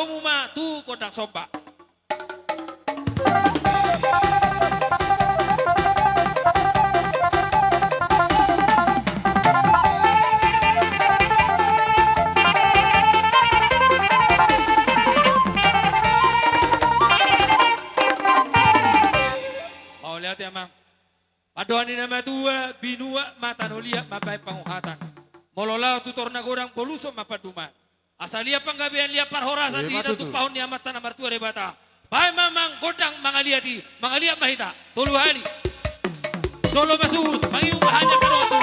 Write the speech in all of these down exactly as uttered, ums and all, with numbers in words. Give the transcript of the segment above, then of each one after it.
Uma tu gondang somba. Mauliate, Amang. Pandohan ni na matua, binuat ma tano liat mambahen panguhatan. Molo laho tu tor na godang, boluson ma pandumahan. Asa liat panggabean, liat parhorasan, di hita tumpahon ni Amanta na martua Debata. Bahen ma, Amang, gondang mangaliat i, mangaliat ma hita tolu hali. Jolo masuhut, mangihup ma hanyang na dohot tu.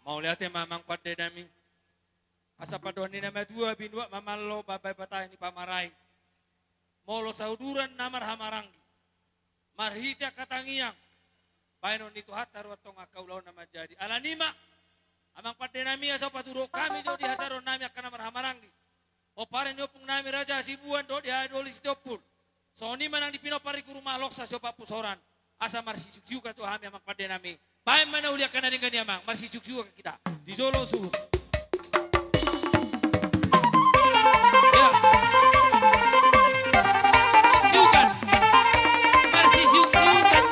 Mauliate ma, Amang pande nami. Asa pandohan ni na matua, binuat ma malo mambahen batahi ni pamarai. Molo sauduran na marhahamaranggi, marhite angka tangiang, baenon ni Tuhanta do antong angka ulaon na manjadi. Alani i ma, amang pande nami, asa patudot hami jo di hasadaon nami angka na marhahamaranggi, pomparan ni ompung nami Raja Hasibuan dohot di Hadolis Sitompul. Songon i ma nang di pinompar ni Guru Maloksa siompat pusoran, asa marsisiuksiukkan tu hami amang pande nami. Baen ma na uli angka na denggan i amang, marsisiuksiukkan hita. Di jolo suhut. Ya. Siukan. Marsisiuksiukkan.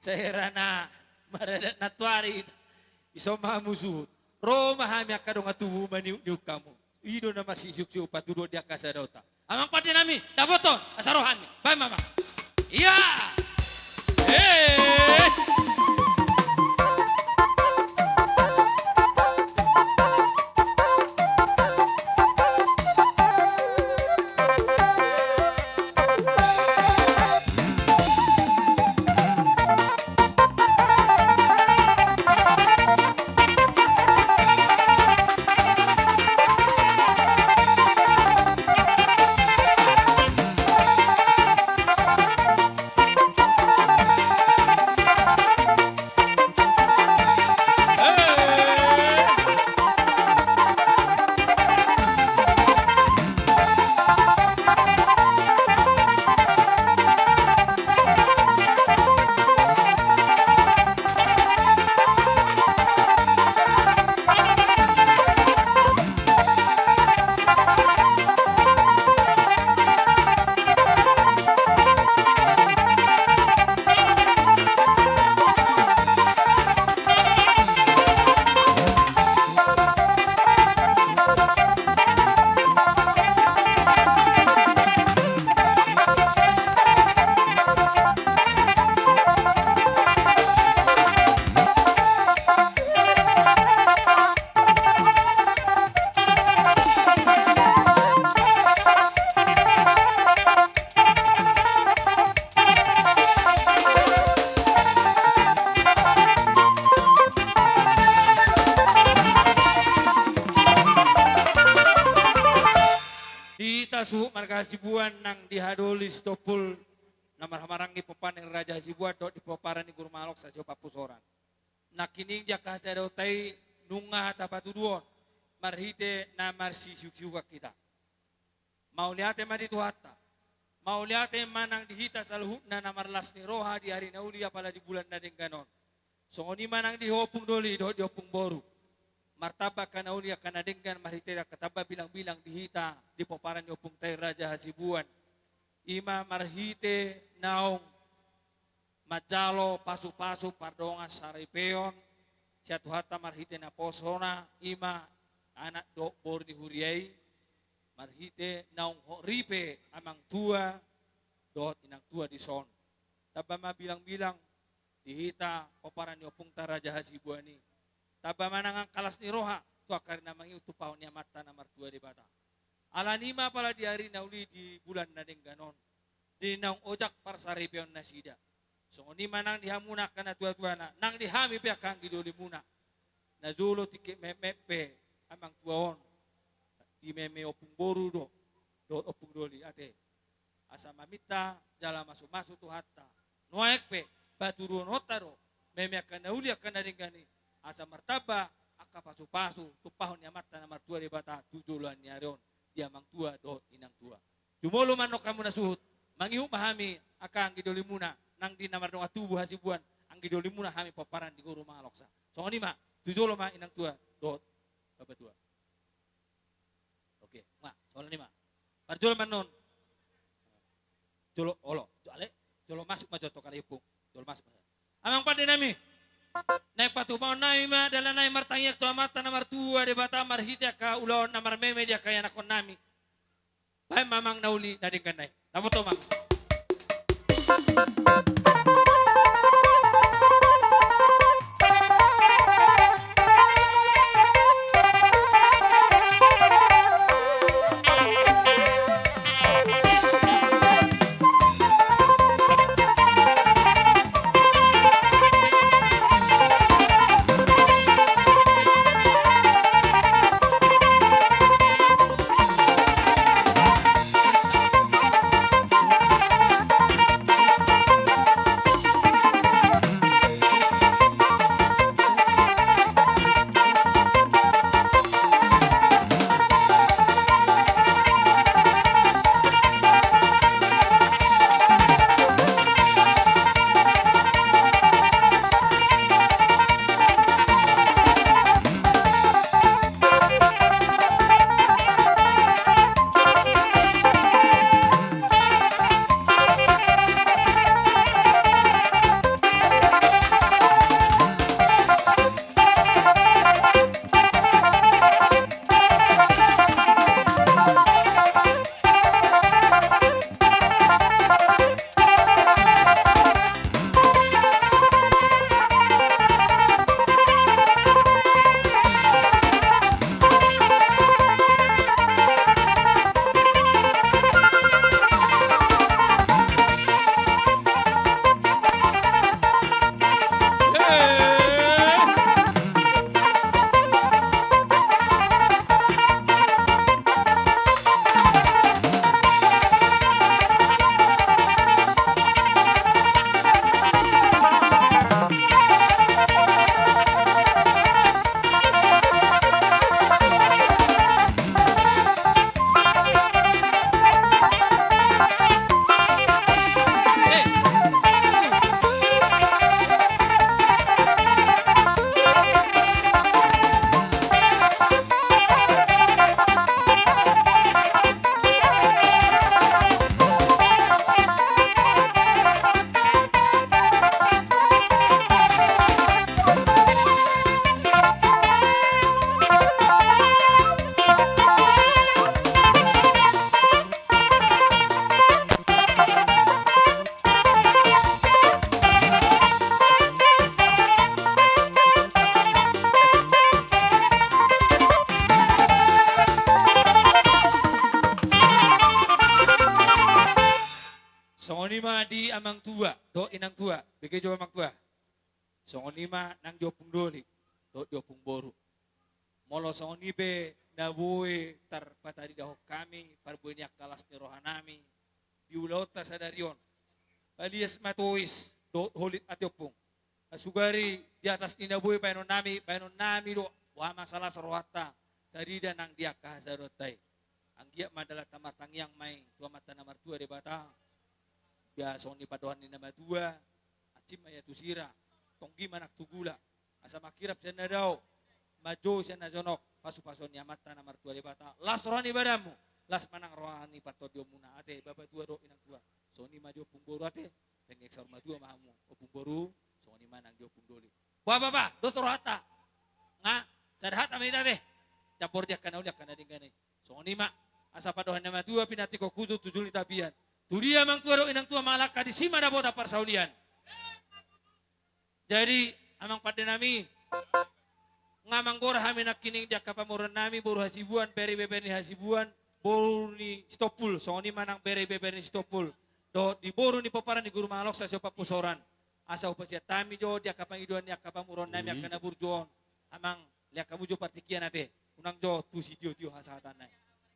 Sai hera na maradat nantuari hita. Dison ma hamu suhut. Ro ma hami angka dongan tubu maniukniuk hamu. I do na marsisiuksiuk patudot di angka hasadaonta. Amang pande nami, dapothon, asa ro hami. Baen ma amang. Ia. Eh. Di hita suhut marga Hasibuan nang di Hadolis Sitompul, na marhahamaranggi pomparan ni Raja Hasibuan dohot di pomparan ni Guru Maloksa siompat pusoran. Nangkining di angka hasadaonta i nunga tapatuduhon marhite na marsisiuksiukan hita. Mauliate ma di Tuhanta. Mauliate ma nang di hita saluhutna na marlas ni roha di ari na uli apala di bulan na denggan on. Songon i ma nang di ho ompung doli dohot di ompung boru. Martamba angka na uli angka na denggan marhite angka tamba bilangbilang di hita di pomparan ni ompunta i Raja Hasibuan. I ma marhite naung manjalo pasupasu pardongansaripeon sian Tuhanta marhite naposona, i ma anak dohot boru ni huria i, marhite naung hot ripe amangtua dohot inangtua dison. Tamba ma bilangbilang di hita pomparan ni ompunta Raja Hasibuan i. Tamba ma nang angka las ni roha tu angka ari na mangihut tumpahon ni Amanta na martua Debata. Alani i ma apala di ari na uli di bulan na denggan on, di naung ojak parsaripeon nasida. Songon i ma nang di hamuna angka natuatuana, nang di hami pe angka anggi dolimuna. Na jolo tingki metmet pe amangtua on, di meme ompung boru do, dohot ompung doli ate. Asa maminta jala masumasu Tuhanta. Nuaeng pe paturuononta do meme angka na uli angka na denggan i, asa martamba angka pasupasu tumpahon ni Amanta na martua Debata tu joloan ni ari on di amang tua dohot inang tua. Jumolo ma annon hamu na suhut, mangihut ma hami angka anggi dolimuna nang di na mardongan tubu hasibuan, anggi dolimuna hami pomparan di Guru Mangaloksa. Songon i ma, tu jolo ma inang tua dohot bapa tua. Oke, ma, songon i ma. Parjolo ma annon. Jolo, olo, jo-, ale, jolo masuk ma jo tong ale ompung. Jolo masuk ma. Amang pande nami. Naeng patupaon nami ma dalan nami martangiang tu Amanta na martua Debata marhite angka ulaon na marmeme di angka ianakhon nami. Baen ma amang na uli na denggan nai. Dapoton ma. Songon i ma di amang tua dohot inang tua, bege jo amang tua. Songon i ma nang di ompung doli dohot di ompung boru. Molo songon i pe na boi tarpataridahon hami parbue ni angka las ni roha nami di ulaonta sadari on, palias ma tois dohot holit ate ompung. Sugari di atas ni na boi baenon nami, baenon nami do boha ma salas rohanta tarida nang di angka hasadonta i. Anggiat ma dalanta martangiang ma i tu Amanta na martua Debata. Ia songon i pandohan ni na matua, ansim ma ia tu sira, tonggi ma nang tu gula, asa mangkirap sian na dao, manjou sian na jonok, pasupasuon ni Amanta na martua Debata. Las roha ni badanmu, las ma nang roha ni partondionmuna ate bapa tua dohot inang tua. Songon i ma di ompung boru ate, denggan saur matua ma hamu ompung boru, songon i ma nang di ompung doli. Boha bapa, dos rohanta. Nga, sada hata ma hita ate. Campur di angka na uli angka na denggan i. Songon i ma, asa pandohan ni na matua pinantikhon hujur tu julu ni tapian. Tu dia amang tua dohot inang tua mangalangka, disi ma dapotan parsaulian. Jadi, amang pande nami, nga manggora hami nangkining di angka pamoruon nami, boru Hasibuan, bere ibeber ni Hasibuan, boru ni Sitompul, songon i ma nang bere ibeber ni Sitompul. Dohot di boru ni pomparan ni Guru Mangaloksa siompat pusoran. Asa hupasiat hami jo di angka pangidoan ni angka pamoruon nami, angka na burju on. Amang, lehon hamu jo partingkian ate. Unang jo tu sitiotio hasahatan nai.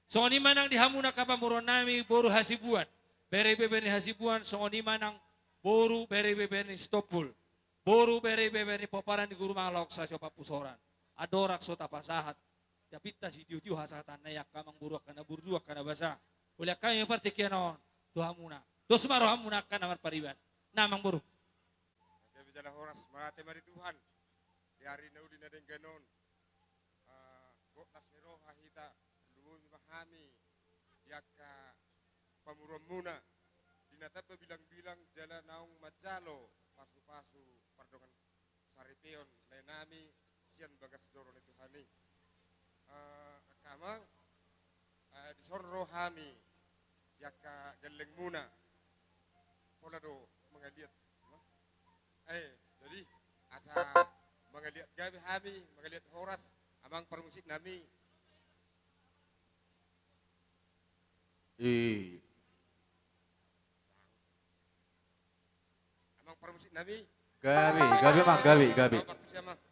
Songon i ma nang di hamu angka pamoruon nami, boru Hasibuan, bere ibeber ni Hasibuan, songon i ma nang Boru, bere, ibebere ni Sitompul. Boru, bere, ibebere ni pomparan ni Guru Mangalaoksa siompat pusoran. Andorang so tapasahat, dapinta sitiotio hasahatanna i, angka amangboru, angka na burju, angka na basa. Uli angka i ma partingkian on tu hamuna. Dos ma rohamuna angka na marpariban. Na, amangboru. Gabe jala horas, mauliate ma di Tuhan. Di ari na uli na denggan on, eh, gok las ni roha hita, tarlumobi ma hami di angka pamoruonmuna, di na tamba bilangbilang jala naung manjalo pasupasu pardongansaripeon laenami sian bagas joro ni Tuhan i. Eh, angka amang, eh, dison ro hami di angka gellengmuna. Pola do mangaliat. Eh, jadi asa mangaliat gabe hami, mangaliat horas, amang parmusiknami. I. Amang parmusiknami. Gabe, gabe, amang, gabe, gabe. Amang parmusiknami.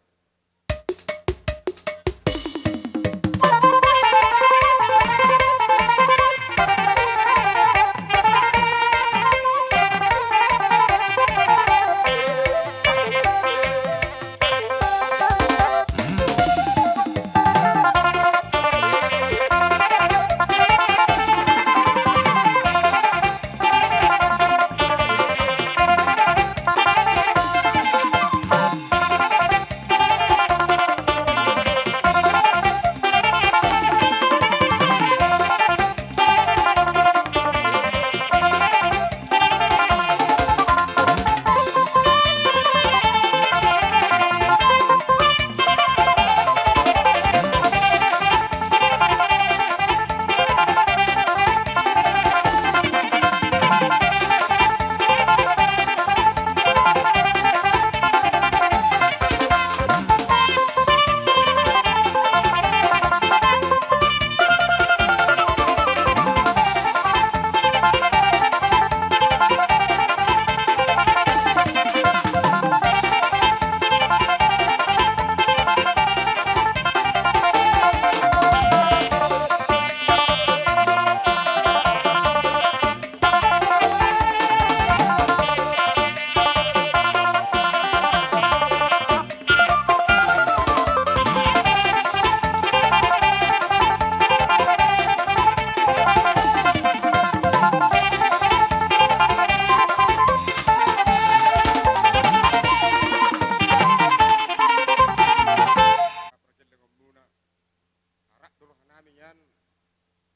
Arak do rohanami nian,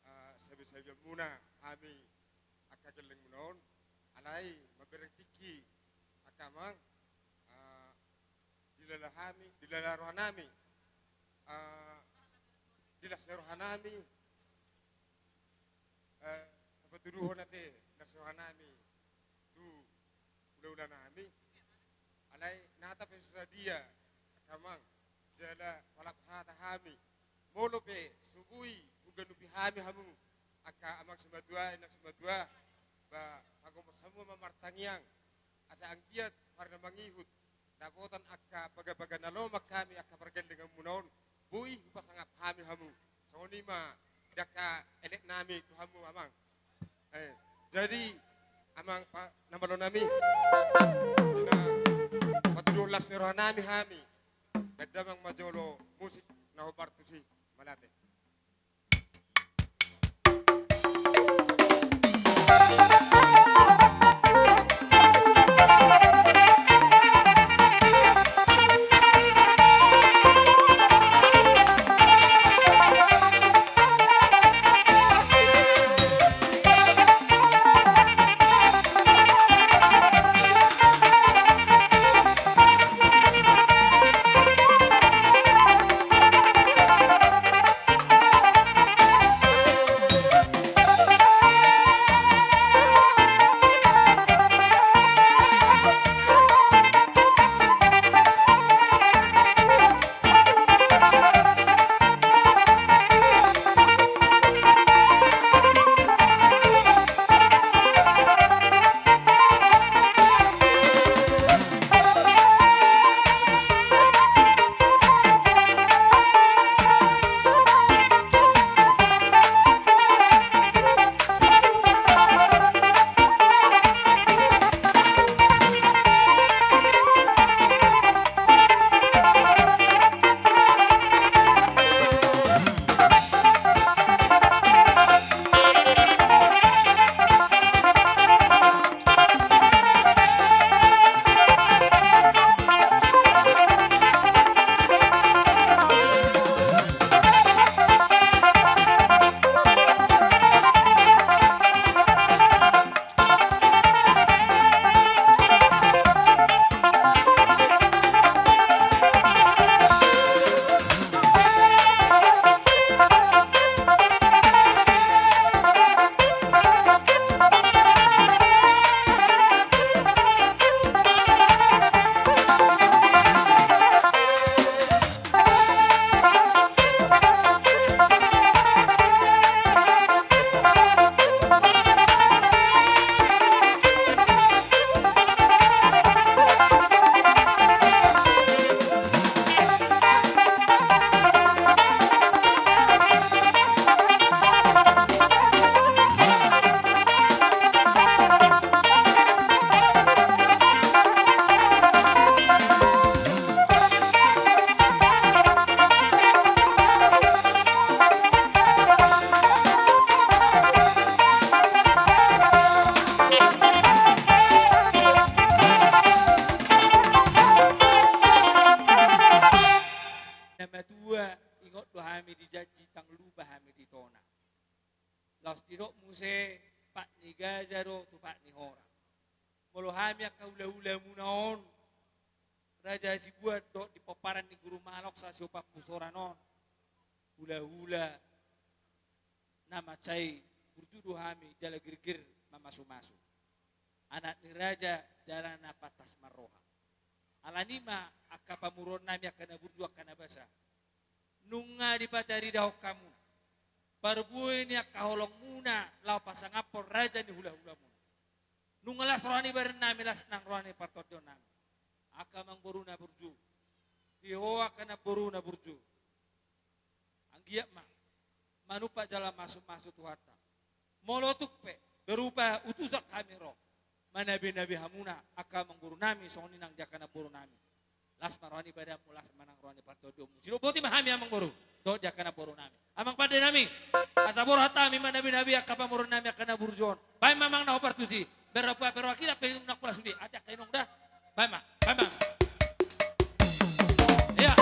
eh, sabisabianmuna hami angka gellengmuna on, alai mambereng tingki angka amang, eh, dilala hami, dilala rohanami, eh, di las ni rohanami, eh, tapatuduhon ate las ni rohanami tu ulaula nami, alai nata pe so sadia angka amang, jala palap hata hami. Molo pe so boi huganupi hami hamu angka amang simatua, inang simatua, ba pagomos hamu ma martangiang, asa anggiat hari na mangihut dapotan angka bagabaga na lomak hami angka pargellenganmuna on, boi hupasangap hami hamu. Songon i ma di angka eleknami tu hamu amang. Eh, jadi amang pa-, na malo nami, di na patuduhon las ni rohanami hami, baen damang ma jolo musik na hombar tusi. Mauliate. gaja do tu pat ni hora. Molo hami angka hulahulamuna on, Raja Hasibuan dohot di pomparan ni Guru Mangaloksa Siompat Pusoran on, hulahula na mansai burju do hami jala girgir mamasumasu. Anak ni raja jala na pantas marroha. Alani i ma angka pamoruonnami angka na burju angka na basa, nunga dipataridahon hamu parbue ni angka holongmuna laho pasangaphon raja ni hulahulamuna. Nunga las roha ni badannami, las nang roha ni partondionnami. Angka amangboru na burju, di ho angka namboru na burju, anggiat ma manumpak jala masumasu Tuhanta. Molo tung pe berupa utusan hami ro manabinabi hamuna angka amangborunami songon i nang di angka namborunami, las ma roha ni badanmu, las ma nang roha ni partondionmu. Sidok boti ma hami amangboru dohot di angka namborunami. Amang pandenami, asa borhat hami manabinabi angka pamoruonnami angka na burju on. Baen ma amang na hombar tusi. Berapa perwakilan pe nang pola sude. Ate angka inong da. Baen ma, baen ma. Iya.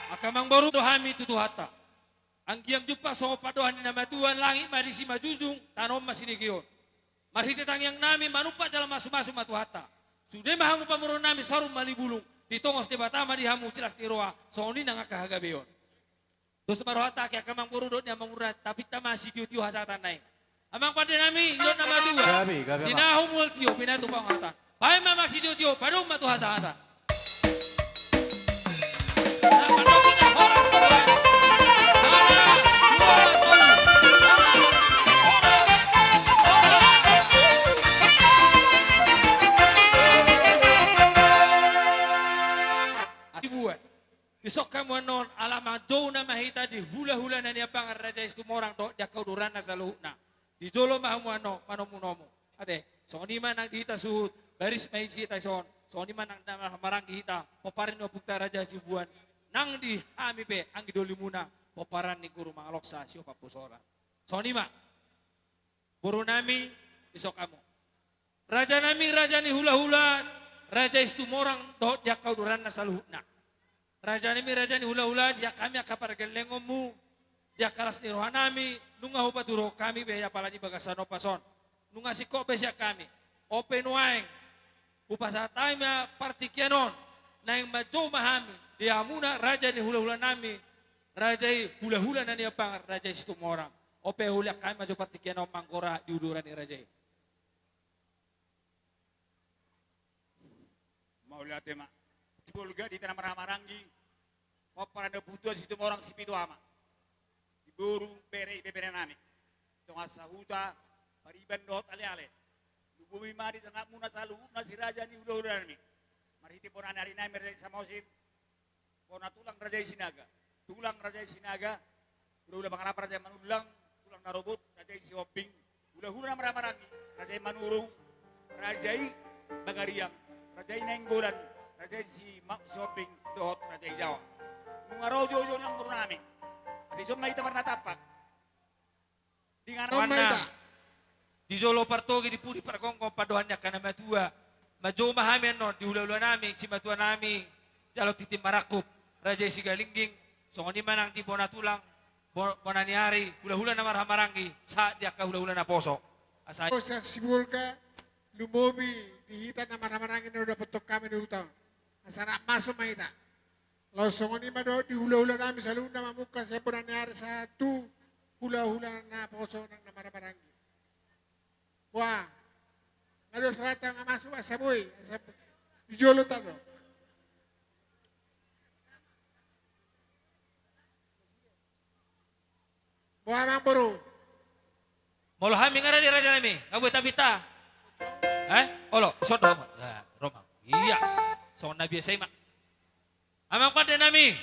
Angka amangboru do hami tu Tuhanta. Anggiat jumpa songon pandohan ni na matua, langit ma disi manjujung, tano on ma siningkion. Marhite tangiangnami manumpak jala masumasu ma Tuhanta. Sude ma hamu pamoruonnami saur matua bulung, ditongos Debata ma di hamu silas ni roha, songon i nang angka hagabeon. Dos ma rohanta angka amangboru dohot nian amangboru, tapinta ma sitiotio hasahatan na i. Amang pandenami, didok na matua. Gabe, gabe, amang. Tinahu mual tio, pinatu pangohatan. Baen ma amang sitiotio, padomu ma tu hasahatan. Asi buat. Dison hamu annon, ala manjou nama hita di hulahula na niambangan Raja i Situmorang dohot di angka uduranna saluhutna. Di jolo ma hamu annon manomunomu. Ate, songon i ma nang di hita suhut, baris ma i hita dison. Songon i ma nang na marhahamaranggi hita, pomparan ni ompunta Raja Hasibuan. Nang di hami pe anggi dolimuna, pomparan ni Guru Mangaloksa Siompat Pusoran. Songon i ma. Borunami, dison hamu. Rajanami, raja ni hulahula, Raja i Situmorang dohot di angka uduranna saluhutna. Rajanami, raja ni hulahula, di angka hami angka pargellengonmu, di angka las ni rohanami, nunga hupatuduhon hami be apala di bagasan ombas on. Nunga singkop be sian hami. On pe nuaeng, hupasahat hami ma partingkian on, naeng manjou ma hami di hamuna raja ni hulahulanami, raja i hulahula na niambangan Raja i Situmorang. On pe hulean hami manjou partingkian on manggora di udura ni raja i. Mauliate ma. Sibolga di hita na marhahamaranggi, pomparan ni ompunta Situmorang Sipitu Ama. Di boru, bere, ibeberenami. Tonga sahuta, pariban dohot aleale. Di Botima di sangapmuna saluhutna si raja ni hulahula nami. Marhite bona ni ari nami raja i Samosir. Bona tulang raja i Sinaga. Tulang raja i Sinaga. Hulahula Pangarap raja i Manullang. Tulang Narobot raja i Sihombing. Hulahula na marhahamaranggi raja i Manurung. Raja i Pagariang. Raja i Nainggolan. Raja i Si Ma-, Sihombing. Dohot raja i Jawa. Nunga ro joujou ni amangboru nami. Asa dison ma hita marnatampak. Di ngana. Di jolo partogi di pudi pargonggo pandohan ni angka na matua. Manjou ma hami annon di hulahula nami, simatua nami, jalo tintin marangkup, raja i Sigalingging, songon i ma nang di bona tulang, bo-, bona ni ari, hulahula na marhahamaranggi, sahat di angka hulahula naposo. Asa. Sian Sibolga, lumobi di hita na marhahamaranggi na hudapothon hami di huta on. Asa rap masuk ma hita. Laos songon i ma dohot di hulahula nami saluhutna mamungka sian bona ni ari sahat tu hulahula naposo nang na marhahamaranggi. Boha. Nga dos hata nga masuk asa boi, asa di jolo ta do. Boha amangboru. Molo hami nga rade raja nami, nga boi tapinta. Eh, olo, songon do. Ya, ro ma. Iya. Songon na biasa i ma. Amang pande nami.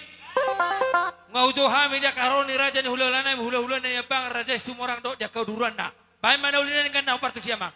Nga hujou hami di angka haroro ni raja ni hulahula nami, hulahula na niambangan raja i Situmorang dohot di angka uduranna. Bahen ma na uli nai gandang partusi amang.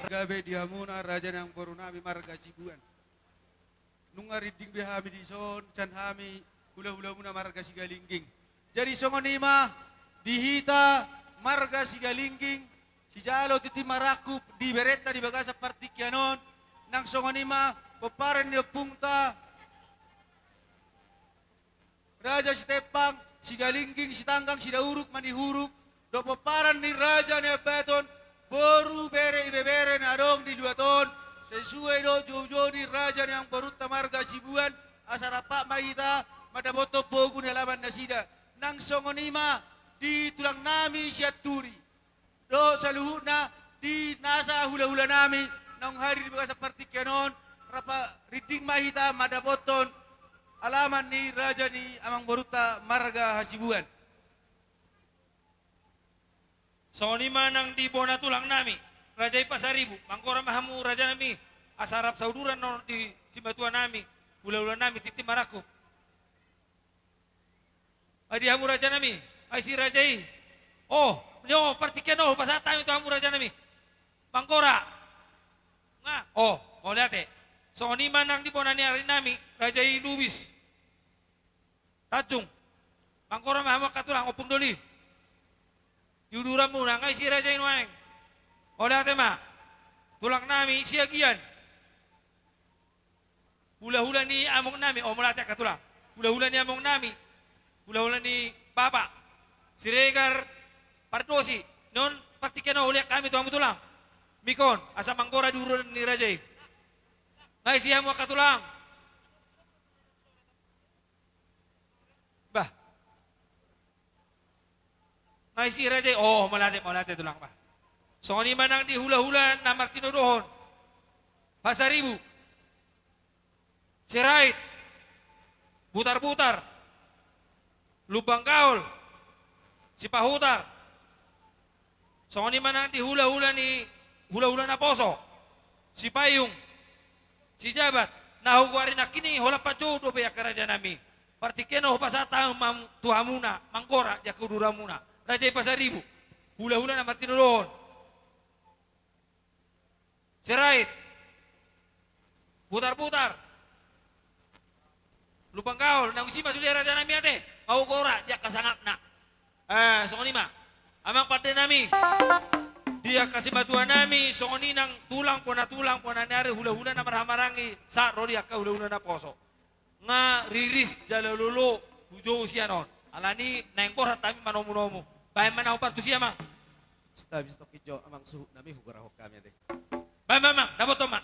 gabe di hamuna raja ni amangboru nami marga Sibuan. Nunga rinding be hami dison, sian hami hula-hulamuna marga Sigalingging. Jadi songon i ma di hita marga Sigalingging, sijalo tintin marangkup di berenta di bagasan partingkian on, nang songon i ma pomparan ni ompungta, Raja Sitempang, Sigalingging, Sitanggang, Sidauruk, Manihuruk, dohot pomparan ni Raja Naiambaton, boru, bere, ibebere na adong di luat on, sesuai dohot jou-jou ni raja ni amangborunta marga Sibuan, asa rap ma hita mandapothon pogu ni alaman nasida. Nang songon i ma di tulang nami Sianturi dohot saluhutna di nasa hula-hula nami naung hadir di bagasan partingkian on, rap rinding ma hita mandapothon alaman ni raja ni amangborunta marga Hasibuan. Songon i ma nang di bona tulang nami, raja i Pasaribu, manggora ma hamu raja nami, asa rap sauduran on di simatua nami, hula-hula nami tintin marangkup. Ai di hamu raja nami, ai si raja i. O, nio, partingkian on hupasahat hami tu hamu raja nami. Manggora. Nga, o, mauliate. Songon i ma nang di bona ni ari nami, raja i Lubis. Tanjung. Manggora ma hamu angka tulang, ompung doli. Di uduranmuna, nga i si raja i nuaeng. Mauliate ma. Tulang nami, Siagian. Hula-hula ni among nami, o mauliate angka tulang. Hula-hula ni among nami. Hula-hula ni bapa. Siregar Pardosi. Non partingkian on hulean hami tu hamu tulang. Mikon, asa manggora di uduran ni raja i. Nga i si hamu angka tulang. Bah. Nga i si raja i, o, mauliate, mauliate tulang, bah. Songon i ma nang di hula-hula na martinodohon. Pasaribu. Sirait. Butar-butar. Lumban Gaol. Sipahutar. Songon i ma nang di hula-hula ni, hula-hula naposo. Sipayung. Sijabat. Na hugoari nangkin i holan panjou dope angka raja nami. Partingkian on hupasahat hami tu hamuna, manggora di angka uduranmuna. Raja i Pasaribu. Hula-hula na martinodohon. Sirait. Butar-butar. Lumban Gaol, naung isi ma sude raja nami ate. Manggora di angka sangapna. Eh, songon i ma. Amang pande nami. Di angka simatua nami, songon i nang tulang, bona tulang, bona ni ari, hula-hula na marhahamaranggi, sahat ro di angka hula-hula naposo. Nga riris jala lolo hujou sian on. Alani naeng borhat hami manomu-nomu. Baen ma na hombar tusi amang. Stabi stokki jo amang suhut nami hugorahon hami ate. Baen ma amang, dapothon ma.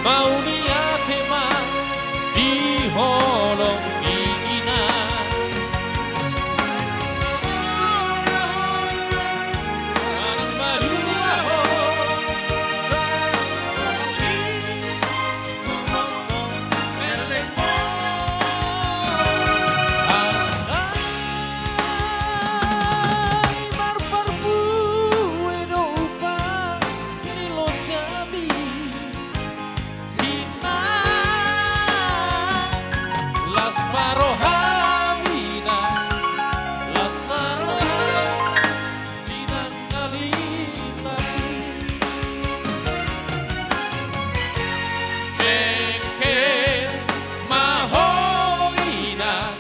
Mauliate ma di holong ni inang. Alai marparbue do upa ni loja mi. Inang, las ma roham inang, las ma roham inang na lintang. Mengkel ma ho inang,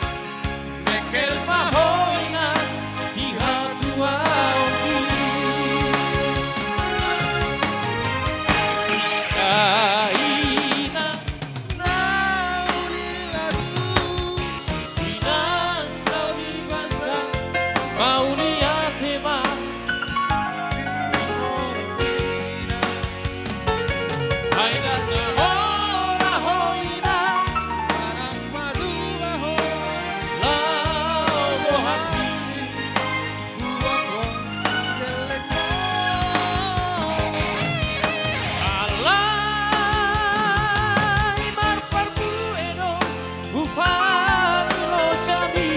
mengkel ma ho inang di hatuaonmi. Inang na uli lagu, inang na uli basa, mauliate ma. Ai ndang na ho, na ho inang, manang maduma ho, laho bohang ni. Alai marparbue do upa ni loja mi.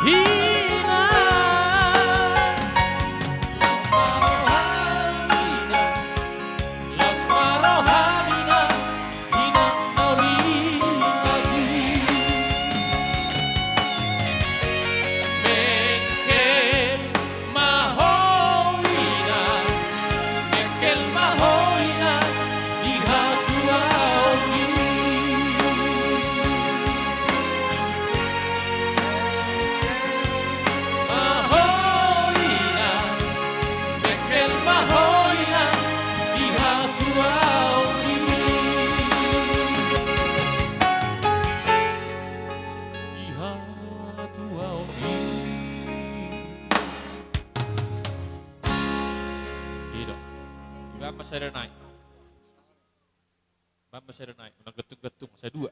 Inang, las ma roham inang, las ma roham inang, inang na uli lagu. Mengkel ma ho inang, mengkel ma ho inang di hatuaonmi. Ma ho inang, mengkel ma ho inang di hatuaonmi. Di hatuaonmi. Ido. Iba ma sada nai. Bamba sada nai, unang gantung-gantung, sada dua.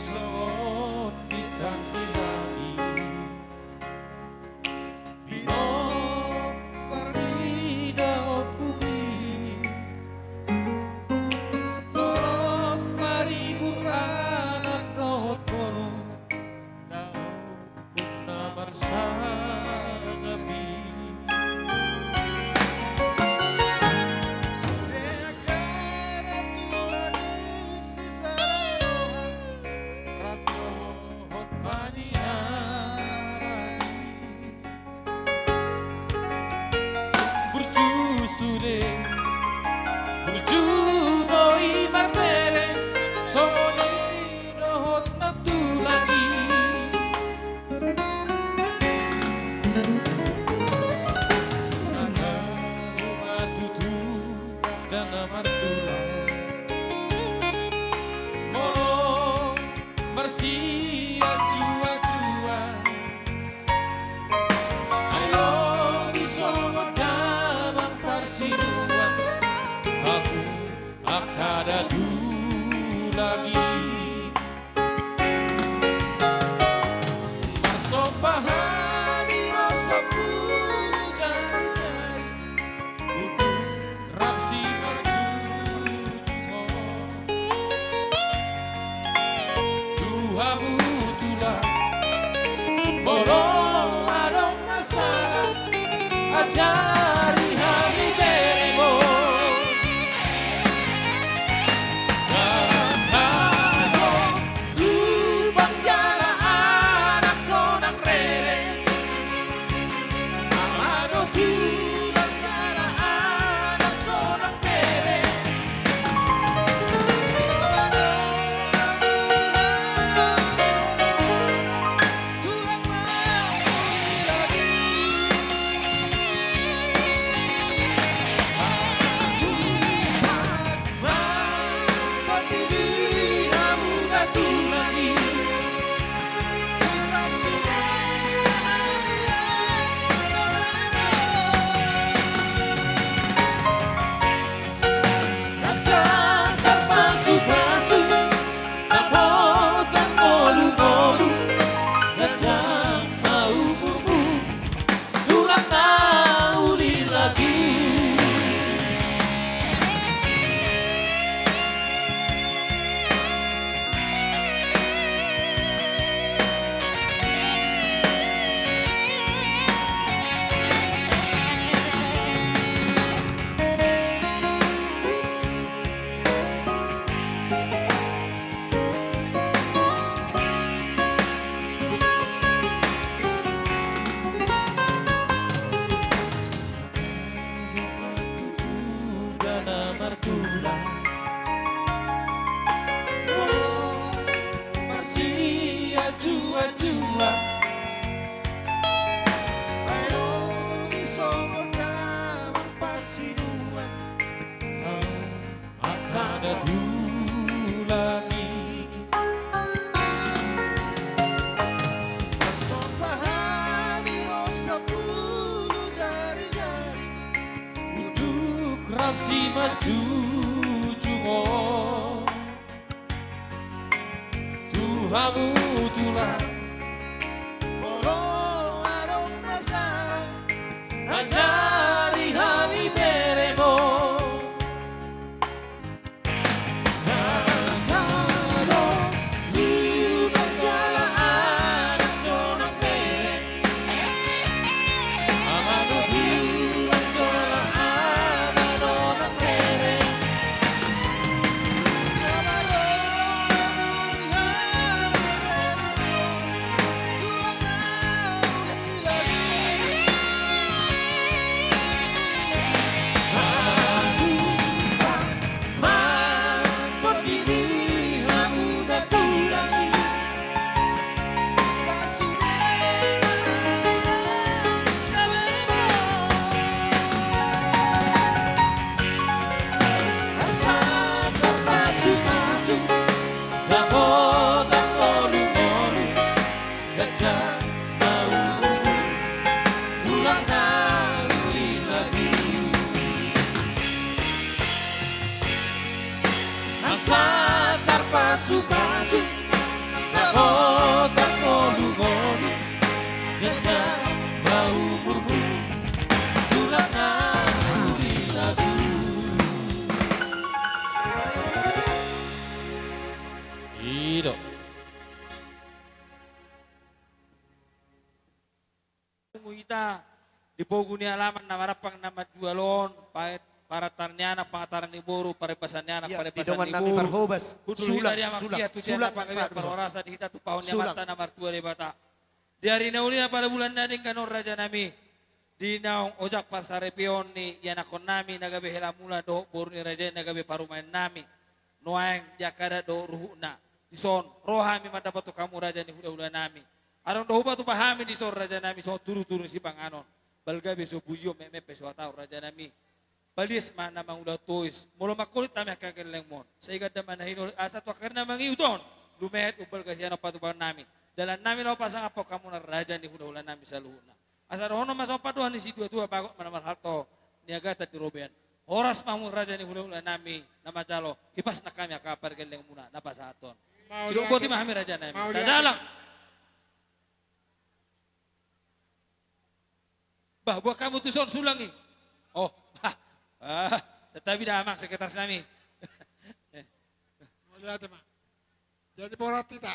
Songon bintang di langit, binobar ni daonmu i, torop maribur anak dohot boru, daon na marsangap i. Sude angka na tulang i sisada roha, rap dohot paniaran i. Burju sude, burju do i marbere, songon i dohot na tulang i. Ndang hamu ma tutu, ndang na martulang. Molo marsianjuan-juan, ai lobi songon damang parsinuan. Hamu angka na tulang i, marsombahan i ro sampulu jari-jari, unduk rap simanjujung on. Tu hamu tulang, molo adong na sala, ajari hami berengkon. Lambok lubang jala anak dongan rere. Amang do tulang jala anak dongan bere. Amang do tulang Manjujung on tu hamu tulang. Molo adong na sala, ajari hami beremo. Ganjang ma umurmu, tulang na uli lagi. Asa tarpasupasu, dapotan ngolu-ngolu. Ganjang ma umurmu, tulang na uli lagi. I do. Hita di pogu ni alaman na marampang na marjual on, pa-, parantaran ni anak, parantaran ni boru, paribasan ni anak, ya, paribasan ni boru. Hundul hita di Amang Dia tu tian na panggabean parhorasan di hita tu pahompu ni Amanta na martua Debata. Di ari na uli na pada bulan na denggan on, raja nami, di naung ojak parsaripeon ni ianakhon nami na gabe hela mula dohot boru ni raja i na gabe parumaen nami nuaeng di angka adat dohot ruhutna. Dison ro hami mandapothon hamu, raja ni hula-hula nami. Adong do hupatupa hami dison, raja nami, songon turu-turu ni sipanganon. Balga pe so pujion, meme pe so hataon, raja nami. Palias ma na mangula tois, molo mangkolit hami angka gellengmon, sai ganda ma na hinol, asa tu angka na mangihut on lumehet umbalga sian on patupaon nami. Dalan nami laho pasangaphon hamu na, raja ni hula-hula nami saluhutna. Asa dohonon ma songon pandohan ni situa-tua, bagot ma na marhalto, niagatan di robean. Horas ma hamu, raja ni hula-hula nami, na manjalo hipas nang hami angka pargellengmuna na pasahathon. Sidok boti ma hami, raja nami. Tajalang. Bah, buat hamu tuson sulang i. Oh, bah. Ah, santabi da, Amang Sekretaris nami. Mauliate ma. Jadi borat hita.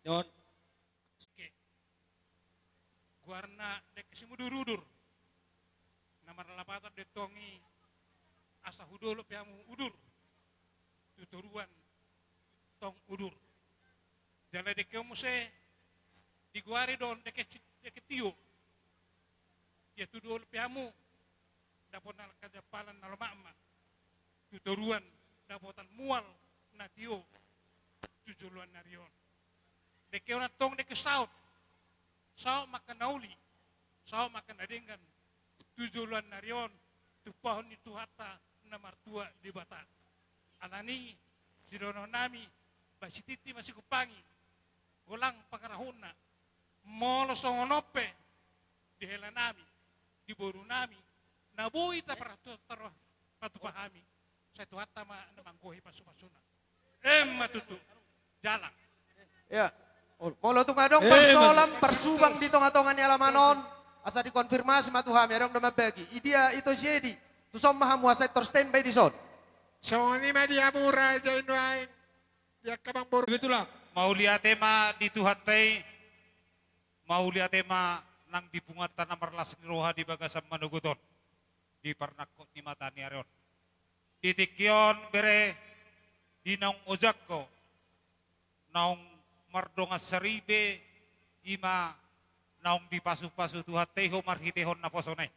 Oke. Goarna dengke simudur-udur. Na marlapatan do tong i, asa tu dolok pe hamu udur, tu toruan tong udur. Jala dengke on muse digoari do dengke ci-, dengke tio. Ia tu dolok pe hamu dapotan angka jampalan na lomak ma, tu toruan dapotan mual na tio tu joloan ni ari on. Dengke on antong dengke saut. Saut ma angka na uli, saut ma angka na denggan tu joloan ni ari on, tumpahon ni Tuhanta na martua Debata. Alani i, sidohonon nami, bah, sititi ma sigompangi, golang pangarahutna. Molo songon on pe di hela nami, di boru nami, na boi taparatupa hami, sai Tuhanta ma na manggohi pasu-pasuna. Emma tutu. Jalang. Ya. Molo tung adong parsoalan, parsubang di tonga-tonga ni alaman on, asa dikonfirmasi ma tu hami, adong do mambagi. Idia ito si Edi, tuson ma hamu, asa tor standby dison. Songon i ma di hamu raja i nuaeng, di angka amangboru. Betul lah. Mauliate ma di Tuhanta i, mauliate ma nang di punguanta na marlas ni roha di bagasan manogot on, di parnangkok ni mata ni ari on. Di tingki on bere, di naung ojak ho, naung mardongan saripe, i ma naung dipasu-pasu Tuhanta i ho marhitehon naposona i.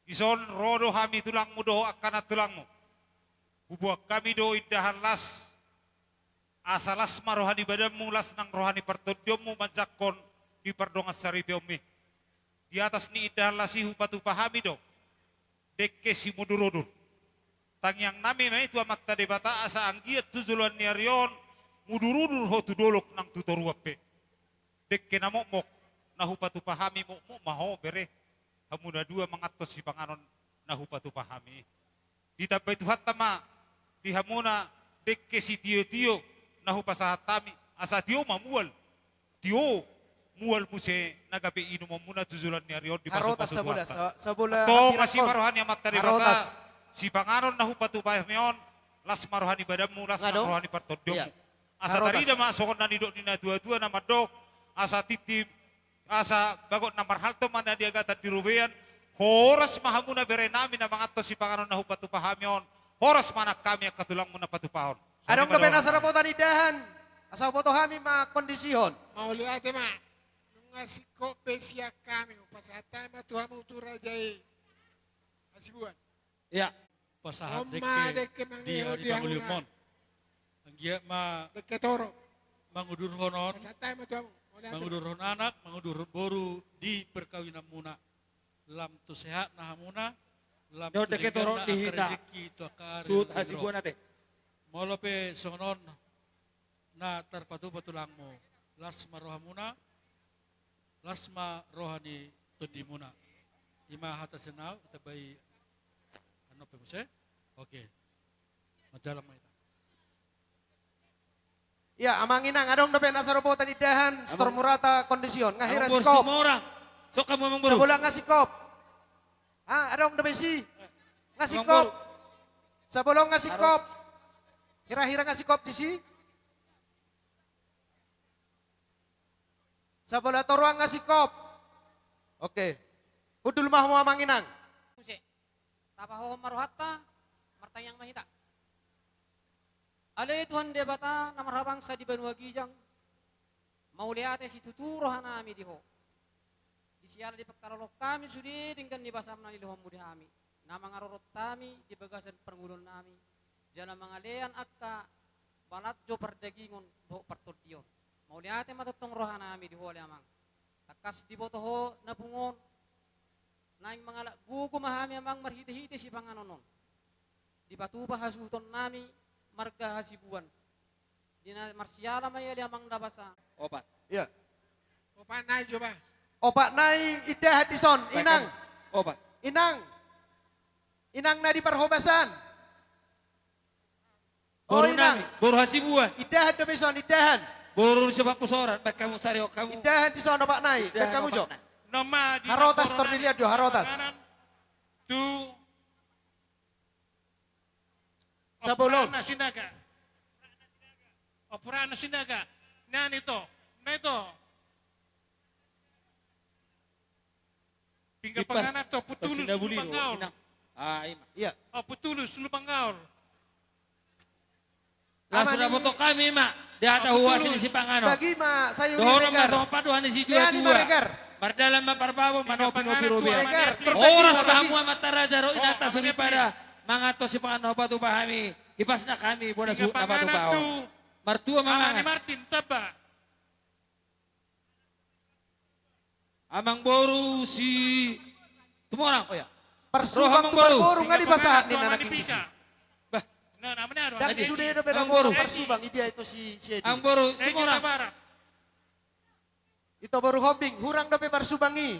Dison ro do hami tulangmu dohot angka nantulangmu. Huboan hami do indahan las, asa las ma roha ni badanmu, las nang roha ni partondionmu manjangkon di pardongan saripionmi. Di atas ni indahan las i hupatupa hami do dengke simudur-udur. Tangiang nami ma i tu Amanta Debata asa anggiat tu joloan ni ari on mudur-udur ho tu dolok nang tu toruan pe. Dengke na mokmok na hupatupa hami, mokmok ma ho bere, hamu na dua manganhon sipanganon na hupatupa hami. Ditambai Tuhanta ma di hamuna dengke sitiotio na hupasahat hami, asa tio ma mual, tio mual muse na gabe inumonmuna tu joloan ni ari on di pasu-pasu Tuhanta. Antong asi ma roha ni Amanta Debata, sipanganon na hupatupa hami on, las ma roha ni badanmu, las ma roha ni partondionmu. Asa tarida ma songon na nidok ni natua-tua na mandok, asa tintin, asa bagot na marhalto ma na niagatan di robean, horas ma hamuna berenami na manganhon sipanganon na hupatupa hami on, horas ma nang hami angka tulangmu na patupahon. Adong dope na so dapotan indahan, asa huboto hami ma kondisihon. Mauliate ma, nunga singkop be sian hami, hupasahat hami ma tu hamu tu raja i. Hasibuan. Ia, pasahat dengke di ari pangulionmon. Anggiat ma mangudurhon on, mangudurhon anak, mangudurhon boru di perkawinanmuna. Lam tu sehatna hamuna, lam tu dengganna angka rejeki tu angka ari. Suhut hasibuan ate. Molo pe songon on na tarpatupa tulangmu, las ma rohamuna, las ma roha ni tondimuna. I ma hata sian ahu, ditambai annon pe muse. Oke. Manjalang ma hita. Ia, amang inang, adong dope na so dapotan indahan, sitorop murata kondisihon, nga hira singkop. Amang boru Situmorang. Songon hamu amang boru. Sabola nga singkop. Ah, adong dope disi. Nga singkop. Sabola nga singkop. Hira-hira nga singkop disi. Sabola toruan nga singkop. Oke. Hundul ma hamu amang inang. Muse. Tapahohom ma rohanta, martangiang ma hita. Ale Tuhan Debata na marhabangsa di banua ginjang, mauliate situtu rohanami di Ho. Di siala dipangkaholongi hami sude denggan ni basam na nilehonMu di hami, na mangarorot hami di bagasan parngoluonnami, jala mangalean angka balanjo pardagingon dohot partondion. Mauliate ma tongtong rohanami di Ho ale Amang. Tangkas diboto Ho na pungu on, naeng mangalap gogo ma hami amang marhite-hite sipanganon on. Dipatupa hasuhutonnami marga Hasibuan. Di na marsiala ma i ale amang na basa. Opat. Ia. Opat nai jo ba. Opat nai indahan dison, inang. Opat. Inang. Inang na di parhobasan. Boru nami, boru Hasibuan. Indahan dope dison, indahan. Boru ni Sopak Pusoran, baen hamu, sarihon hamu. Indahan dison opat nai, baen hamu jo. Harotas tordilian jo, harotas. Tu Sabolon. Ompunana Sinaga. Ompunana Sinaga. Nani to, nani to. Pinggan panganan tu Ompu Tulus Lumbangaol. Ah, ima. Ia. Ompu Tulus Lumbangaol. Langsung dapoton hami ma di hata huasi ni sipanganon. Bagi ma sayuri regar. Dohonon ma songon pandohan ni situa-tua. Mardalan ma parbabon, manopi-nopi robean. Horas ma hamu amanta raja dohot inanta soripada manganhon sipanganon na hupatupa hami. Hipasna hami bona suhut na patupahon. Martua ma mangan. Amang boru Situmorang. Oh ya. Parsubang tu parboru nga dipasahat ninna nangkin disi. Bah. Ndang sude dope na boru parsubang, idia ito si Edi. Amang boru Situmorang. Ito boru Hombing, hurang dope parsubang i.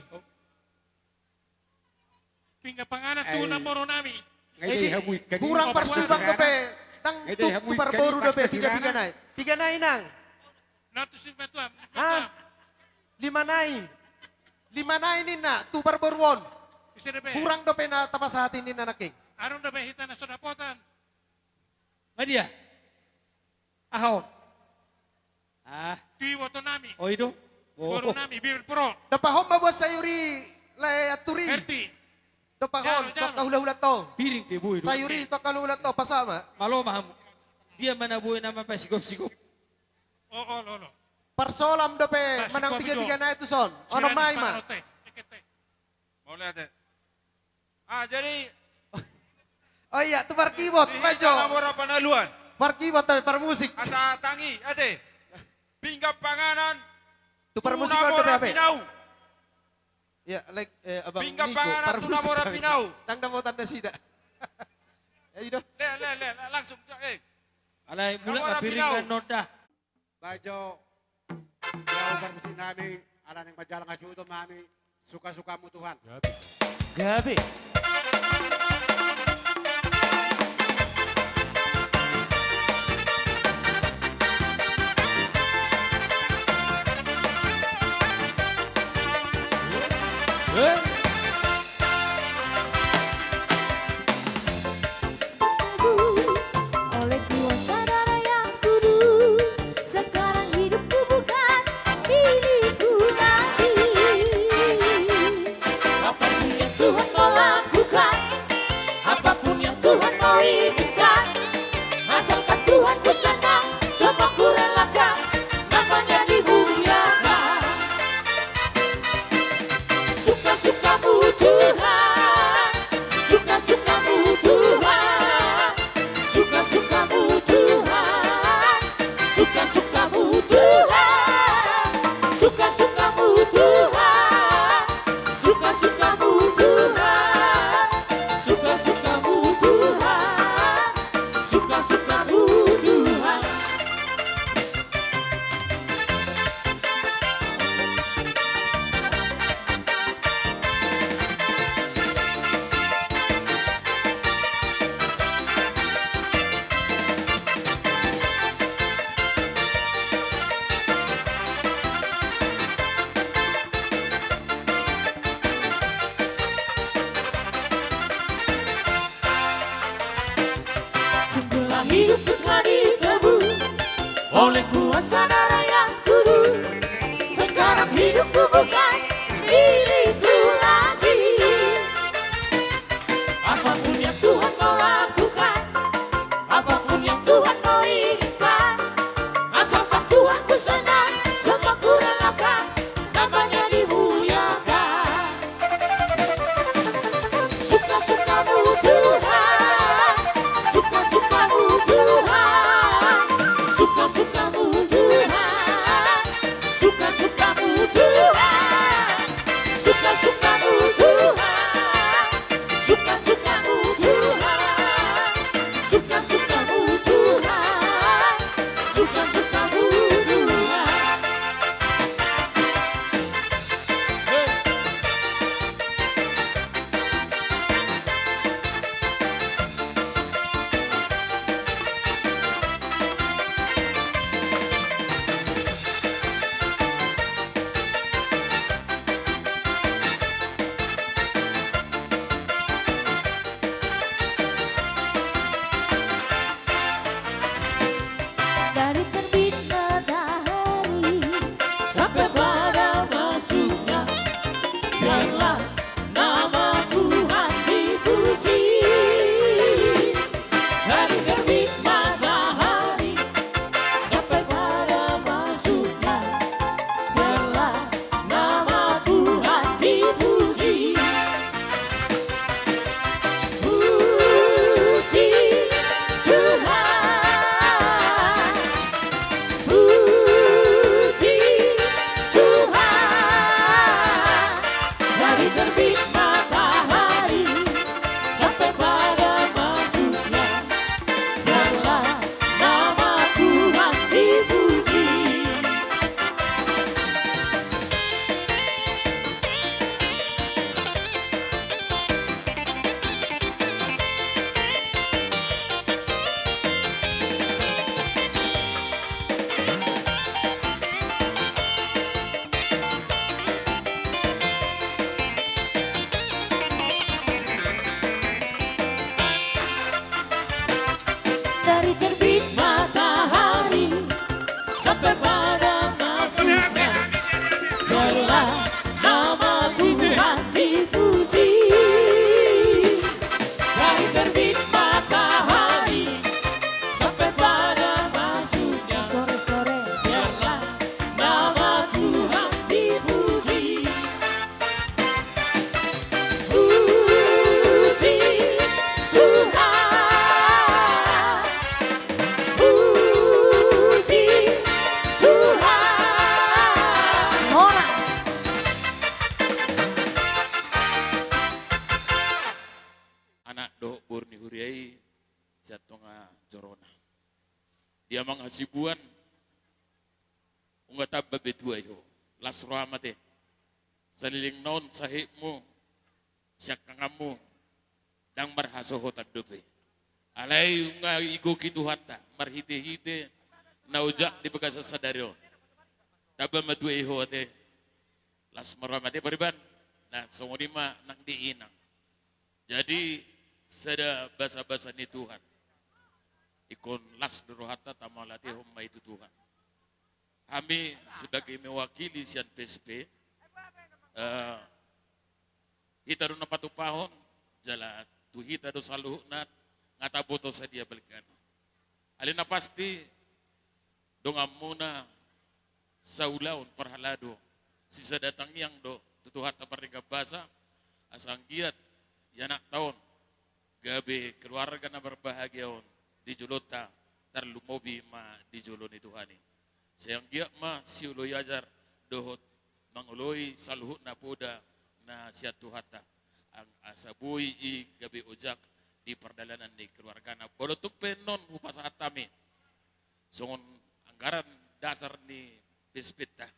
Pinggan panganan tu namboru nami. Edi, hurang parsubang dope, ndang tu parboru dope piga-piga nai. Piga nai nang. Lima nai. Lima nai ninna tu parboru on. Hurang dope na tapasahat i ninna nangkin. Adong dope hita na so dapotan. Nga dia? Aha on? Ah. Tu iboto nami. Oh, i do. Boru nami, bibir pro. Dapahon ma buat sayuri lae anturi. Herti. Dapahon tu angka hulahulanta on. Piring pe boi do. Sayuri tu angka hulahulanta on, pasahat ma. Malo ma hamu. Dia ma na boi na mapasigop-sigop. Oh, olo, olo. Parsolam dope manang piga-piga nai tu son. Onom nai ma. Mauliate. Ah, jadi. Oh iya, tu parkibot, di hita na mora panaluan. Parkibot tapi parmusik. Asa tangi, ate. Pinggan panganan tu parmusik, tu namora pinau. Ya, like, eh, abang Niko, pinggan panganan tu namora pinau. Ndang dapotan nasida. Ya, i do. Le, le, le, langsung, eh. Alai mulak ma piringan nonda. Bajo, ya, parmusik nami, ala naeng manjalang hasuhuton ma hami, suka-sukamu Tuhan. Gabe. Eh? Oleh kuasa darah yang kudus, sekarang hidupku bukan milikku lagi. Apapun yang Tuhan mau lakukan, apapun yang Tuhan mau izinkan, asalkan Tuhanku senang, semua kurelakan, namanya dimuliakan. Suka-sukamu Tuhan, suka-sukamu Tuhan, suka-sukamu Tuhan, suka-sukamu Tuhan, suka-sukamu Tuhan, suka-sukamu Tuhan, suka-sukamu Tuhan, suka-sukamu Tuhan. Sungguhlah hidupku telah ditebus oleh kuasa darah yang kudus. Sekarang hidupku bukan milikku lagi. Apapun yang Tuhan mau lakukan, apapun yang Tuhan mau izinkan, asalkan Tuhanku senang, semua kurelakan, namanya dimuliakan. Suka-sukamu Tuhan, suka-sukamu Tuhan, suka-sukamu Tuhan, suka-sukamu Tuhan, suka-sukamu Tuhan, suka-sukamu Tuhan, suka-sukamu Tuhan, suka-sukamu Tuhan. Dari terbit matahari sampai pada masuknya, biarlah nama Tuhan dipuji. Dari terbit matahari sampai pada masuknya, biarlah nama Tuhan dipuji. Puji Tuhan, puji Tuhan. Dari terbit matahari sampai pada masuknya, biarlah nama Tuhan dipuji. Dari terbit matahari sampai pada masuknya, biarlah nama Tuhan dipuji. Dari terbit matahari sampai pada masuknya, biarlah nama Tuhan dipuji. Puji Tuhan, puji Tuhan. Anak dohot boru ni huria i, sian tonga jorona. Di amang hasibuan, nunga tamba be tua i ho. Las roham ate. Saleleng na on sahitmu, siangkanganmu ndang marhasohotan dope. Alai nunga igoki Tuhanta marhitehite na ojak di bagasan sadari on. Tamba ma tutu i ho ate. Las ma roham ate pariban. Nah, songon i ma nang di inang. Jadi sada basabasa ni Tuhan. Ingkon las ni rohanta, tamauliatehon ma i tu Tuhan. Hami sebagai mewakili sian P S P, eh, hita do na patupahon, jala tu hita do saluhutna, nga taboto sadia balgana. Alai na pasti, donganmuna saulaon parhalado, sisada tangiang do tu Tuhanta pardenggan basa, asa anggiat ianakta on gabe keluarga na marbahagia on di jolonta, tarlumobi ma di jolo ni Tuhan i. Sai anggiat ma sioloi ajar dohot mangoloi saluhutna poda na sian Tuhanta. Ang-, asa boi i gabe ojak di pardalanan ni keluargana. Molo tung pe annon hupasahat hami songon anggaran dasar ni P S P-nta.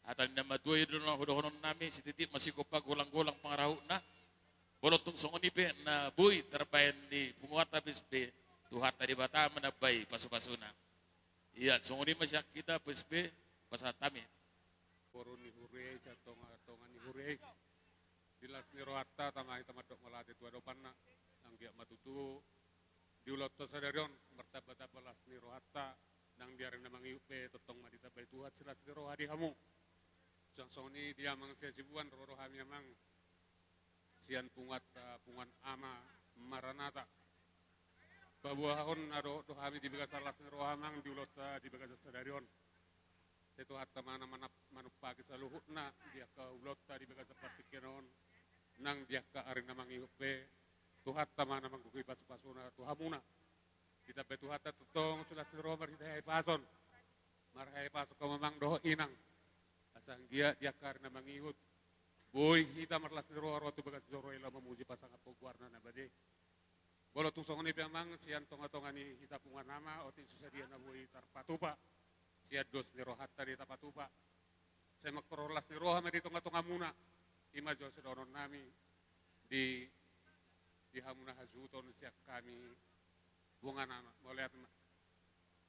Hata ni na matua i do na hudohonon nami, sititi ma sigompa, golang-golang pangarahutna. Molo tung songon i pe na boi tarbaen ni punguanta P S P, Tuhanta Debata manambai pasu-pasuna. Ia, songon i ma sian hita P S P, pasahat hami. Boru ni huria i, sian tonga-tonga ni huria i. Di las ni rohanta, tama hita mandok mauliate tu adopanna, anggiat ma tutu di ulaonta sadari on, martamba-tamba las ni rohanta, nang di ari na mangihut pe, tongtong ma ditambai Tuhan silas ni roha di hamu. Suang songon i di amang si Hasibuan, ro do hami amang, sian punguanta, punguan Ama Maranata. Paboahon na dohot do hami di bagasan las ni roha amang di ulaonta di bagasan sadari on. Sai Tuhanta ma na manap-, manumpahi saluhutna di angka ulaonta di bagasan partingkian on, nang di angka ari na mangihut pe, Tuhanta ma na manggohi pasu-pasuna tu hamuna. Ditambai Tuhanta tongtong silas ni roha marhite hahipason. Marhahipason hamu amang dohot inang. Asa anggiat di angka ari na mangihut, boi hita marlas ni roha ro tu bagas joro i laho mamuji pasangaphon goarna na badia. Molo tung songon i pe amang, sian tonga-tonga ni hita punguan Ama, otik so sadia na boi tarpatupa, sian dos ni rohanta do i tapatupa. Sai mangkorhon las ni roha ma di tonga-tongamuna. I ma jo sidohonon nami di, di hamuna hasuhuton sian hami punguan Ama. Mauliate ma.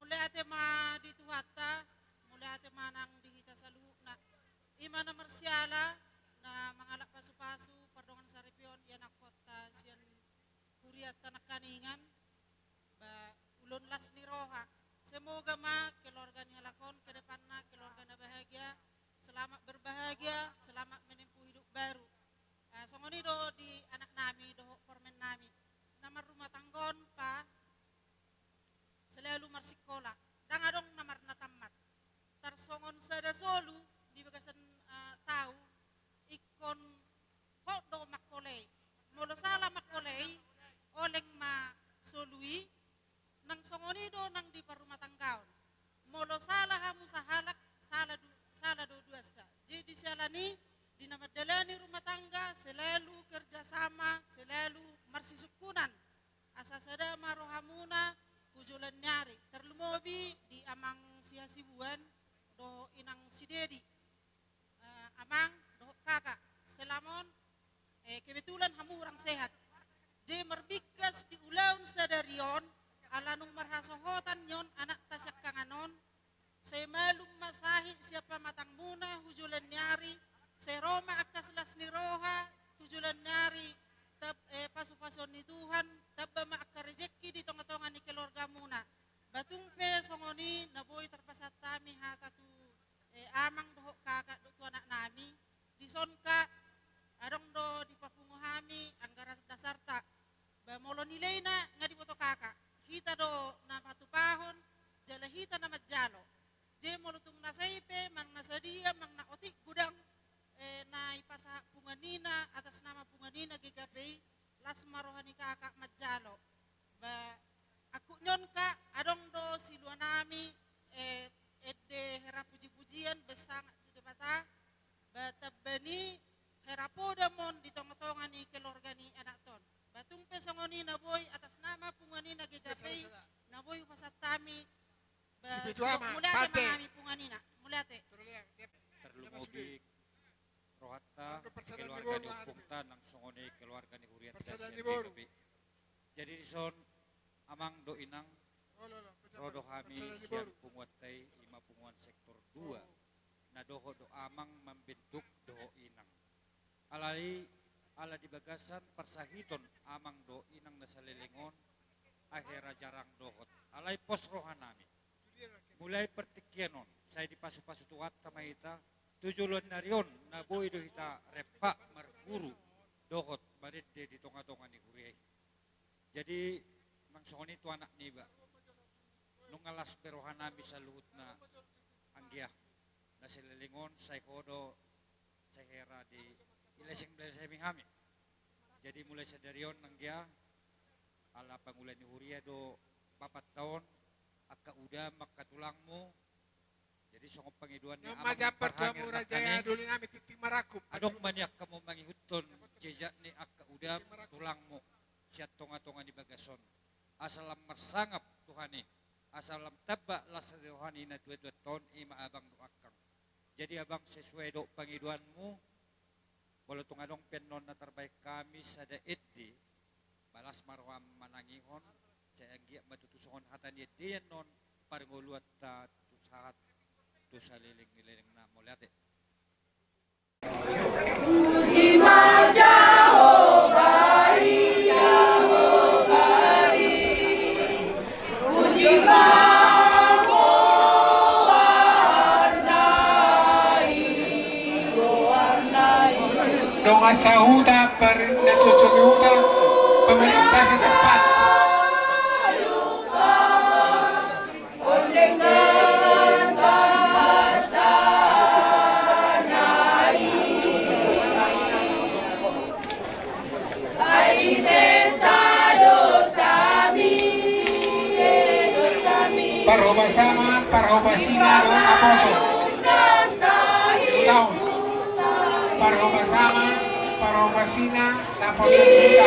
Mauliate ma di Tuhanta, mauliate ma nang di hita saluhutna. I ma na marsiala, na mangalap pasu-pasu, pardongan saripeon, ianakhonta sian hurianta nangkiningan, ba, ulaon las ni roha. Semoga ma keluarga ni halak on ke depanna keluarga na bahagia, selamat berbahagia, selamat menempuh hidup baru. Ah, songon i do di anak nami dohot parumaen nami. Na marrumah tangga on, Pa, selalu marsikola, ndang adong na marnatammat. Tarsongon sada solu di bagasan, eh, tau, ingkon hot do mangkolei. Molo sala mangkolei, oleng ma solu i, nang songon i do nang di parrumatanggaon. Molo sala hamu sahalak, sala du-, sala do duansa. Jadi siala ni, di na mandalani rumah tangga, selalu kerjasama, selalu marsisungkunan. Asa sada ma rohamuna hu joloan ni ari, tarlumobi di amang si Hasibuan dohot inang si Dedi. Eh, amang dohot kakak, selama on, eh, kebetulan hamu hurang sehat. Jadi marbingkas di ulaon sadari on, ala nunga marhasohotan ni on anakta siangkangan on, sai malum ma sahit sian pamatangmuna hu joloan ni ari, sai ro ma angka las ni roha tu joloan ni ari, tab-, eh, pasu-pasuon ni Tuhan, tamba ma angka rejeki di tonga-tonga ni keluargamuna. Ba tung pe songon i na boi tarpasahat hami hata tu, eh, amang dohot kakak dohot tu anak nami, dison, Kak, adong do dipapungu hami anggaran dasarta. Ba molo nilaina nga diboto kakak, hita do na patupahon, jala hita na manjalo. Jadi molo tung na sai pe, manang na sadia, manang na otik godang, eh, na ipasahat punguan ina, atas nama punguan ina G K P I, las ma roha ni kakak manjalo. Ba, angkup ni on, Kak, adong do silua nami, eh, ende hera puji-pujian, baen sangap tu Debata, ba tamba ni hera poda ma on di tonga-tonga ni keluarga ni anakta on. Ba tung pe songon i na boi atas nama punguan ina G K P I, na boi hupasahat hami, ba, mauliate ma hami punguan ina. Mauliate. Tarlumobi Rohanta, keluarga ni ompungta, nang songon i keluarga ni hurianta sian B K B. Jadi dison, amang dohot inang, ro do hami sian punguanta i, ima punguan sektor dua, na dohot do amang mambentuk dohot inang. Alai, ala di bagasan parsahiton amang dohot inang na saleleng on, akhirna jarang dohot. Alai pos rohanami. Mulai partingkian on, sai dipasupasu Tuhanta ma hita, tu joloan ni ari on, na boi do hita rempak marguru, dohot marende di tongatonga ni huria i. Jadi, nang songon i tu anak niba. Nunga las be rohanami saluhutna, anggia. Na saleleng on, sai ho do, sai hera di ileseng-leseng hami. Jadi mulai sadari on, anggia, ala pangula ni huria do bapanta on, angka udam, angka tulangmu. Jadi songon pangidoan ni amang parhangir nangkaning, adong ma nian hamu mangihuthon jejak ni angka udam, tulangmu sian tongatonga ni bagas on. Asa lam marsangap Tuhan i, asa lam tamba las roha ni natuatuanta on, ima abang dohot angkang. Jadi abang, sesuai dohot pangidoanmu, molo tung adong pe annon na tarbahen hami sada ende, balas ma roham manangihon, sai anggiat ma tutu songon hata ni ende i annon parngoluanta tu sahat tu saleleng ni lelengna. Mauliate. Puji ma Jahowa i, Jahowa i. Puji ma goarna i, goarna i. Dongan sahuta, parnatuatua ni huta, pemerintah setempat. Parhobas ama, parhobas ina, dohot naposo. Taon. Parhobas ama, parhobas ina, naposo ni huta.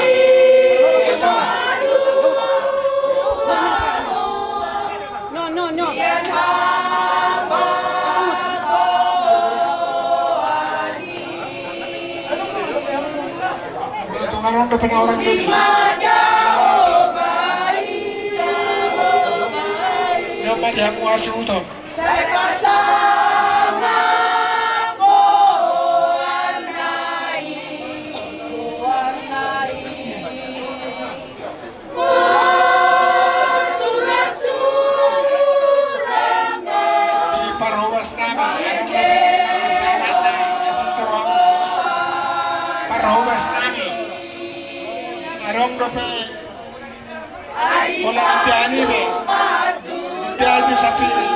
No, no, no. Molo tung adong dope na hurang do i, nunga di hamu hasuhuton. Sai pasahat ma goarna i, goarna i. Di parhobas nami, adong dope sahabatna, asi soroan. Parhobas nami, adong dope. Molo di ani be, di Aju Sapiri,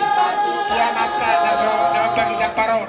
di amanta na so, na mambagi sampar on.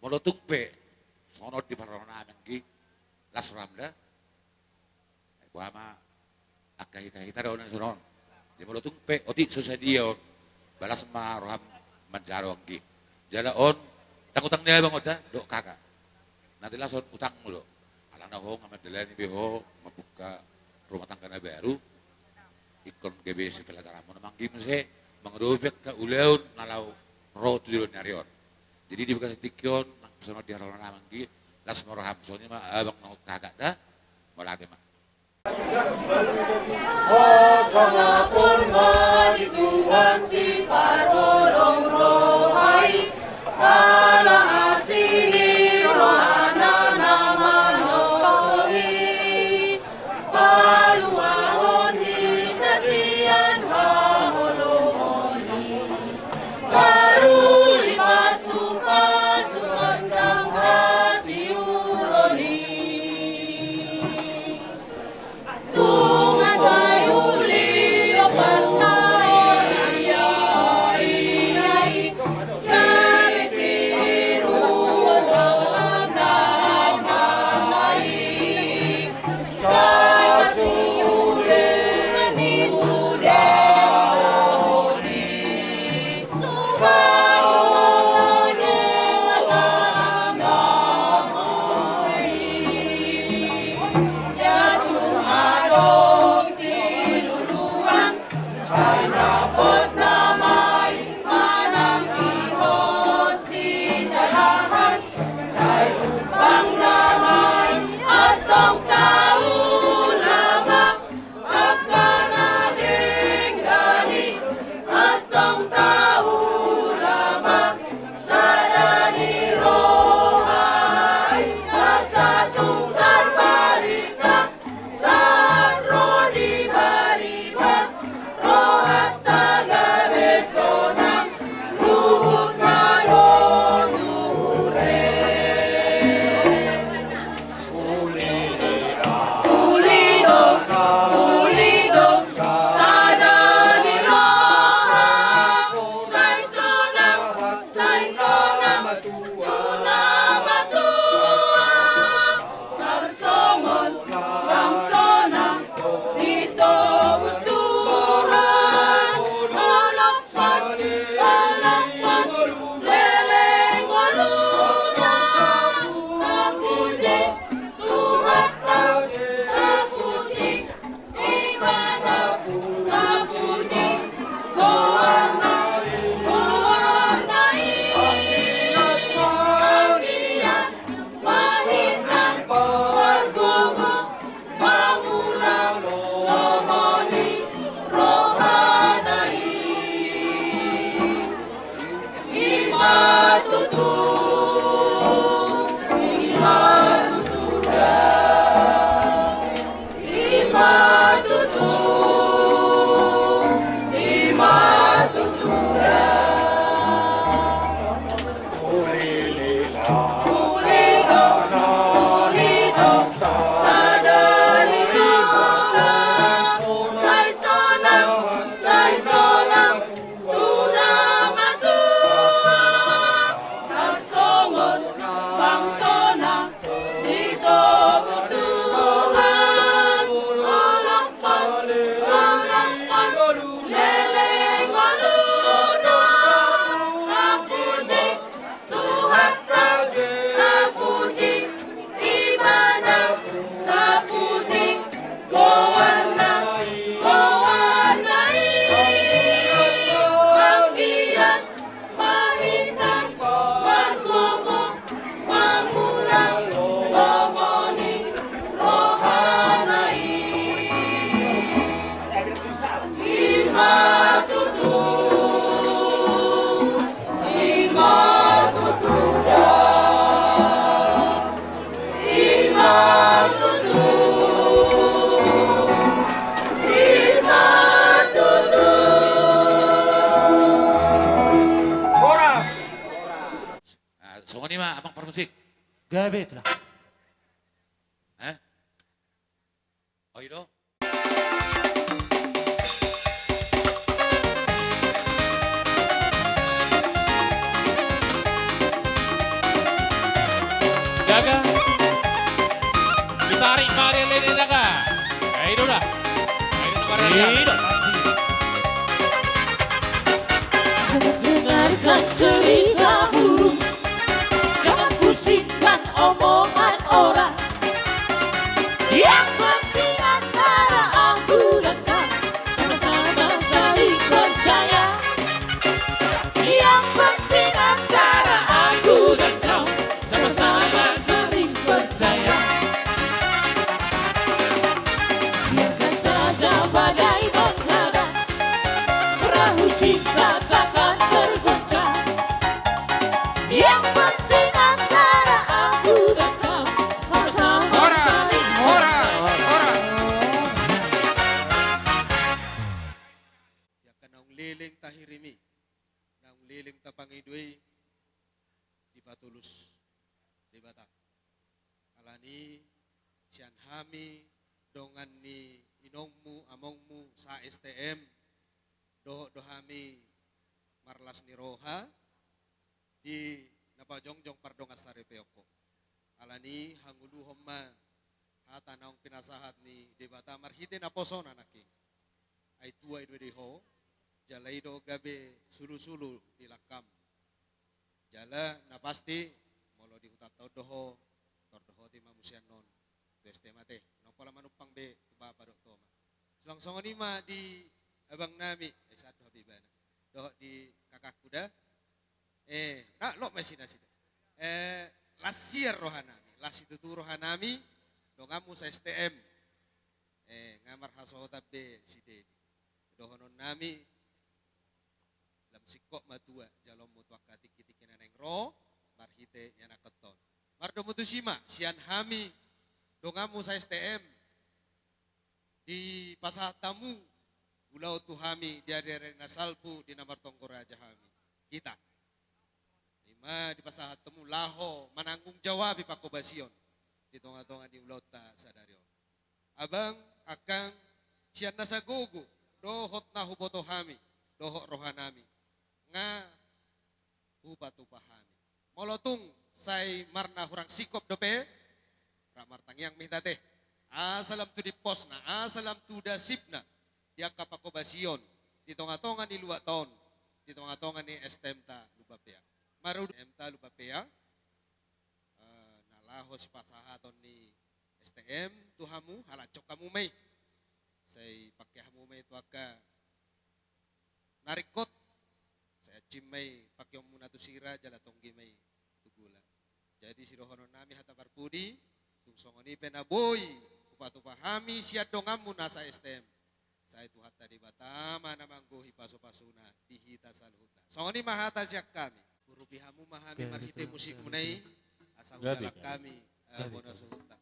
Molo tung pe songon on di parrohana nami, anggi, las roham da. Ai boha ma angka hita-hita do na songon on. Jadi molo tung pe otik so sadia on, ba las ma roham manjalo, anggi. Jala on, ndang utang ni abang on da dohot kakak. Na jelas on utangmu do. Alana ho nga mandalani be ho mambuka rumah tangga na baru. Ingkon gabe sipelataranmu nama, anggi, muse mangadopi angka ulaon na laho ro tu joloan ni ari on. Jadi di bagasan tingki on, nang songon on di parrohana nami, anggi, las ma roham. Songon i ma abang dohot kakak da. Mauliate ma. Hosana ma di Tuhan Siparholong roha i, ala asi ni rohana na manorangi. Paluahon hita sian haholomon i, baru dipasu-pasu sondang hatiuron i. Tung sai uli do parsaulian i, Horas. Ah, songon i ma, amang parmusik. Gabe, tulang. Eh? Oi do. Jangan cerita burung, jangan pusingkan omongan orang. Yang penting antara aku dan kau sama-sama saling percaya. Yang penting antara aku dan kau sama-sama saling percaya. Biarkan saja badai menghadang, perahu cinta takkan tergoncang. Yang penting antara aku dan kau sama-sama saling percaya. Ia kan naung leleng tahirimi, naung leleng tapangido i, dipatulus Debata. Alani sian hami dongan ni inongmu, amongmu, sa-S T M, dohot do hami marlas ni roha di na pajongjong pardongan saripeon ho. Alani hangoluhon ma hata naung pinasahat ni Debata marhite naposona nangkin. Ai tua i do di ho, jala i do gabe sulusulu di langkam. Jala na pasti, molo di hutanta on do ho, tor dohot i ma muse annon tu S T M ate. Nunga pola manumpang be tu bapa dohot oma. Suang songon i ma di abangnami, eh, sahat do hape ibana. Dohot di kakakku da. Eh, na, lot ma i nasida. Eh, las sian rohanami, las situtu rohanami, donganmu sa-S T M. Eh, nga marhasohotan be si Dedi. Dohononnami, lam singkop ma tua jaloonmu tu angka tingki-tingki na naeng ro, marhite ni anakhonta on. Mardomu tusi ma, sian hami, donganmu sa-S T M, dipasahat hamu ulaon tu hami di ari-ari na salpu di na martonggo raja hami. Hita. I ma dipasahat hamu laho mananggung jawabi panghobasion di tonga-tonga ni ulaonta sadari on. Abang, angkang, sian na sagogo, dohot na huboto hami, dohot rohanami, nga hupatupa hami. Molo tung sai marna hurang singkop dope, rap martangiang ma hita ate. Asa lam tu dimposna, asa lam tu dasipna, di angka panghobasion, di tonga-tonga ni luatta on, di tonga-tonga ni S T M-ta Lumban Peang. Marudut S T M-ta Lumban Peang, eh, na laho sipasahaton ni S T M tu hamu, halashon hamu ma i. Sai pangke hamu ma i tu angka na ringkot, sai hansit ma i pangkeonmuna tu sira, jala tonggi ma i tu gula. Jadi sidohononnami hata parpudi, tung songon i pe na boi hupatupa hami sian donganmu na sa-S T M, sai Tuhanta Debata ma na manggohi pasu-pasuna di hita saluhutna. Songon i ma hata sian hami. Urupi hamu ma hami marhite musikmuna i, asa hujalang hami, eh, bona suhutna.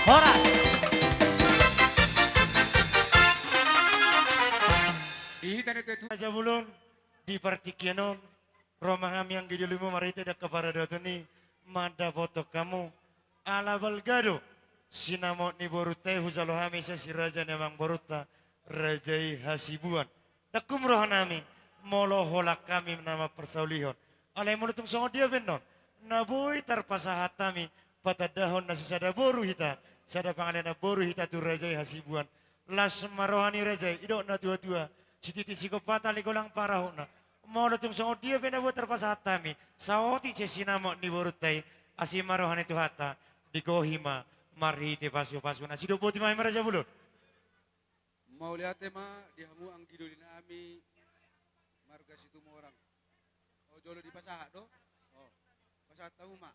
Horas. Di hita ni tutu. Raja Bolon, di partingkian on, ro ma hami anggi dolimu marhite di angka paradaton i, mandapothon hamu, ala balga do sinamot ni borunta i hujalo hami sian si raja ni amangborunta, raja i Hasibuan. Ndang hum rohanami, molo holan hami na mamparsaulihon. Alai molo tung songon dia pe annon, na boi tarpasahat hami, patandahon na sisada boru hita, sada pangalaonan boru hita tu raja i Hasibuan. Las ma roha ni raja i, didok na tua-tua, sititi sigompa tali golang parahutna. Molo tung songon dia pe na boi tarpasahat hami, saotik sian sinamot ni borunta i, asi ma roha ni Tuhanta, digohi ma marhite pasu-pasuna. Sidok boti ma hami Raja Bolon. Mauliate ma di hamu anggi doli nami marga Situmorang. O, jolo dipasahat do? O, pasahat hamu ma.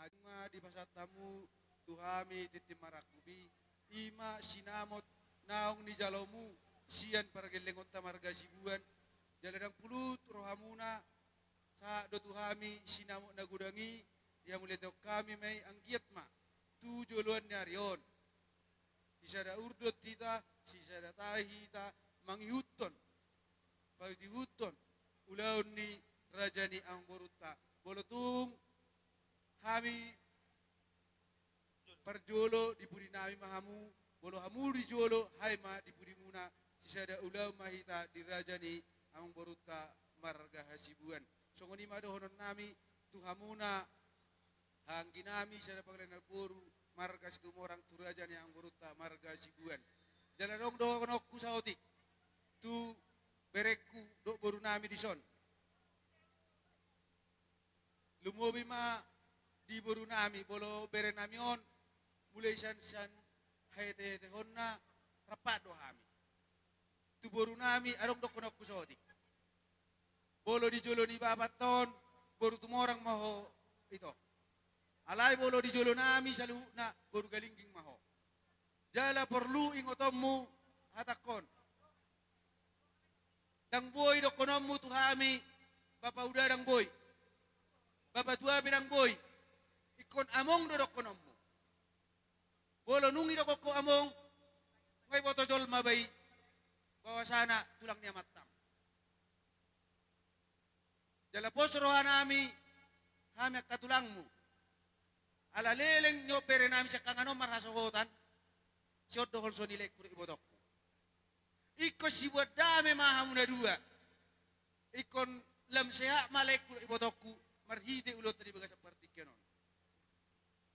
Adong ma dipasahat hamu tu hami tintin marangkup i, i ma sinamot naung nijalomu sian pargellengonta marga Hasibuan, jala ndang pulut rohamuna, sahat do tu hami sinamot na godang i, dihamuliatehon hami ma i. Anggiat ma tu joloan ni ari on sisada urdot hita, sisada tahi hita mangihuthon, paihutihut ulaon ni raja ni amangborunta. Molo tung hami parjolo, di pudi nami ma hamu, molo hamu di jolo, hami ma di pudimuna, sisada ulaon ma hita di raja ni amangborunta marga Hasibuan. Songon i ma dohonon nami tu hamuna, haha anggi nami sada pangalaho boru marga Situmorang, tu raja ni amangborunta marga Hasibuan. Jala adong dohononku saotik tu berengku dohot boru nami dison. Lumobi ma di boru nami, molo bere nami on, mulai sian, sian hahetehetehonna, rap do hami. Tu boru nami adong dohononku saotik. Molo di jolo ni bapanta on, boru Tumorang ma ho ito. Alai molo di jolo nami saluhutna, boru Galingging ma ho. Jala porlu ingotonmu hatangkon. Ndang boi dohononmu tu hami, bapa uda ndang boi, bapa tua pe ndang boi, ingkon among do dohononmu. Molo nunga didokkon ho among, nga diboto jolma be i bahwasana tulang ni amantam. Jala pos roha nami, hami angka tulangmu. Ala leleng ni on bere nami sian hami on marhasohotan, sai on do holso ni laengku dohot ibotongku. Ingkon siboan dame ma hamu na dua. Ingkon lam sehat ma laengku dohot ibotongku marhite ulaonta di bagasan partingkian on.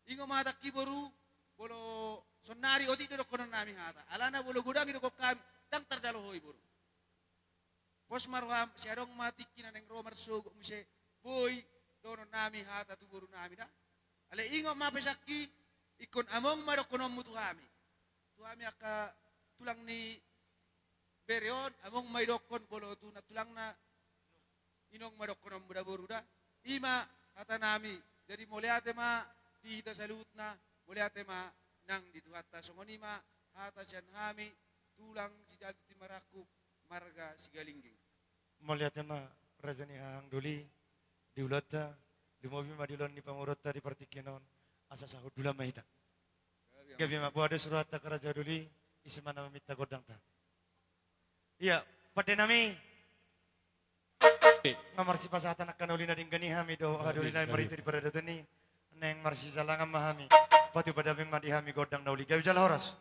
Ingot ma hatangki boru, molo saonari otik do dohonon nami hata. Alana molo godang didokkon hami, ndang tarjalo ho i boru. Pos ma roham, sai adong ma tingki na naeng ro marsogot muse, boi dohonon nami hata tu boru nami da. Alai ingot ma pesanki, ingkon among ma dohononmu tu hami. Tu hami angka tulang ni bere on, among ma didokkon, molo tu nantulangna, inong ma dohononmu da boru da. I ma hata nami. Jadi mauliate ma di hita saluhutna, mauliate ma nang di Tuhanta. Songon i ma hata sian hami, tulang sijalo tintin marangkup, marga Sigalingging. Mauliate ma raja ni hahang doli, di ulaonta, lumobi ma di ulaon ni pamoruonta di partingkian on, asa sahundulan ma hita. Gabe ma boha do suruhanta angka raja doli, ise ma na maminta gondangta. Ia, pande nami. Nga marsipasahat angka na uli na denggan i hami dohot haha doli nami marhite di paradaton i, naeng marsijalangan ma hami. Patupa damang ma di hami gondang na uli, gabe jala horas.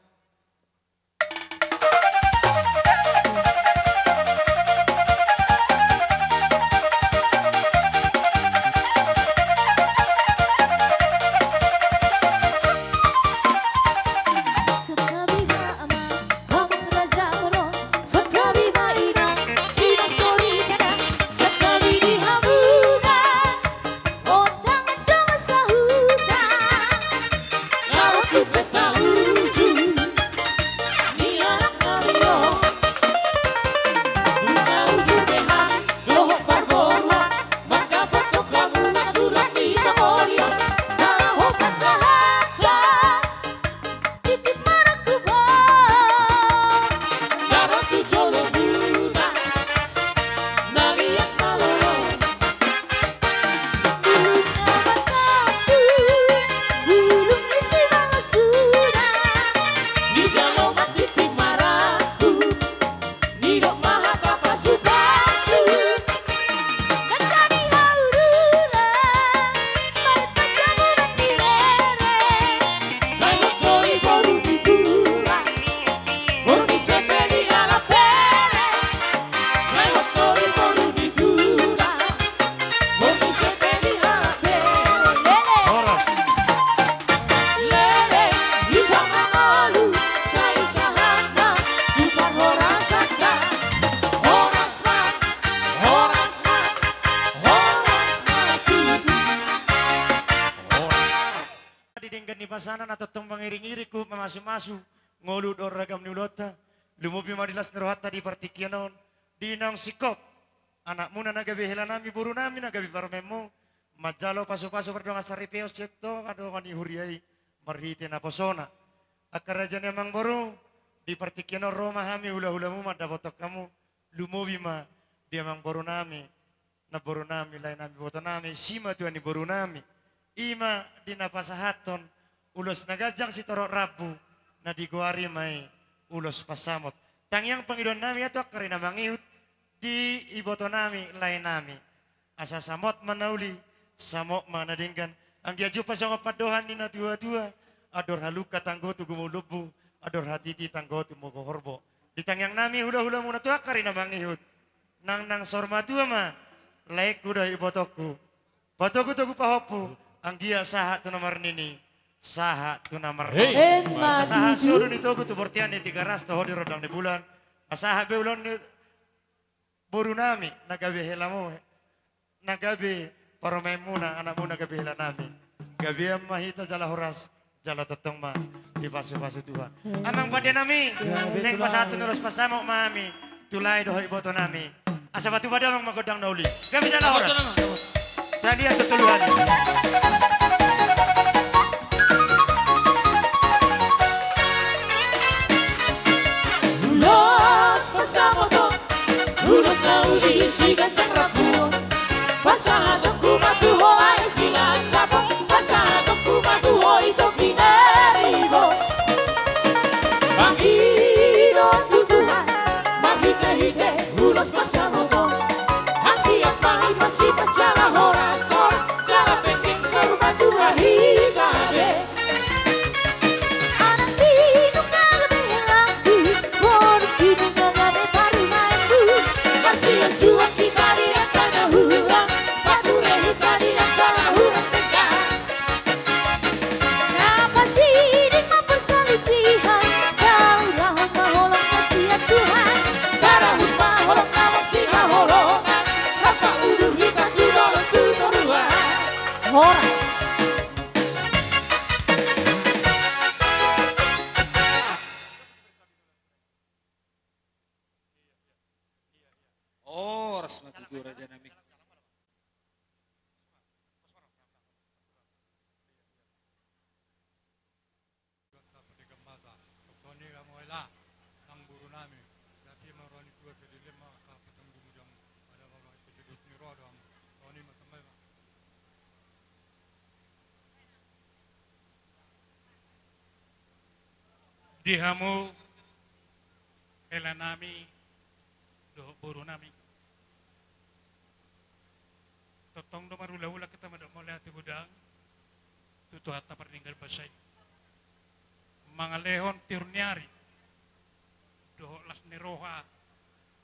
Di denggan ni pasanan na tongtong mangiringiring huhut mamasumasu ngolu dohot ragam ni ulaonta, lumobi ma di las ni rohanta di partingkian on, di naung singkop anakmuna na gabe helanami, borunami na gabe parumaenmu, manjalo pasupasu pardongansaripeon sian Tuhan, dongan ni huria i, marhite naposona. Angka raja ni amangboru, di partingkian on ro ma hami hulahulamu mandapothon hamu, lumobi ma di amangborunami, namborunami, laenami, ibotonami, simatua ni borunami. I ma di na pasahathon ulos na ganjang sitorop rambu, na digoari ma i ulos pansamot. Tangiang pangidoannami, ia tu angka ari na mangihut, di ibotonami, laenami. Asa samot ma na uli, samot ma na denggan. Anggiat jumpang songon pandohan ni natuatua: Andor halumpang tanggo tu gumul lombu, andor hatiti tanggo tu mogo horbo. Di tangiangnami hulahulamuna tu angka ari na mangihut, nangnang saur matua ma laengku dohot ibotongku, patogutogu pahompu, anggiat sahat tu na marnini, sahat tu na marnono. Emma tutu. Sahat solu ni togu tu bontean ni Tigaras, toho di rondang ni bulan. Sahat be ulaon ni borunami, na gabe helamu, na gabe parumaenmuna, anakmuna gabe helanami. Gabean ma hita jala horas, jala tongtong ma dipasupasu Tuhan. Amang pandenami, naeng pasahathon ulos pansamot ma hami tu lae dohot ibotonami. Asa patupa damang ma gondang na uli. Gabe jala horas. Talian tu tolu hali. Ulos pansamot on, ulos na uli siganjang rambu on. Pasahatonku ma tu ho aek silas sapong, pasahatonku ma tu ho itop ni na ribo. Mangido tu Tuhan marhitehite ulos pansamot on. Anggiat ma i masipasala horas-horas, jala penggeng saur matua hita be. Anak ni nunga gabe helambu, boru ni nunga gabe parumaenbu. Marsilanjuang hita di angka na hurang, pature hita di angka na hurang denggan. Na pasiding ma parsalisihan, daurahon ma holong na sian Tuhan. Tarahut ma holong na marsihaholongan, rap paulu hita tu dolok tu toruan. Horas. Horas ma tutu, rajanami. Di hamu helanami dohot borunami, tongtong do marulaulang hita mandok mauliate godang tu Tuhanta parningal basa i, mangalehon tiur ni ari dohot las ni roha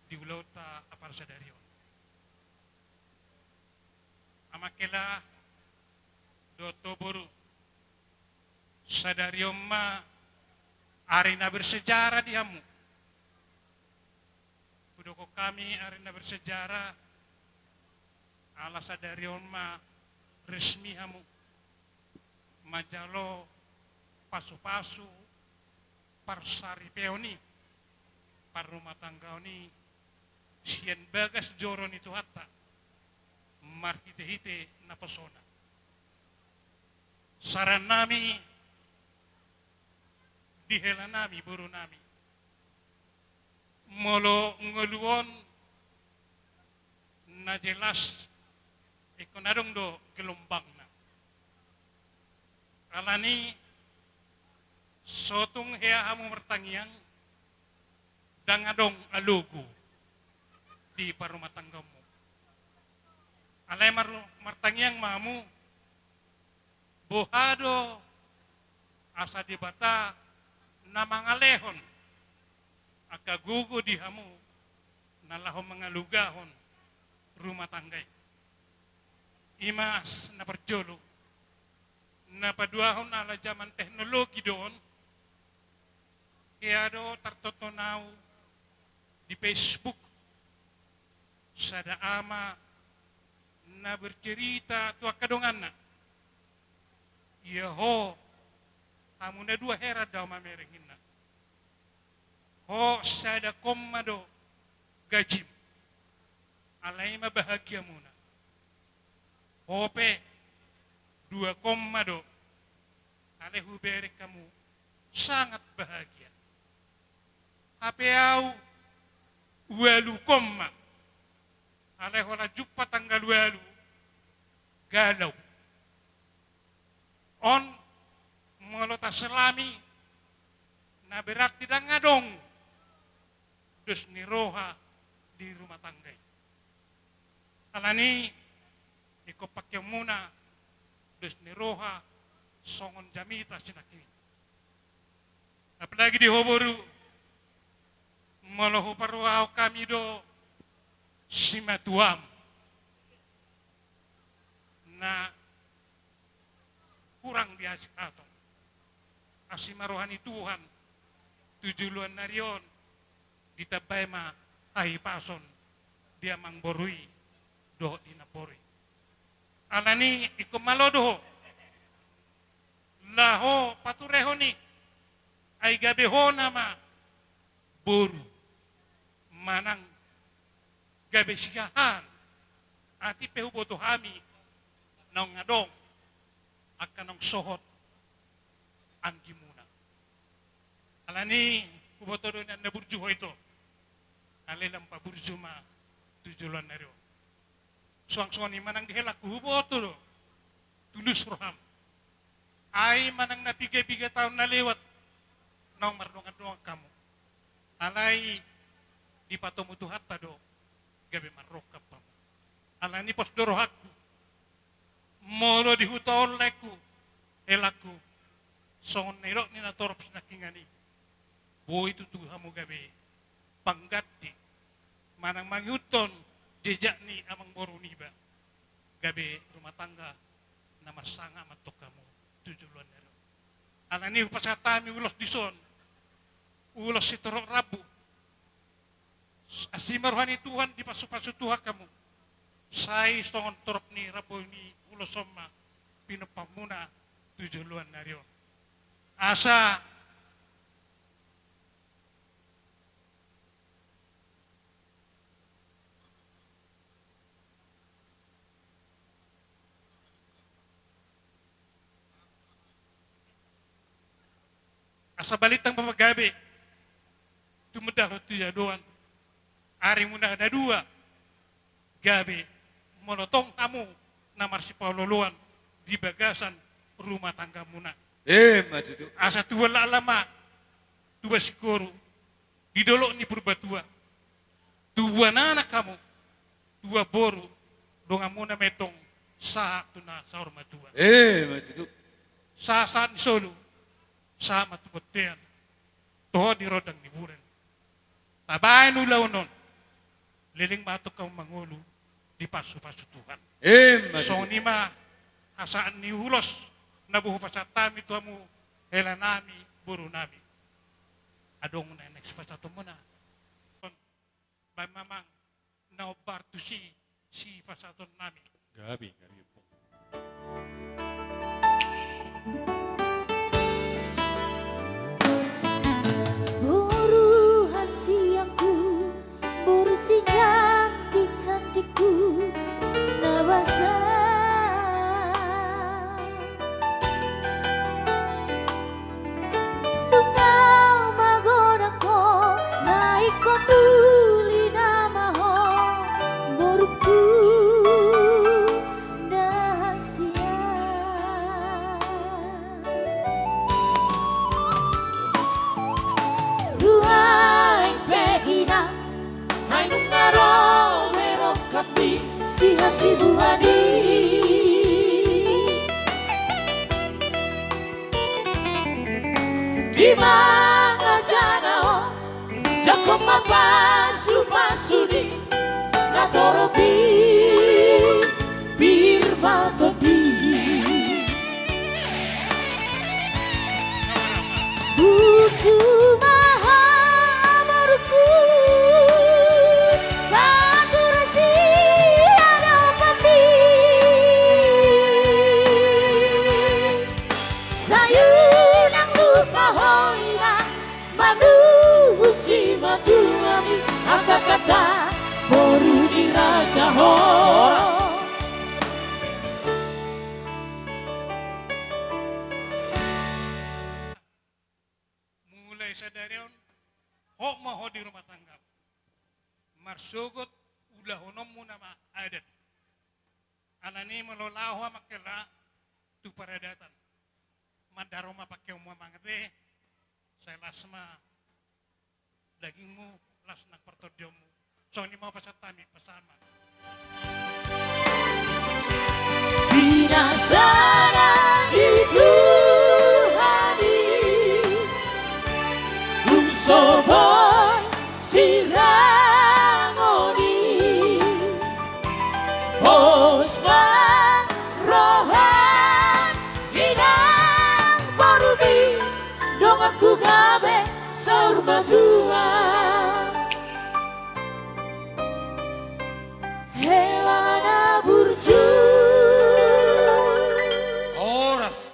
di ulaonta apala sadari on. Amang hela dohot ho boru, sadari on ma ari na bersejarah di hamu. Hudokhon hami ari na bersejarah, ala sadari on ma resmi hamu manjalo pasupasu parsaripeon i, parrumatanggaon i sian bagas joro ni Tuhanta marhitehite naposona. Saranami di helanami, borunami, molo ngolu on na jelas ingkon adong do gelombangna. Alani so tung hea hamu martangiang, ndang adong alogo di parrumatanggaonmu. Alai mar-, martangiang ma hamu, boha do asa Debata na mangalehon angka gogo di hamu na laho mangalugahon rumah tangga i. I ma na parjolo. Na paduahon, ala jaman teknologi do on, hea do tartonton au di Facebook sada ama na bercerita tu angka donganna. Ia ho, hamu na dua heran do au mamereng, ninna. Ho sada koma do gajim, alai ma bahagiamuna. Ho pe dua koma do, Alai hubereng hamu sangat bahagia. Hape au ualuhon ma. Alai holan jumpa tanggal ualu galau. On molo taselami na berarti ndang adong dos ni roha di rumah tangga i. Alani ingkon pangkeonmuna dos ni roha songon jamita sinangkining. Apalagi di ho boru, molo huparohahon hami do simatuam na hurang di hasihaton. Asi ma roha ni Tuhan tu joloan ni ari on ditambai ma hahipason di amangboru i dohot di namboru i. Alani ingkon malo do ho laho paturehon i, ai gabe hona ma boru manang gabe siahaan. Atik pe huboto hami naung adong angka naung sohot anggimuna. Alani huboto do nian na burju ho ito. Alai lam paburju ma tu joloan ni ari on. Suang songon i manang di helangku huboto do tulus roham. Ai manang na piga-piga taon na lewat naung mardongan-dongan hamu. Alai dipatomu Tuhanta do gabe marrongkap hamu. Alani pos do rohangku. Molo di huta on laengku, helangku, songon na nidok ni natorop sinangkiningan i, boi tutu hamu gabe pangganti manang mangihuthon jejak ni amangboru niba, gabe rumah tangga na marsangap ma antong hamu tu joloan ni ari on. Alani hupasahat hami ulos dison, ulos sitorop rambu. Asi ma roha ni Tuhan dipasupasu Tuhan hamu. Sai songon torop ni rambu ni ulos on ma pinompamuna tu joloan ni ari on. Asa Asa balintang ma gabe tumundalhon tu joloan arimuna na dua, gabe molo tong hamu na marsipaolooloan di bagasan rumah tanggamuna. Emma tutu. Asa tubuan laklak ma tubuan singkoru di dolok ni Purbatua. Tubuan anak hamu, tubuan boru, donganmuna ma i antong sahat tu na saur matua. Emma tutu. Sahat-sahat ni solu, sahat ma tu bontean, toho di rondang ni bulan. Tabaen ulaon on, leleng ma antong hamu mangolu dipasupasu Tuhan. Emma tutu. Songon i ma hasahatan ni ulos na boi hupasahat hami tu hamu, helanami, borunami. Adong na naeng sipasahatonmuna? Baen ma amang na hombar tusi sipasahatonnami. Gabe, gabe. Boru hasianku, boru sicantik-cantikku, na basa. Nunga magodang ho, na ingkon uli nama ho, borungku na hasian. Nuaeng pe inang, ai nunga ro be rongkapmi, sihasibuan i. Di mangajana on, jangkon ma pasu-pasu ni natorop i, pir ma tondi. Burju ma ho borungku, pature siadopanmi. Sai unang lupa ho inang, manuhuk simatuami, Sadari on, hot ma ho di rumah tangga. Marsogot ulahononmuna ma adat. Alani molo laho amang hela tu paradatan. Mandaro ma pangkeonmu amang ate, sai las ma dagingmu, las nang partondionmu. Songon i ma pasahat hami, pasahat ma. Pinasaran di Tuhan i, dung so boi sirang on i, pos ma roha ni nang borumi, donganku gabe saur matua. Hela na burju. Horas.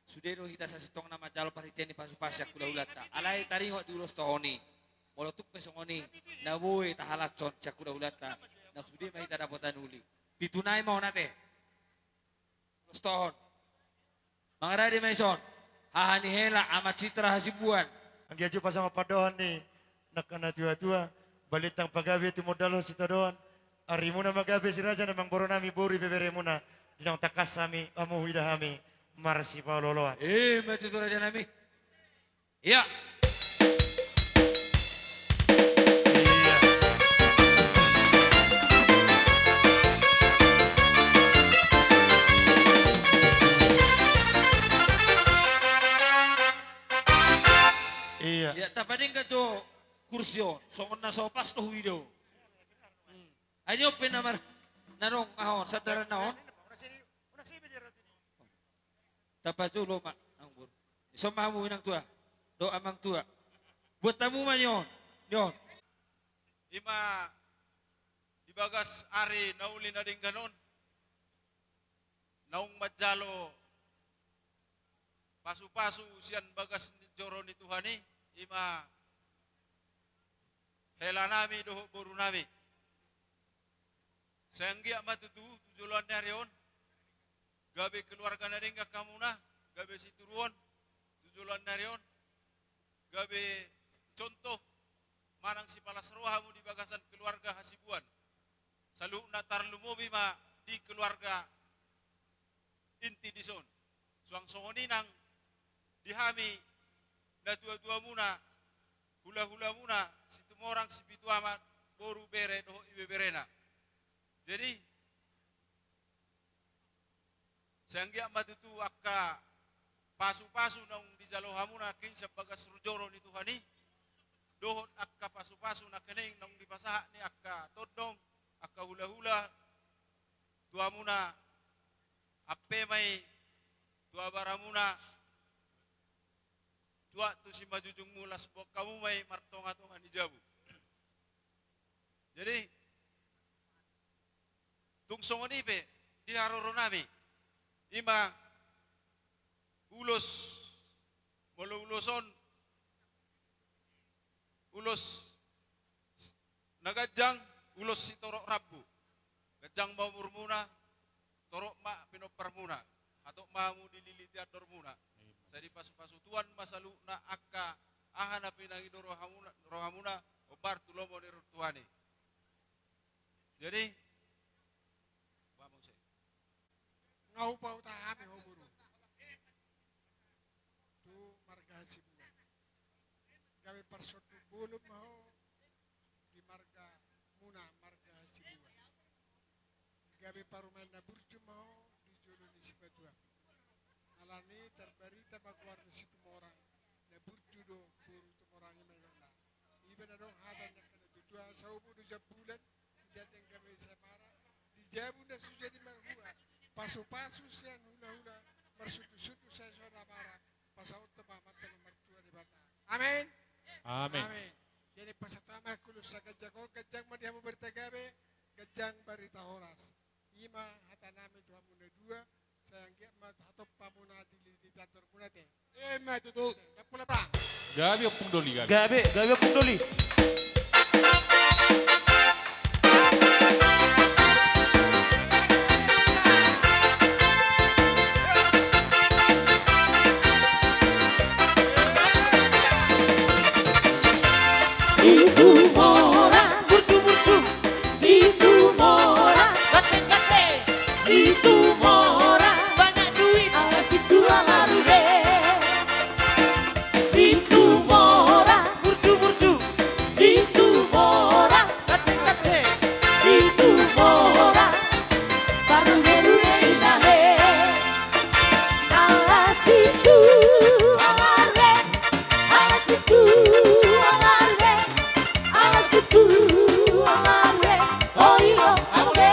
Sude do hita sasintongna manjalo parhitean ni pasupasu sian hulahulanta. Alai taringot di ulos tohon i, molo tung pe songon i na boi tahalashon sian hulahulanta, na sude ma hita dapotan uli. Pitu nai ma on ate. Ulos tohon. Mangarade ma ison. Haha ni hela, Ama Citra Hasibuan. Anggiat jumpang songon pandohan ni angka na tuatua, balintang pagabe tumundalhon sitadoan. Arimuna ma gabe si raja nang amangboru nami, boru ibeberemuna. Di naung tangkas hami hamu huida hami marsipaolooloan. Ima tutu raja nami. Ia. Ia. Ia, tapadenggan jo kursi on, songon na so pas do huida on. Hmm. Ai on pe na mar-, na dong aha on, sandaran na on. Tapajolo ma, amangboru. Ison ma hamu inang tua. Dohot amang tua. Buat hamu ma ni on. Ni on. Ima di bagas ari na uli na denggan on, naung manjalo pasupasu sian bagas ni joro ni Tuhan i, ima hela nami dohot boru nami. Sai anggiat ma tutu tu joloan ni ari on gabe keluarga na denggan hamuna, gabe situruon tu joloan ni ari on, gabe contoh manang sipalas roha hamu di bagasan keluarga Hasibuan. Saluhutna tarlumobi ma di keluarga inti dison. Suang songon i nang di hami natuatuamuna, hulahulamuna, Situmorang, Sipitu Amak, boru, bere dohot ibeberena. Jadi, sai anggiat ma tutu angka pasupasu naung dijalo hamuna nangkin sian bagas joro ni Tuhan i, dohot angka pasupasu nangkining naung dipasahat ni angka tondong, angka hulahula, tu hamuna, ampe ma i tu abaramuna, tuat tu simanjujungmu, laos boan hamu ma i martongatonga ni jabu. Jadi, tung songon i pe di haroro nami, ima ulos, molo ulos on, ulos na ganjang, ulos sitorop rambu. Ganjang ma umurmuna, torop ma pinomparmuna, hatop ma hamu dililiti andormuna. Amin. Sai dipasupasu Tuhan ma saluhutna angka aha na pinangido rohamuna, rohamuna, hombar tu lomo ni roha ni Tuhan i. Jadi, ba muse. Nga hupahuta hami ho boru tu marga Hasibuan. Gabe parsonduk bolon ma ho di margamuna, marga Hasibuan. Gabe parumaen na burju ma ho di jolo ni sipatua. Alani tarbarita ma goar ni Situmorang, na burju do boru Tumorang i ma nidokna. Iba na dong hata ni angka na tuatua, saumur dua jam bulan, di danden gabe samara, di jabu na so jadi marhua, pasupasu sian hulahula, marsundusundu sian saudara, pasahathon ma amanta na martua Debata. Amin. Amin. Amin. Jadi pasahat ma ulos na ganjang on, ganjang ma di hamu barita gabe, ganjang barita horas. Ima hata nami tu hamu na dua, Sai anggiat ma hatop hamuna di, di, di teater muna te. Ima tutu. Gabe Ompung Doli, gabe. Gabe, gabe Ompung Doli. Situmorang burju-burju, Situmorang ganteng-ganteng, Situmorang banyak duit, ala Situmorang rure. Situmorang burju-burju, Situmorang ganteng-ganteng, Situmorang parrure-rure inna he. Ala Situmorang rure, ala Situmorang rure, ala Situmorang rure, oi ho, oi ho.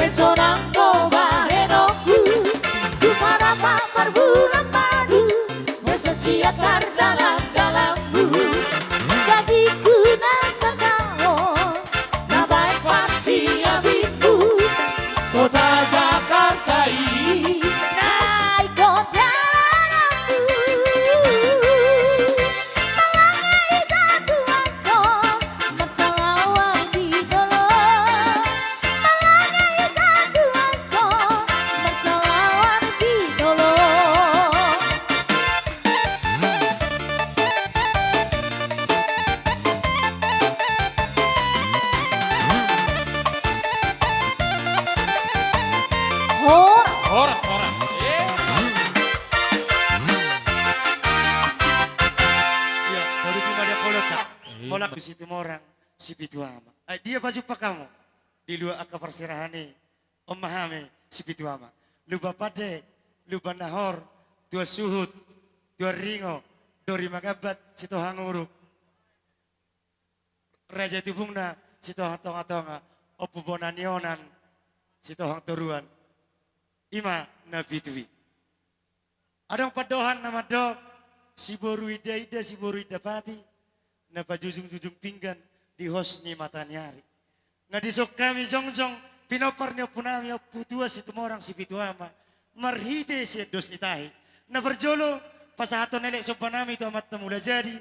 Sonang do bahenonku, tu panapa marbulan madu, masa siat mardalan-dalanmu. Gajiku na sangkaon, na baen parsiabinmu. Kota Jakarta i, na ingkon dalananmu. Mangange hita tu ancol, marsalawar di dolok. Mangange hita tu ancol, marsalawar di dolok. Horas. Horas, horas. Eh. Iya, baru cuma dia kolot, Kak. Iya. Kolak di situ morang. Sipitu Ama. Ai dia pajumpa hamu di luat angka parserahan i. On ma hami Sipitu Ama. Lumban pande, lumban nahor, tuan suhut, tuan ringo, dori mangambat, sitohang uruk. Raja Tubungna, sitohang tonga-tonga, Ompu Bona ni Onan, sitohang toruan. I ma na pitu i. Adong pandohan na mandok, siboru inda-inda, siboru inda pati, na pajujung-jujung pinggan di hos ni mataniari. Na dison hami jongjong, pinompar ni ompunami Ompu Tuan Situmorang Sipitu Ama, marhite sian dos ni tahi. Na parjolo, pasahathon elek sombanami tu Amanta Mulajadi,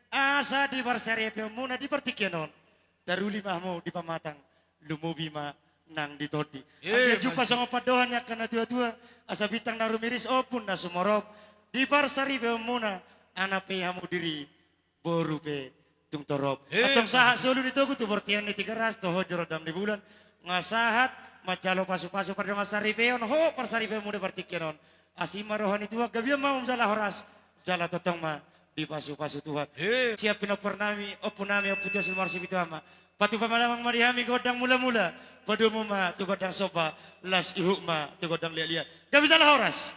asa di parsaripeonmuna di partingkian on, taruli ma hamu di pamatang, lumobi ma nang di tondi. Eh, anggiat jumpa songon pandohan ni angka na tua-tua, asa bintang na rumiris ombun na sumorop, di parsaripeonmuna, anak pe hamu diri, boru pe tung torop. Eh, antong sahat solu ni togu tu bortean ni Tigaras, toho di rondang ni bulan, nga sahat, manjalo pasu-pasu pardongan saripeon, ho parsaripeonmuna di partingkian on. Asi ma roha ni Tuhan, gabe ma hamu jala horas, jala tongtong ma dipasu-pasu Tuhan. Eh. Sian pinomparnami, ompunami, Ompu Tuan Situmorang Sipitu Ama. Patupa ma damang ma di hami gondang mula-mula, padomu ma tu gondang somba, laos ihut ma tu gondang liat-liat. Gabe jala horas.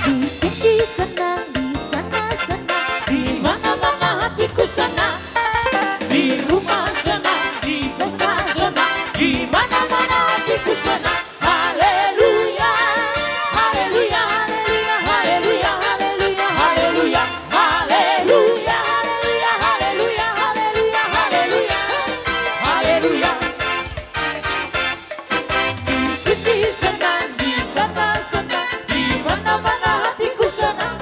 Di sini senang, di sana senang, di mana-mana hatiku senang. Di rumah senang, di pesta senang, di mana-mana hatiku senang. Haleluya, haleluya, haleluya. Di sini senang, di sana senang, di mana-mana hatiku senang.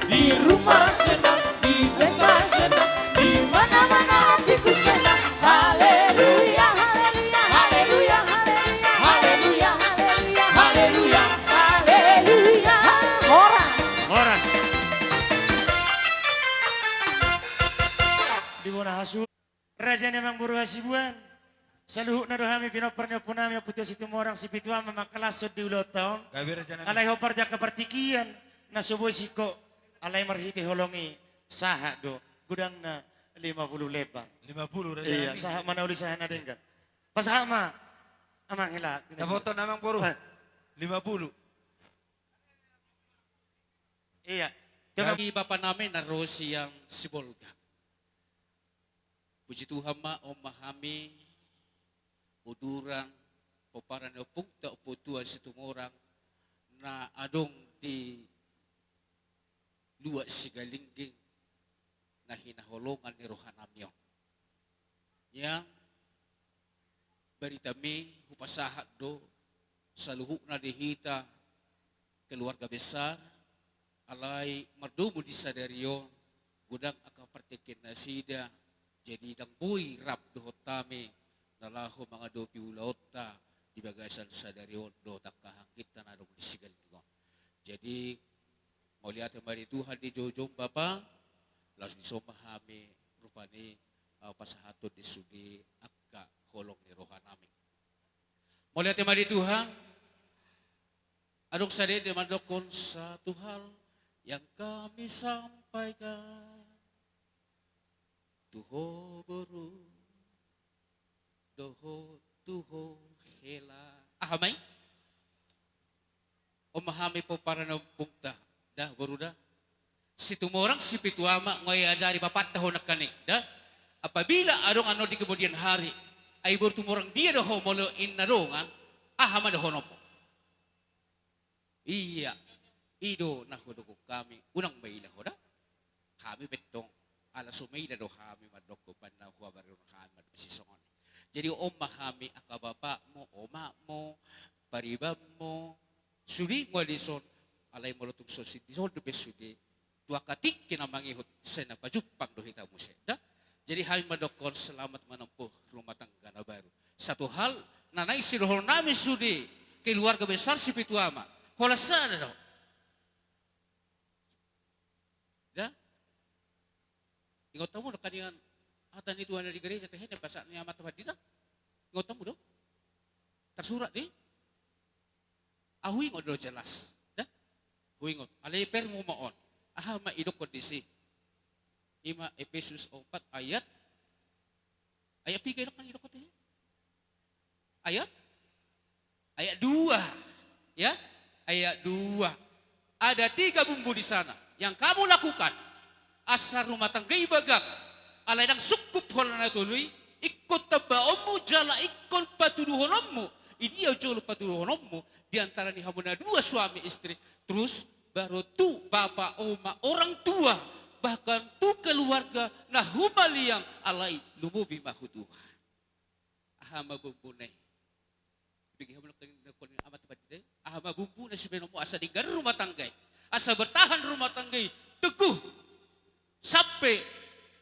Di rumah senang, di pesta senang, di mana-mana hatiku senang. Haleluya, haleluya, haleluya, haleluya, haleluya, haleluya, haleluya. Horas. Horas. Di bona hasu. Raja ni amangboru Hasibuan. Saluhutna do hami pinompar ni ompunami Ompu Tuan Situmorang Sipitu Ama mangkalashon di ulaonta on. Gabe raja nami. Alai hombar di angka partingkian na so boi singkop, alai marhite holong i sahat do, godangna lima puluh lembar. Lima puluh, raja nami. Iya, sahat ma na uli, sahat na denggan. Pasahat ma, amang, hela. Dapoton amangboru. Eh. Lima puluh. Iya. Di bapa nami na ro sian Sibolga. Puji Tuhan ma, on ma hami uduran pomparan ni ompungta Ompu Tuan Situmorang na adong di luat Sigalingging na hinaholongan ni rohanami on. Nian baritami hupasahat do saluhutna di hita keluarga besar, alai mardomu di sadari on, godang angka partingkian nasida, jadi ndang boi rap dohot hami na laho mangadopi ulaonta di bagasan sadari on dohot angka hangginta na adong di Sigalingging on. Jadi, mauliate ma di Tuhan di jojom Bapa, laos dison ma hami rupani, eh, pasahathon di sude angka holong ni rohanami. Mauliate ma di Tuhan. Adong sada ende mandokkon satu hal yang kami sampaikan. tu ho boru, dohot tu ho hela. Aha ma i? On ma hami pomparan ni ompungta, da, boru da. Situmorang Sipitu Ama, nga iajari bapanta ho nangkaning, da. Apabila adong annon di kemudian hari, ai boru Tumorang dia do ho molo inna dongan, aha ma dohononmu? Ia, i do na hudokkon hami, unang maila ho da. Hami pe tong, ala so maila do hami mandokkon, umbahen na huabarihon hami ma do sisongon i. Jadi on ma hami angka bapakmu, omakmu, paribanmu, sude nga dison, alai molo tung so dison dope sude, tu angka tingki na mangihut, sai na pajumpang do hita muse, da. Jadi hami mandokkon selamat menempuh rumah tangga na baru. Satu hal na naeng sidohononnami sude keluarga besar Sipitu Ama, holan sada do. Da? Ingot hamu nangkaningan hata ni Tuhan na di gereja, tehe na pasahat ni Amanta Pandita? Ingot hamu do? Tarsurat di? Ahu ingot do jelas. Da? Huingot. Alai permu ma on. Aha ma idokkon disi? Ima Efesus opat ayat, ayat piga idokkon, idokkon tehe? Ayat? Ayat dua. Ya? Ayat dua. Ada tiga bumbu di sana yang kamu lakukan. Asa rumah tangga i bagak. Alai ndang sungkup holan na tolu i, ingkon tambaonmu jala ingkon patuduhononmu. Idia jolo patuduhononmu di antara ni hamu na dua suami istri. Terus baru tu bapa, oma, orang tua, bahkan tu keluarga na humaliang, alai lumobi ma tu Tuhan. Aha ma bumbuna i? Bege hamu nangkaning, nangkaning Amanta Pandita i. Aha ma bumbuna sibahenonmu asa denggan rumah tangga i, asa bertahan rumah tangga i teguh sampe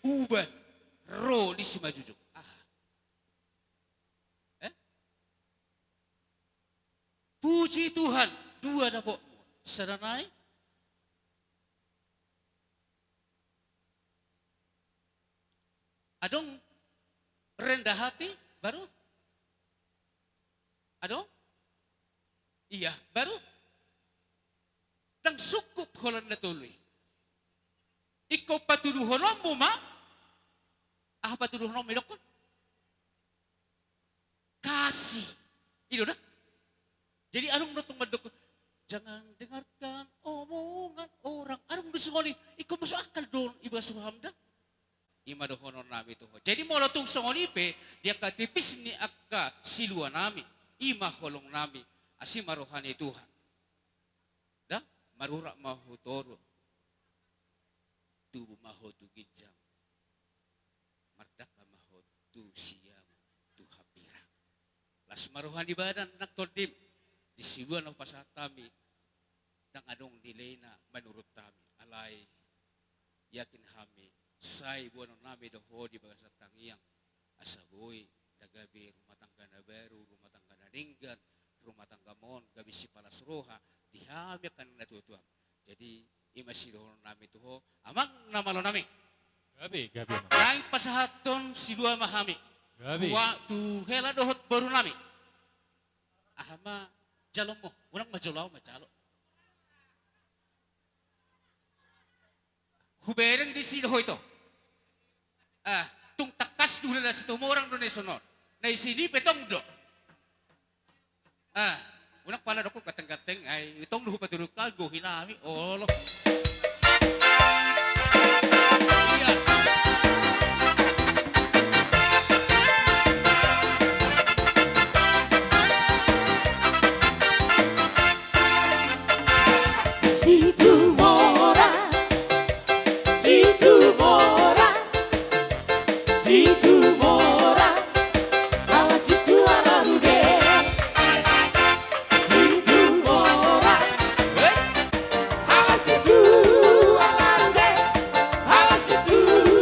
uban ro di simanjujung? Aha? Eh? Puji Tuhan, dua dapotmu. Sada nai? Adong rendah hati, baru? Adong? Iya, baru? Ndang sungkup holan na tolu i. Ingkon patuduhononmu ma. Aha patuduhononmu idokkon? Kasih. I do da. Jadi adong do tong mandok, jangan dengarkan omongan orang. Adong do songon i, ingkon masuk akal do on i bagas roham da. I ma dohononnami tu ho. Jadi molo tung songon i pe, di angka tipis ni angka siluanami, i ma holongnami, asi ma roha ni Tuhan. Da, marurat ma ho tu toru, tubu ma ho tu ginjang, mardangka ma ho tu siamun, tu hambirang. Las ma roha ni badan nang tondim, di silua na hupasahat hami, ndang adong nilaina manurut hami, alai yakin hami, sai boanonnami do ho di bagasan tangiang, asa boi na gabe rumah tangga na baru, rumah tangga na denggan, rumah tangga mon gabe sipalas roha di hami angka na tuatua. Jadi i ma sidohononnami tu ho, amang na malonami. Gabe, gabe, amang. Naeng pasahathon silua ma hami. Gabe. Tu hela dohot borunami. Aha ma jalomu? Unang ma jolo, ahu ma jalo. Hubereng disi do ho ito. Ah, tung tangkas do hulala Situmorang do na dison on. Na disi pe tong do. Ah, unang pala dokkon ganteng-ganteng, ai tong do hupatuduhon gohi nami, olo. Situmorang, Situmorang, Situmorang, ala Situmorang rude. Situmorang, eh? Ala Situmorang rude, ala Situmorang.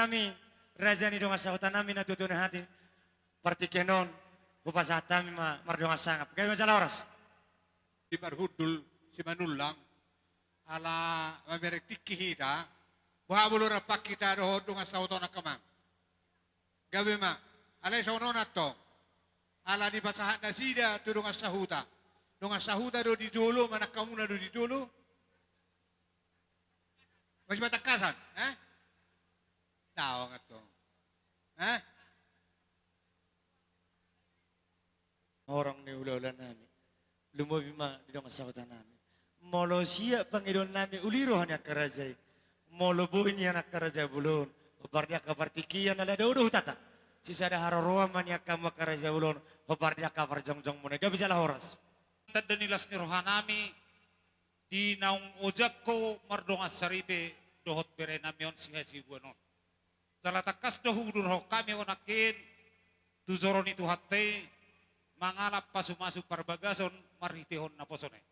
Hami, raja ni dongan sahuta nami, na tutu na hati, partingkian on, hupasahat hami ma mardongan sangap. Gabe ma jala horas. Di parhundul Simanullang, ala mamereng tingki hita, boha molo rap hita dohot dongan sahuta on angka amang. Gabe ma, alai songon on antong. Ala dipasahat nasida tu dongan sahuta. Dongan sahuta do di jolo, manang hamuna do di jolo. Masih Batakkasan, eh? Daong antong. Eh? Horong ni hulahula nami. Lumobi ma di dongan sahuta nami. Molo siap pangidoan nami uli roha ni angka raja i. Molo boi nian angka raja bolon. Hombar di angka partingkian ala dao do hutata. Sisada haroroan ma nian hamu angka raja bolon. Hombar di angka parjongjong muna i. Gabe jala horas. Tanda ni las ni roha nami. Di naung ojakku mardongan saripe dohot bere nami on si Hasibuan on. Jala tangkas do huudurhon hami on nangkin tu joro ni Tuhanta i mangalap pasumasu parbagason marhitehon naposona i.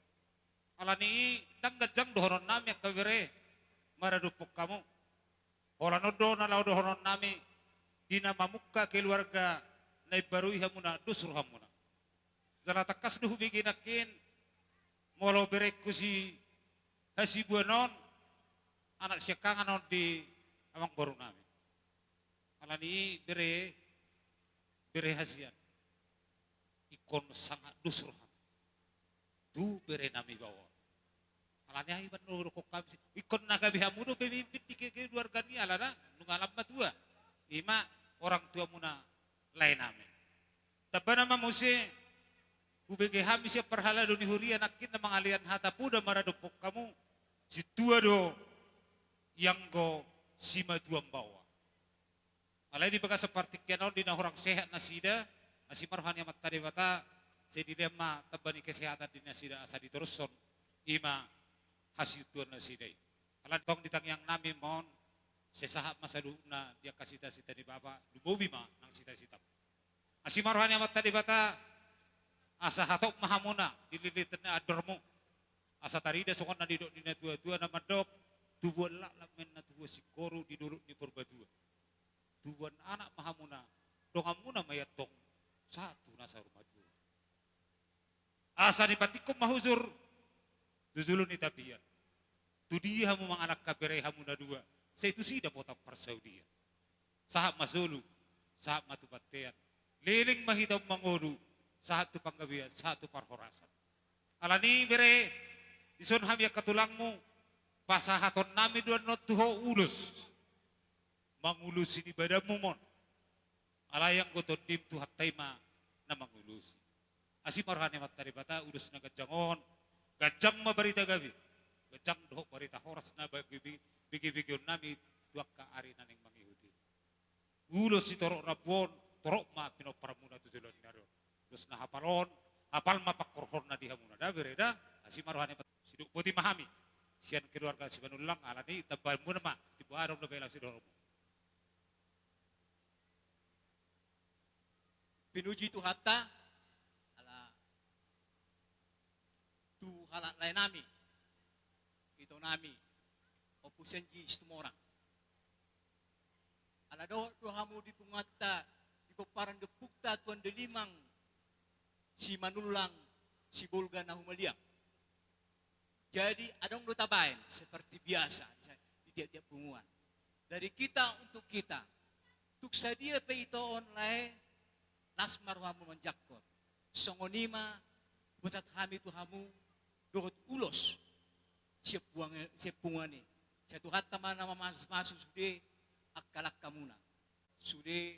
Alani i ndang ganjang dohonon nami angka bere maradophon hamu. Holan on do na laho dohonon nami di na mamungka keluarga na imbaru i hamuna dos rohamuna. Jala tangkas do hubege nangkin molo berengku si Hasibuan on anak siangkangan on di amangboru nami. Alani i bere, bere hasian. Ingkon sangat dos roham tu bere nami baoa on. Alani i baen do dohonon hami si, ingkon na gabe hamu do pemimpin di kekeluargaan i alana nunga lam matua. I ma orang tuamuna lae nami. Tambana ma muse, hubege hami sian parhalado ni huria nangkin na mangalean hata poda maradophon hamu, sintua do ianggo simatua baoa. Alai di bagasan partingkian on di na hurang sehat nasida, asi ma roha ni Amanta Debata, sai dilean ma tamba ni kesehatan di nasida asa diterushon, i ma hasintuan nasida i. Alai tong di tangiang nami ma on, sai sahat ma saluhutna di angka sitasita ni bapa, lumobi ma nang sitasita. Asi ma roha ni Amanta Debata, asa hatop ma hamuna di lilitan ni andormu. Asa tarida songon na nidok ni natuatua na mandok, tubuan laklak ma inna tubuan singkoru di dolok ni Purbatua. Tubuan anak ma hamuna, donganmuna ma i antong sahat tu na saur matua. Asa dipantikkon ma hujur tu julu ni tapian. Tudia hamu mangalangka bere hamu na dua, sai tusi dapotan parsaulian. Sahat ma solu, sahat ma tu bontean. Leleng ma hita on mangolu, sahat tu panggabean, sahat tu parhorasan. Alani i bere, dison hami angka tulangmu, pasahaton nami do annon tu ho ulos. Mangulosi ni badanmu ma on. Alai anggo tondim Tuhanta i ma na mangulosi. Asi ma roha ni Amanta Debata, ulos na ganjang on, ganjang ma barita gabe, ganjang dohot barita horas na bagi-, bege-begeon nami tu angka ari na naeng mangihut i. Ulos sitorop rambu on, torop ma pinomparmuna tu joloan ni ari on. Ulos na hapal on, hapal ma pangkorhonna di hamuna. Da bere da, asi ma roha ni Amanta. Sidok boti ma hami sian keluarga Simanullang, alani i tambaanmuna ma, di boha adong dope laos sidohononmu. Pinuji Tuhanta, ala tu halak lae nami, ito nami, Ompu Senji Situmorang. Ala dohot do hamu di punguanta, di pomparan di ompungta Tuan Daliman, Simanullang, Sibolga na humaliang. Jadi, adong do tabaen, seperti biasa, di tiap-tiap punguan. Dari kita untuk kita. Tung sadia pe ito on lae, las ma rohamu manjangkon. Songon i ma, hupasahat hami tu hamu, dohot ulos, sian punguan, sian punguan i. Sai Tuhanta ma na mamasumasu sude, angka langkamuna. Sude,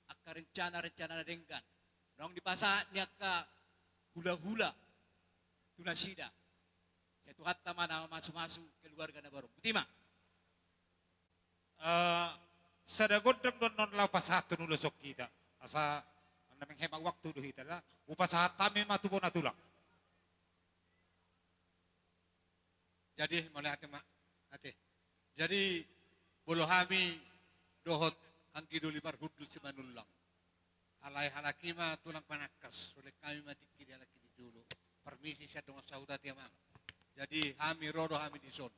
angka rencana-rencana na denggan. Naung dipasahat ni angka hulahula tu nasida. Sai Tuhanta ma na mamasumasu keluarga na baru. Boti ma. Eh, sada gondang do annon laho pasahathon ulos on hita. Asa na menghemat waktu do hita da. Hupasahat hami ma tu bona tulang. Jadi, mauliate ma, ate. Jadi, molo hami dohot anggi doli parhundul Simanullang. Alai halak i ma tulang panangkas, sude hami ma tingki di halak i di jolo. Parmisi sian dongan sahuta, ate, amang. Jadi, hami ro do hami dison.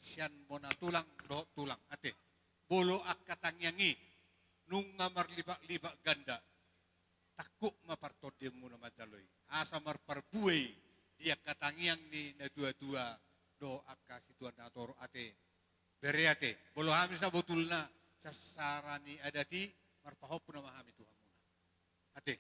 Sian bona tulang, dohot tulang, ate. Molo angka tangiang i nunga marlipat-lipat ganda, tangkup ma partondionmuna manjalo i, asa marparbue i di angka tangiang ni natua-tua dohot angka situan na torop. Ate, bere ate, molo hami sabotulna, sansara ni adat i, marpahompu nama hami tu hamuna. Ate.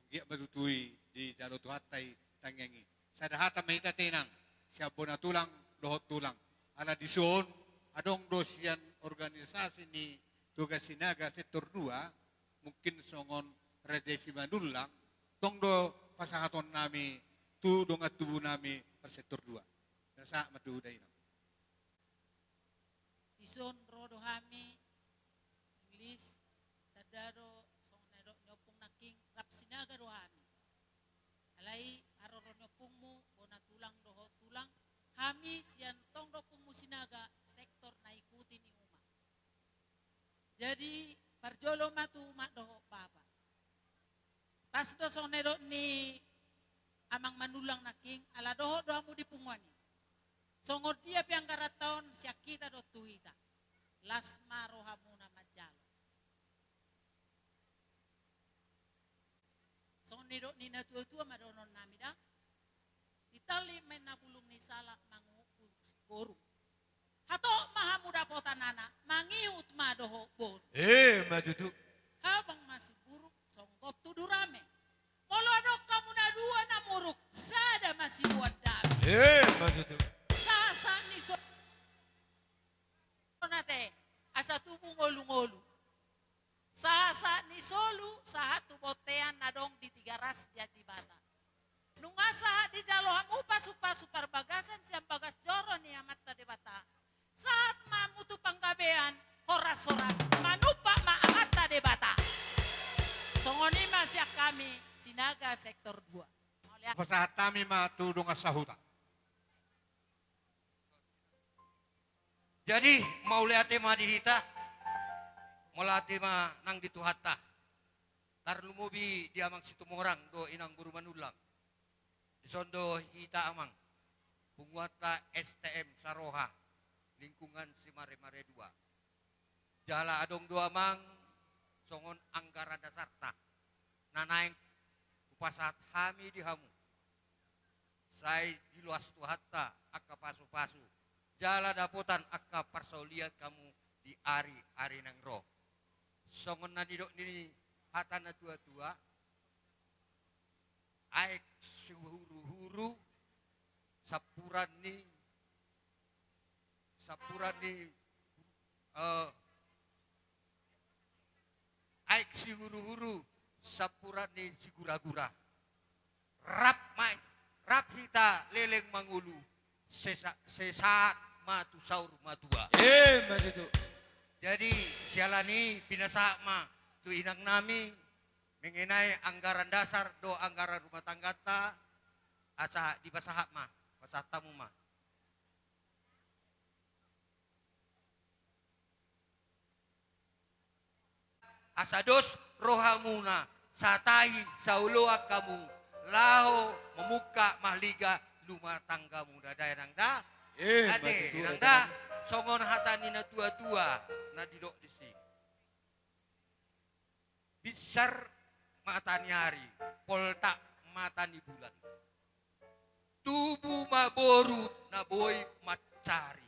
Anggiat ma tutu i dijalo Tuhanta i tangiang i. Sada hata ma hita, Inang, sian bona tulang dohot tulang. Ala dison, adong do sian organisasi ni Toga Sinaga sektor dua, mungkin songon Raja Simanullang, tong do pasahatonnami tu dongan tubunami marsektor dua. Sahat ma tu da, Inang. Dison ro do hami, Inggris, tanda do songon na nidok ni ompung nangkin, rap Sinaga do hami. Alai haroro ni ompungmu, bona tulang dohot tulang, hami sian tong do ompungmu Sinaga, sektor na ikuti ni umak. Jadi, parjolo ma tu umak dohot bapa. Pas do songon na nidok ni amang Manullang nangkin, ala dohot do hamu di punguan i. Songon dia pe anggaranta on, sian hita do tu hita. Las ma rohamuna manjalo. Songon na nidok ni natua-tua ma dohononnami da. Ditallik ma inna bulung ni salak, manguhuk bulung siboru. Hatop ma hamu dapotan anak, mangihut ma dohot boru. Emma tutu. Habang ma siburuk, songgop tudu rame. Molo adong hamu na dua na muruk, sada ma siboan dame. Emma tutu. Sahat-sahat ni so-, nate, asa tubu ngolu-ngolu. Sahat-sahat ni solu, sahat tu bontean na adong di Tigaras di Ajibata. Nunga sahat dijalo hamu pasu-pasu parbagasan sian bagas joro ni Amanta Debata. Sahat ma hamu tu panggabean, horas-horas, manumpak ma Amanta Debata. Songon i ma sian hami, Sinaga sektor dua. Mauliate. Pasahat hami ma tu dongan sahuta. Jadi, mauliate ma di hita, mauliate ma nang di Tuhanta. Tarlumobi di Amang Situmorang dohot Inang boru Manullang. Dison do hita, Amang, punguanta S T M Saroha, lingkungan Simare-mare dua. Jala adong do, Amang, songon anggaran dasarta na naeng hupasahat hami di hamu. Sai diloas Tuhanta angka pasu-pasu, jala dapotan angka parsaulian hamu di ari-ari naeng ro. Songon na nidok ni hata na tua-tua, aek sihuru-huru, sampuran ni, sampuran ni, eh, aek sihuru-huru, sampuran ni sigura-gura. Rap ma, rap hita leleng mangolu, sesa-, sesaat ma tu saur matua. Emma tutu. Jadi, siala ni i pinasahat ma tu inangnami mengenai anggaran dasar dohot anggaran rumah tanggata, asa dipasahat ma, pasahat hamu ma. Asa dos rohamuna, satahi saoloan hamu, laho mamungka mahaliga rumah tanggamuna da, Inang da. Eh, ate, Inang da, songon hata ni na tua-tua na didok disi. Binsar mata ni ari, poltak mata ni bulan. Tubu ma boru na boi mansari,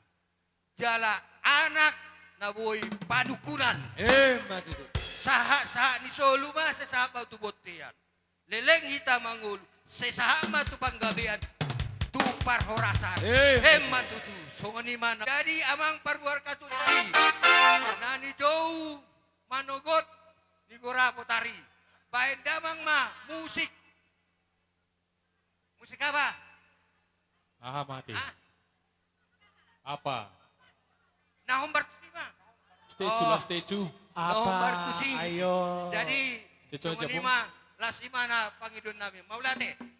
jala anak na boi panungkunan. Emma tutu. Sahat-sahat ni solu ma sesaat ma tu bontean. Leleng hita mangolu, sesaat ma tu panggabean, tu parhorasan. Emma tutu. Emma tutu. Songon i ma na. Jadi, Amang parbuar katusi, na nijou manogot nigora potari. Baen damang ma musik. Musik apa? Aha, mati. Hah? Apa? Na hombar tusi ma. Statue lah, statue. Oh. Na hombar tusi. Apa? Ayo. Jadi, statue aja, songon i ma, las i ma na pangidoannami. Mauliate.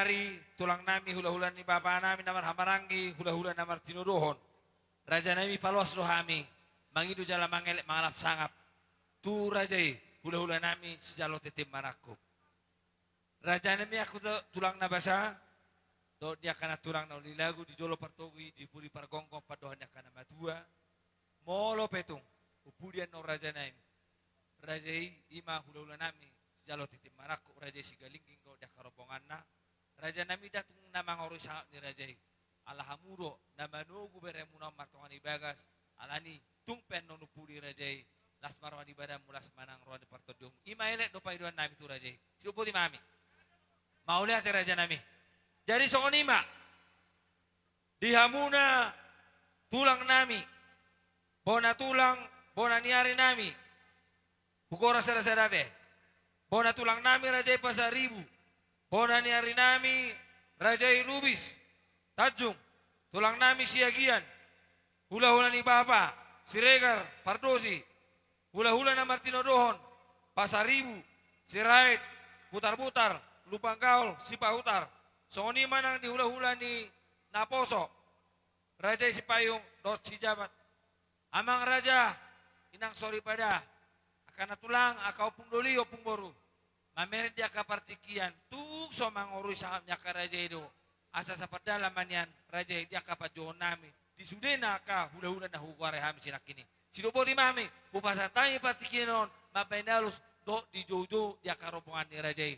Ari tulang nami, hulahula ni bapa nami na marhahamaranggi, hulahula na martinodohon. Raja nami, paloas do hami mangido jala mangelek mangalap sangap tu raja i, hulahula nami sijalo tintin marangkup. Raja nami, angka tu-, tulang na basa, dohot di angka na tulang na uli lagu di jolo partogi, di pudi pargonggo, pandohan ni angka na matua. Molo pe tung umpudi annon raja nami, raja i, i ma hulahula nami sijalo tintin marangkup, raja i Sigalingging dohot di angka rombonganna. Raja nami, ndang tung na mangorui sangap ni raja i. Ala hamu do na manogu beremuna on martonga ni bagas, alani tung pe annon umpudi raja i, las ma roha ni badanmu, las ma nang roha ni partondionmu. I ma elek dohot pangidoan nami tu raja i. Sidok boti ma hami. Mauliate raja nami. Jadi songon i ma di hamuna tulang nami, bona tulang, bona ni ari nami, hugora sada-sada be. Bona tulang nami raja i Pasaribu, bona ni ari nami raja i Lubis, Tanjung, tulang nami Siagian, hulahula ni bapa, Siregar, Pardosi, hulahula na martinodohon, Pasaribu, Sirait, Butarbutar, Lumban Gaol, Sipahutar. Songon i ma nang di hulahula ni naposo, raja i Sipayung dohot Sijabat. Amang raja, inang soripada, angka na tulang, angka ompung doli, ompung boru, mamereng di angka partingkian, tung so mangorui sangap ni angka raja i do. Asa sapardalan ma nian raja i di angka panjouon nami di sudena angka hulahula na hugoari hami sinangkining. Sidok boti ma hami, hupasahat hami partingkian on mambahen alus dohot dijoujou di angka rombongan ni raja i.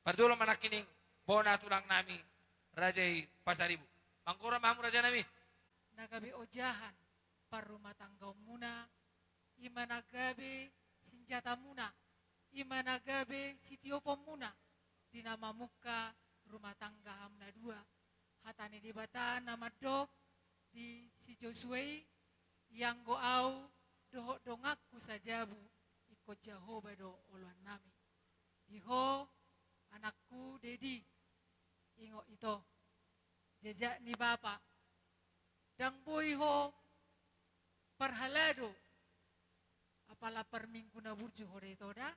Parjolo ma nangkining bona tulang nami raja i Pasaribu. Manggora ma hamu raja nami. Na gabe ojahan parrumatanggaonmuna, i ma na gabe sinjatamuna, i ma na gabe sitioponmuna di na mamungka rumah tangga hamu na dua. Hata ni Debata na mandok di si Josua i, ianggo au dohot donganku sajabu, ingkon Jahowa do oloan nami. Di ho, anakku Dedi, ingot ito, jajak ni bapa, ndang boi ho parhalado, apala parminggu na burju ho da ito da,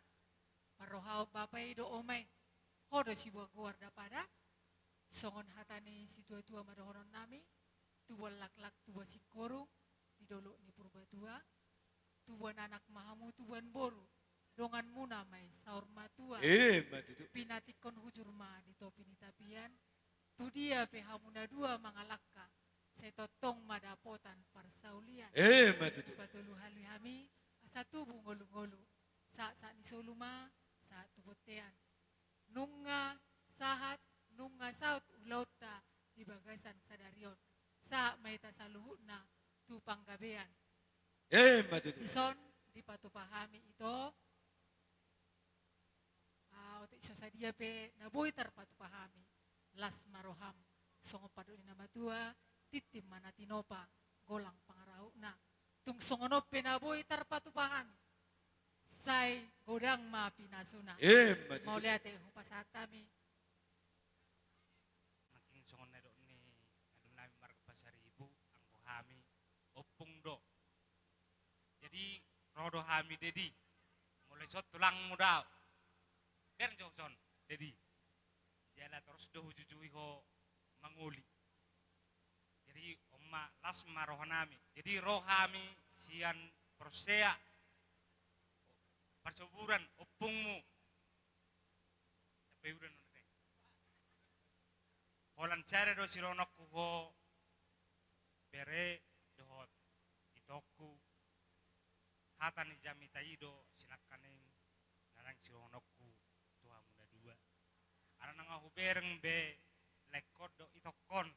parrohahon bapa i do oma i, ho do siboan goar da pada. Songon hata ni situatua ma dohonon nami, tubuan laklak tubuan singkoru di dolok ni Purbatua, tubuan anak ma hamu tubuan boru, donganmuna ma i saur matua. Emma tutu. Pinantikhon hujur ma di topi ni tapian, tu dia pe hamu na dua mangalangka, sai tongtong ma dapotan parsaulian. Emma tutu. Patolu hali hami, asa tubu ngolu-ngolu, sahat-sahat ni solu ma, sahat tu bontean. Nunga sahat, nunga saut ulaonta di bagasan sadari on, sahat ma hita saluhutna tu panggabean. Emma tutu. Dison dipatupa hami ito. Ah, otik so sadia pe na boi tarpatupa hami, las ma roham, songon pandok ni na matua, tintin ma na tinopa, golang pangarahutna. Tung songon on pe na boi tarpatupa hami, sai godang ma pinasuna. Emma tutu. Mauliate hupasahat hami. Nangkin songon na nidok ni na doli nami marga Pasaribu, anggo hami ompung do. Jadi ro do hami Dedi. Molo ison tulangmu do au, bereng jo son Dedi. Jala torus do hujujui ho mangoli. Jadi on ma, las ma roha nami. Jadi ro hami sian Porsea, Parsoburan, ompungmu. Sampai udan on te. Holan sada do sidohononku ho bere dohot itongku. Hata ni jamita i do sinangkaning na naeng sidohononku tu hamu na dua. Ala nunga hubereng be laengkon dohot itongkon.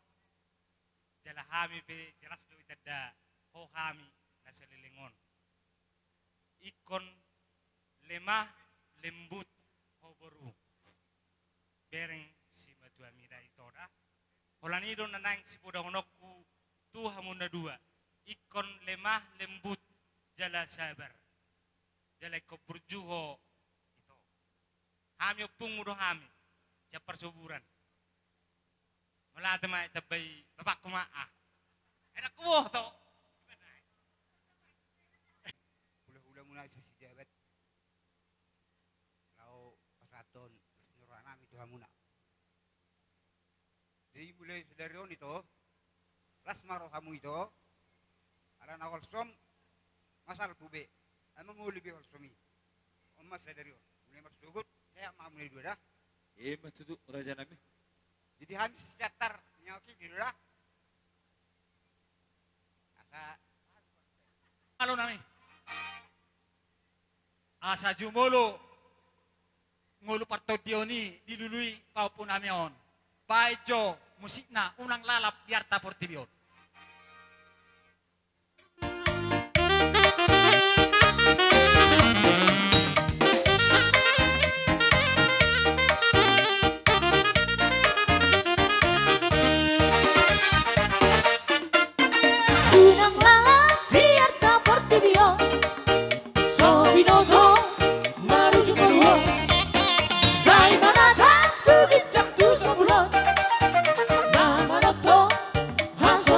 Jala hami pe jelas do itanda ho hami na saleleng on. Ingkon lemah lembut ho boru. Bereng simatuami da ito da. Holan i do na naeng sipodaononku tu hamu na dua. Ingkon lemah lembut jala sabar. Jala ingkon burju ho ito. Hami ompungmu do hami. Sian Parsoburan. Mauliate ma i, tambai bapakku ma ah. Enak ku boto. Hulahula muna i Sijabat. Laho pasahathon las ni roha nami tu hamuna. Dimulai sadari on ito, las ma rohamu ito, ala na holsom ma salpu be, ai mangoli be holsom i. On ma sadari on. Mulai marsogot, sehat ma hamu na dua da. Ima tutu, raja nami. Jadi hami sisiantar ni aoki di dua da. Asa alo nami. Asa jumolo ngolu partondion i dilului pahompu nami on. Baen jo musikna, unang lalap di arta portibi on. Unang lalap di arta portibi on, so binoto marujung ngolu on. Sai manatap tu ginjang tu sombul on, na manongtong haso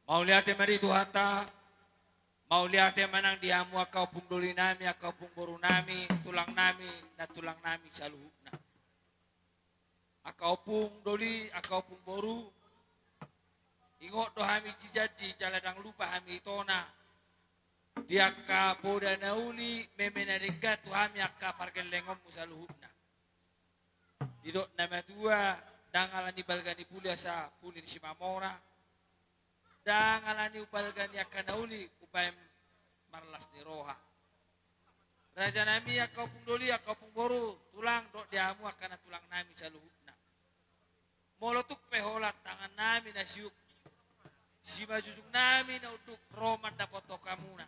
Mauliate ma di Tuhanta, mauliate ma nang di hamu angka ompung doli nami, angka ompung boru nami, tulang nami, nantulang nami saluhutna. Angka ompung doli, angka ompung boru, ingot do hami di janji, jala ndang lupa hami itona. Di angka poda na uli, meme na denggan tu hami angka pargellengonmu saluhutna. Didok na matua, ndang ala ni balga ni puli asa puli ni Simamora, ndang ala ni balga ni angka na uli, umbahen marlas ni roha. Raja nami, angka ompung doli, angka ompung boru, tulang, dohot di hamu angka nantulang nami saluhutna. Molo tung pe holan tangan nami na siuk, simanjujung nami na unduk, ro mandapothon hamuna.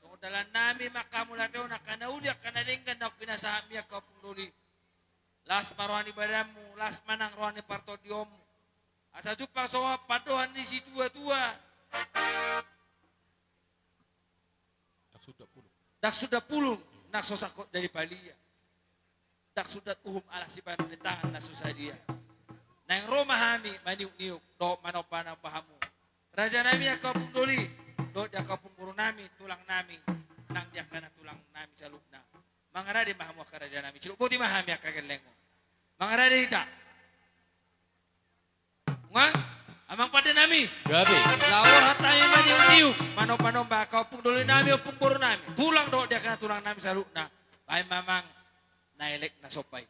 Songon dalan nami ma angka mauliate on, angka na uli, angka na denggan naung pinasahatmi, angka ompung doli. Las ma roha ni badanmu, las ma nang roha ni partondionmu. Asa jumpang songon pandohan ni situatua. Ndang sundat pulung, ndang so sangkot jadi palia. Ndang sundat uhum ala sipanganon ni tangan na so sadia. Naeng ro ma hami maniukniuk dohot manombanomba hamu, raja nami, angka ompung doli, dohot di angka ompung boru nami, tulang nami, nang di angka nantulang nami saluhutna. Mangarade ma hamu angka raja nami, sidok boti ma hami angka gellengmu. Mangarade hita. Nga, amang pande nami. Gabe. Laho hata nami maniukniuk, manombanomba angka ompung doli nami, ompung boru nami, tulang dohot di angka nantulang nami saluhutna. Bahen ma amang na elek na somba i.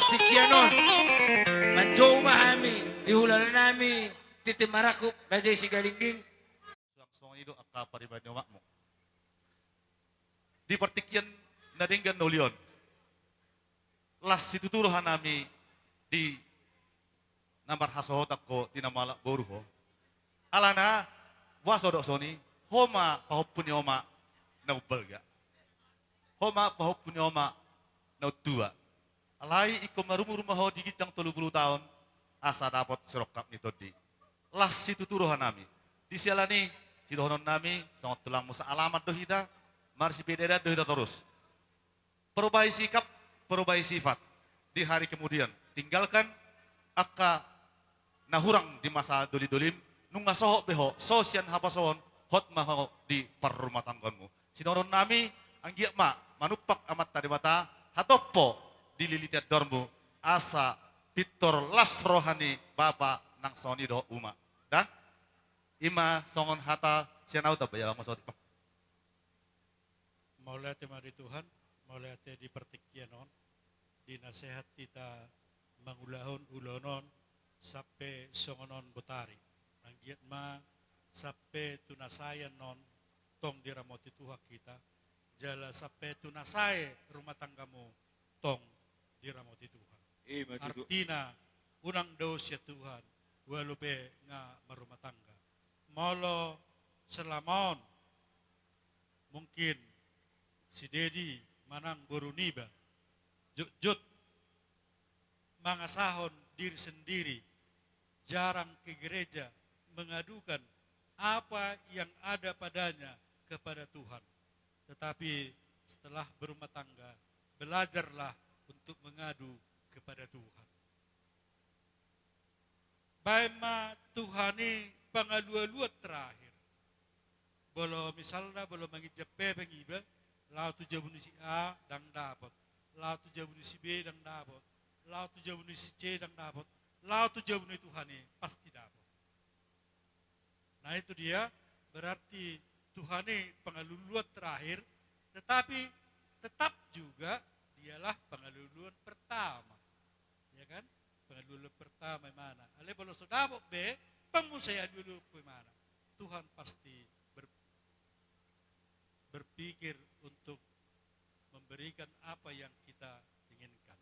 Tingki on, manjou ma hami di hulahula nami, Tintin Marangkup, Raja i Sigalingging. Suang songon i do angka pariban ni omakmu. Di partingkian na denggan na uli on, las situtu roha nami di na marhasohotan ho, di na mangalap boru ho. Alana, boasa hudok songon i, ho ma pahompu ni omak na umbalga. Ho ma pahompu ni omak na untua. Alai ingkon marumur ma ho di ginjang tolu pulu taon, asa dapot sirongkap ni tondi. Las situtu roha nami. Di siala ni i, sidohonon nami, songon tulangmu, saalaman do hita, marsipedaedan do hita torus. Perubahi sikap, perubahi sifat. Di hari kemudian, tinggalkan angka na hurang di masa doli-dolim, nunga sohot be ho, so sian hapasohon, hot ma ho di parrumatanggaonmu. Sidohonon nami, anggiat ma manumpak Amanta Debata hatompo di lilitan dormu, asa pintor las roha ni bapa nang songon i dohot uma. Da? I ma songon hata sian ahu, tamba ia bang masoti. Mauliate ma di Tuhan, mauliate di partingkian on, di na sehat hita mangulahon ulaon on sampe songon on botari. Anggiat ma sampe tu na sae annon tong diramoti Tuhan hita, jala sampe tu na sae rumah tanggamu tong diramoti Tuhan. Ima tutu. Artina, unang dao sian Tuhan, walu pe nga marumah tangga. Molo selama on mungkin si Dedi manang boru niba jotjot mangasahon diri sendiri, jarang ke gereja mengadukan apa yang ada padanya kepada Tuhan. Tetapi setelah berumah tangga, belajarlah untuk mengadu kepada Tuhan. Baen ma Tuhan i pangalualuan terakhir. Molo misalna, molo manginjam hepeng iba, laho tu jabu ni si A, ndang dapot. Laho tu jabu ni si B, ndang dapot. Laho tu jabu ni si C, ndang dapot. Laho tu jabu ni Tuhan i, pasti dapot. Nah, itu dia, berarti Tuhan i pangalualuan terakhir, tetapi tetap juga dialah pangalualuan pertama. Ya kan? Pangalualuan pertama imana. Alai molo so dapot be, tong muse alualuanku imana. Tuhan pasti ber-, berpikir untuk memberikan apa yang kita inginkan.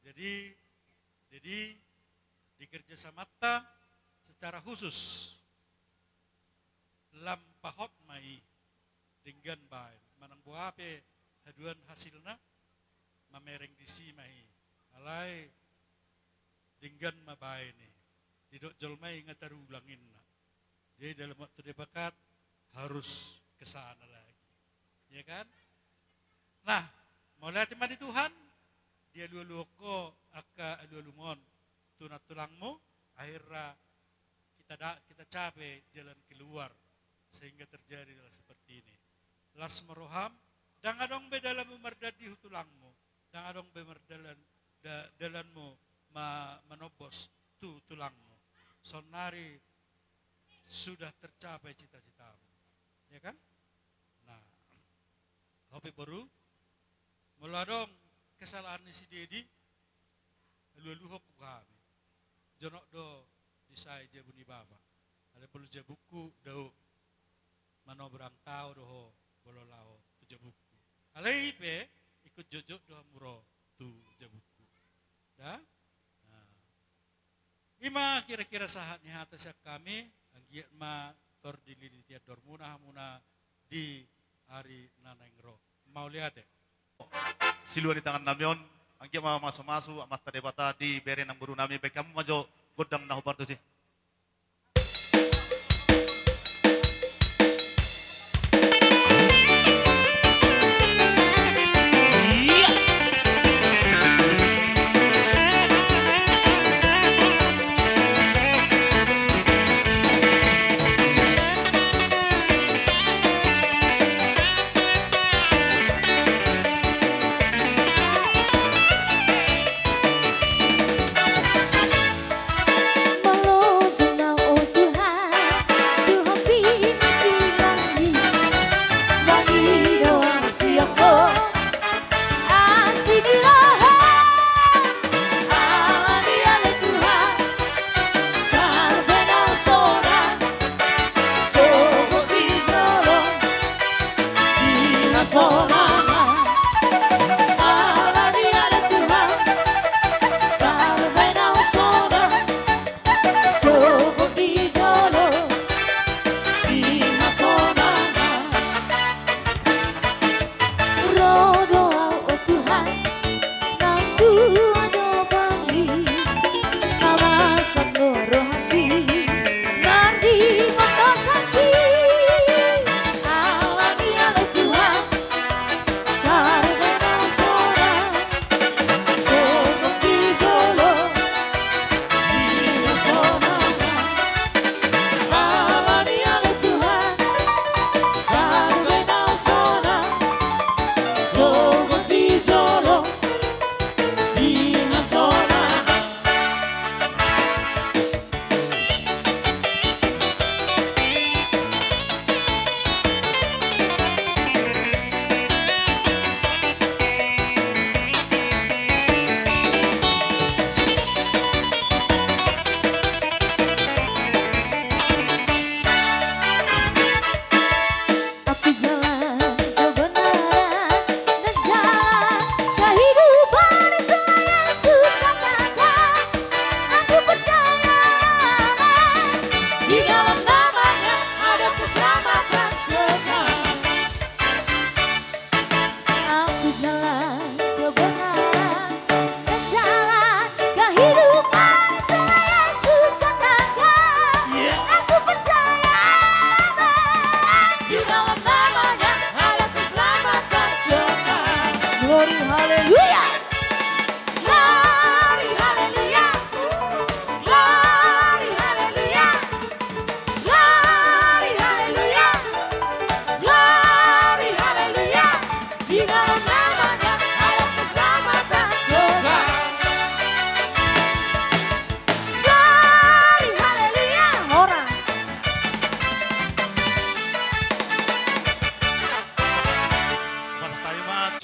Jadi, jadi di kerjasamanta secara khusus, lam pahot ma i denggan baen. Manang boha pe haduan hasilna, mamereng disi ma i. Alai denggan ma baen i. Didok jolma i nga tarulang inna. Jadi dalam waktu dekat harus ke sana lagi. Ya kan? Nah, mauliate ma di Tuhan, dialualuhon ho angka alualum on tu nantulangmu, akhirna kita da-, kita capai jalan keluar sehingga terjadi hal seperti ini. Las ma roham, ndang adong be dalanmu mardandi tu tulangmu, ndang adong be mardalan, da-, dalanmu ma-, manombos tu tulangmu. Saonari sudah tercapai cita-citamu. Ya kan? Nah, ho pe boru, molo adong kesalahan ni si Dedi, alualuhon tu hami. Jonok do disae jabu ni bapa. Alai molo jabungku, dao, manobrang tao do ho molo laho tu jabungku. Alai i pe, ingkon jotjot do hamu ro tu jabungku. Da? Nah. I ma kira-kira sahat ni hata sian hami, anggiat ma tor dililiti andormuna hamuna di ari na naeng ro. Mauliate. Silua ni tangan nami on, anggiat ma mamasu-masu Amanta Debata di bere nang boru nami, baen hamu ma jo gondang na hombar tusi.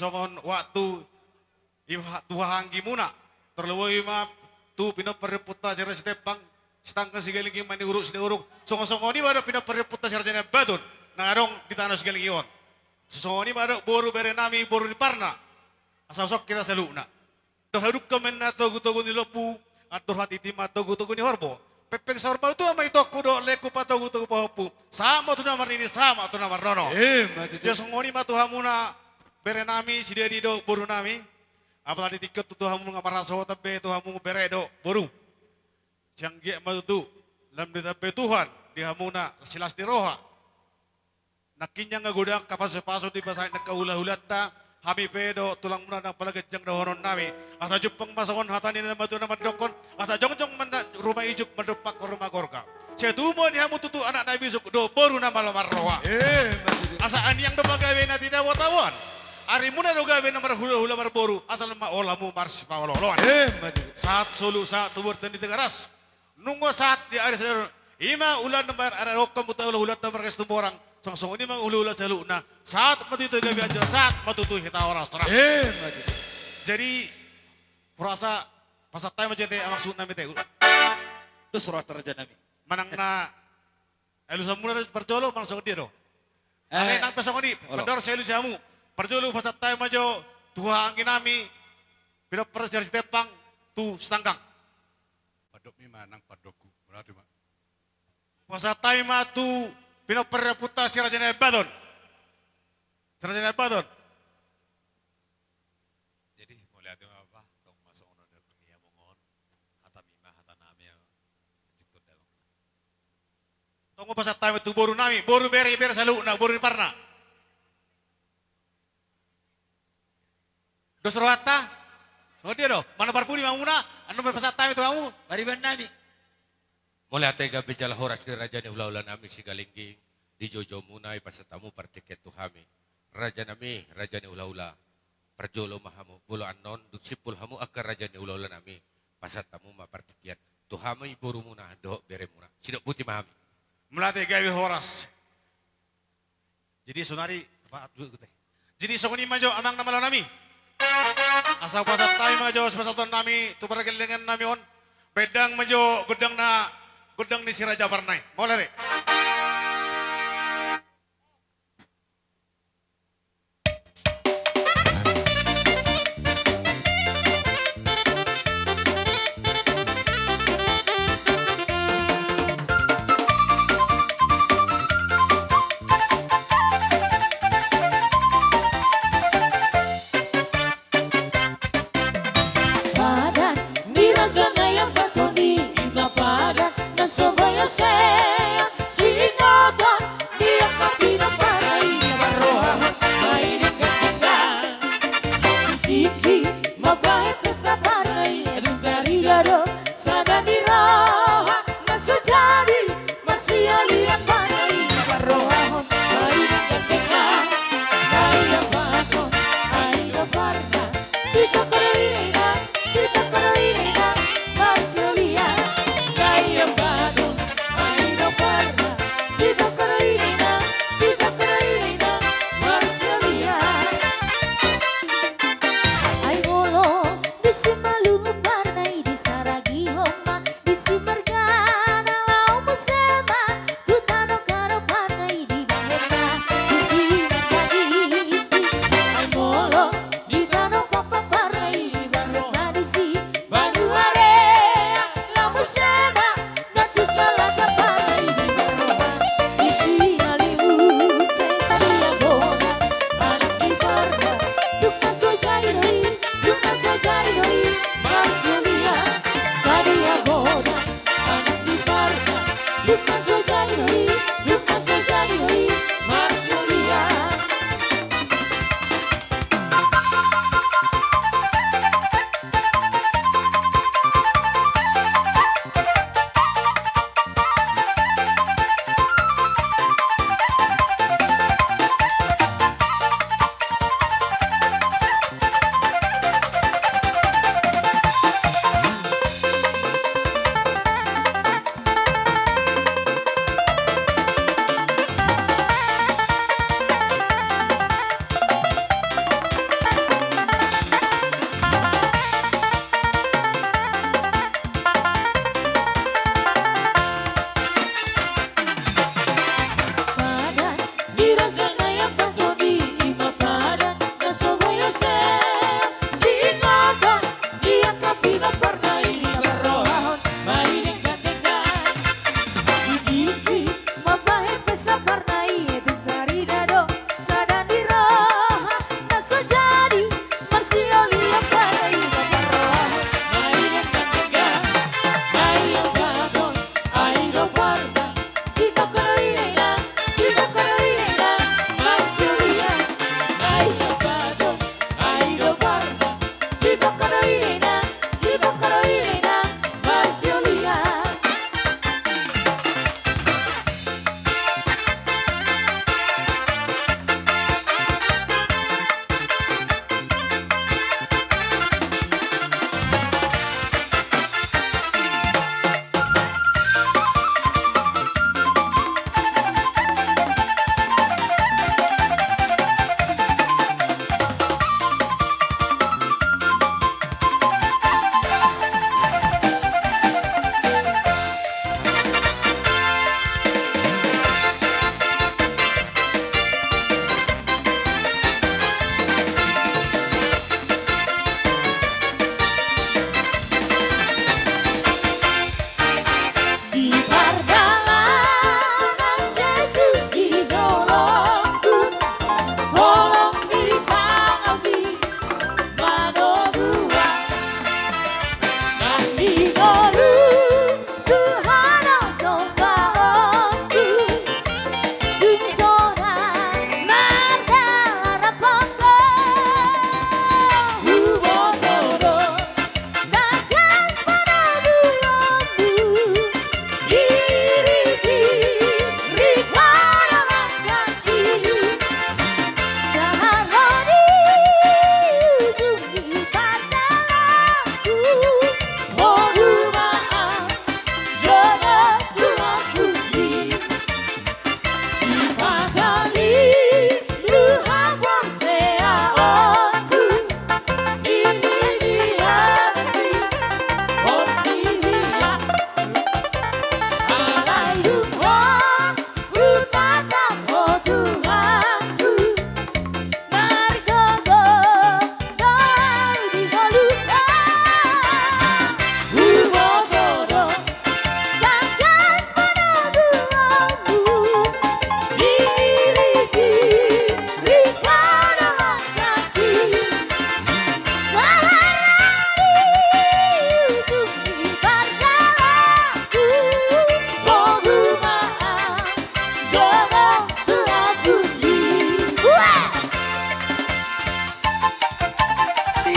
songon waktu i ma tu hahaanggimuna. Tarlumobi ma tu pinompar ni ompunta si Raja Sitempang, Sitanggang, Sigalingging, Manurung, Sidaurung. Songon-songon i ma dohot pinompar ni ompunta si Raja Nabaton na adong di tano Sigalingging on. Songon i ma dohot boru berenami, boru ni Parna. Asa husok hita saluhutna. Andor hadungka ma ninna togu-togu ni lombu, andor hatiti ma togu-togu ni horbo. Pengpeng saur matua ma itongku dohot lehonku patogu-togu pahompu. Sahat ma tu na marnini, sahat ma tu na marnono. Emma tutu. Ia songon i ma tu hamuna berenami, sidadi dohot borunami. Apala di tingki on tutu hamu nunga marhasohotan be tu hamu bere dohot boru. Sai anggiat ma tutu lam ditambai Tuhan di hamuna silas ni roha. Nangkin nunga godang angka pasu-pasu dipasahat ni angka hula-hulanta, hami pe dohot tulangmuna nang pala ganjang dohononnami. Asa jumpang ma songon hata ni na matua na mandokkon, asa jongjong ma na ruma ijuk mandompakhon ruma gorga. Sai tubu ma di hamu tutu anak na bisuk dohot boru na malo marroha. Emma tutu. Asa andiang do pagabe na tinabo-taboan. Arimuna do gabe na marhula-hula marboru, asal ma ulamu marsipaolo-oloan. Emma tutu. Sahat solu, sahat tu bontean ni Tigaras. Nunga sahat di ari sadari on. I ma ulaon na maradophon tu hula-hulanta marga Situmorang. Songon-songon i ma hula-hula saluhutna. Sahat ma tutu gabe anjal, sahat ma tutu hita horas-horas. Emma tutu. Jadi, hurasa pasahat hami ma jo ate, amang suhut nami ate. Dos rohanta raja nami. Manang na alusanmuna do parjolo, manang songon dia do? Eh, ale nang pe songon i, olo. Pandor sai alusi hamu. Parjolo pasahat hami ma jo tu hahaanggi nami, pinompar ni si Raja Sitempang, tu Sitanggang. Pandok mi ma nang pandokku. Berarti ma. Pasahat hami ma tu pinompar ni ompunta si Raja Nabaton. Si Raja Nabaton. Jadi, mauliate ma, Bapa, tong ma songon on, dapot ni among on, hata mi ma hata nami, lanjut tu damang. Tong ma pasahat hami tu boru nami, boru bere, bere saluhutna, boru ni Parna. Dos rohanta? Songon dia do, manang parpudi ma hamuna, annon ma pasahat hami tu hamu. Pariban nami. Mauliate gabe jala horas di raja ni hula-hula nami Sigalingging, di joujou muna i pasahat hamu partingkian tu hami. Raja nami, raja ni hula-hula, parjolo ma hamu, molo annon dung simpul hamu angka raja ni hula-hula nami, pasahat hamu ma partingkian tu hami borumuna dohot beremuna. Sidok boti ma hami. Mauliate gabe horas. Jadi sonari, Pak, duduk, duduk, duduk. Jadi songon i ma jo amang na malo nami. Asa pasahat hami ma jo sipasahaton nami tu pargellengan nami on. Baen dang ma jo gondang na, gondang ni si Raja Parna i. Mauliate. Padan ni raja na i Ambaton i, ima padan na so baya seang, si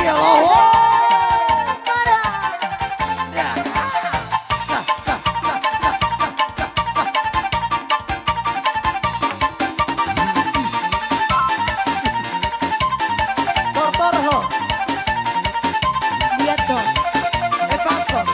Oho! Tortor ho. Lihat dong. Eh, pas dong.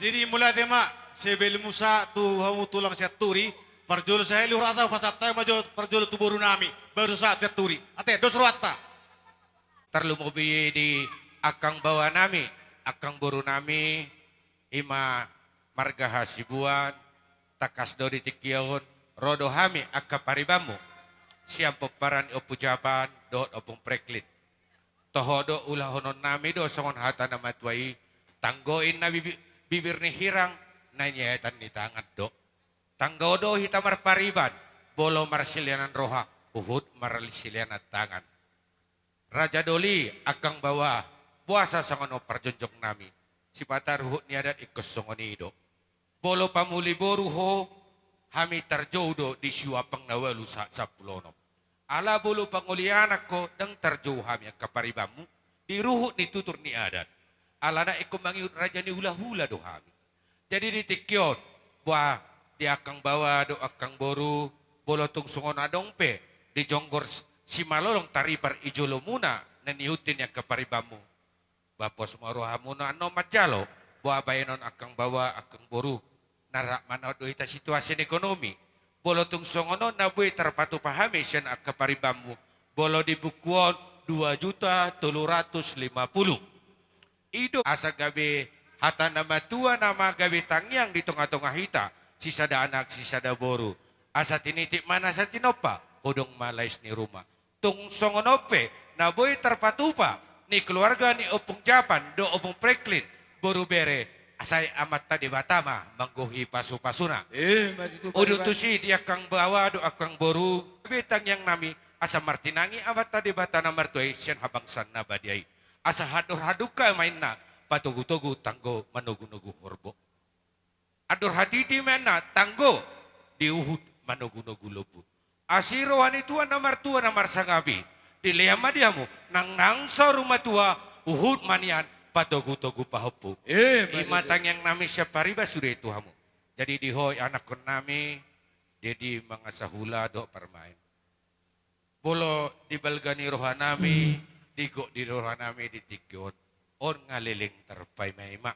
Jadi mauliate ma, sebelum muse tu hamu tulang Sianturi, parjolo sahali hurasa pasahat hami ma jo parjolo tu boru nami, baru sahat Sianturi. Ate, dos rohanta. Tarlumobi di angkang baoa nami, angkang boru nami, i ma marga Hasibuan, tangkas do di tingki on, ro do hami angka paribanmu, sian pomparan ni Ompu Japan, dohot Ompung Franklin. Toho do ulahonon nami do songon hata na matua i, tanggo inna bibi-, bibir ni hirang, na niaetan ni tangan do. Tanggo do hita marpariban, molo marsileanan roha, huhut marsileanan tangan. Raja Doli, angkang baoa, boasa songon on parjongjong nami. Sipata ruhut ni adat ingkon songon i do. Molo pamuli boru ho, hami tarjou do di siuampang na ualu sahat sampulu onom. Ala molo pangoli anak ho, ndang tarjou hami angka paribanmu, di ruhut ni tutur ni adat. Alana ingkon mangihut raja ni hulahula do hami. Jadi di tingki on, boha, di angkang baoa dohot angkang boru, molo tung songon adong pe, di jonggor s-, simalolong taripar i jolomuna, na niihutna ni angka paribanmu. Ba pos ma rohamuna annon manjalo, boha baenon angkang baoa, angkang boru, na rap ma na on do hita situasi ni ekonomi. Molo tung songon on na boi tarpatupa hami sian angka paribanmu, molo di buku on dua juta tolu ratus lima puluh. I do asa gabe hata na matua nama gabe tangiang di tongatonga hita, sisada anak sisada boru. Asa tinitip ma na asa tinompa, hodong ma lais ni ruma. Tung songon on pe, na boi tarpatupa, ni keluarga ni Ompung Japan, dohot Ompung Franklin, boru bere, sai Amanta Debata ma manggohi pasupasuna. Eh, ma tutu. Udut tusi di angkang baoa dohot angkang boru, gabe tangiang nami, asa martinangi Amanta Debata na martua i sian habangsan na badia i. Asa andor hadungka ma inna, patogutogu tanggo manogunogu horbo. Andor hatiti ma inna, tanggo di huhut manogunogu lombu. Asi roha ni Tuhan na martua na marsangap i, dilehon ma di hamu, nang nang saur matua, huhut ma nian patogutogu pahompu. Eh, i ma tangiang nami sian pariban sude tu hamu. Jadi di ho anakkon nami, jadi mangasa hula dohot parmaen. Molo di balga ni roha nami, di gok ni roha nami di tingki on, on nga leleng tarpaimaima.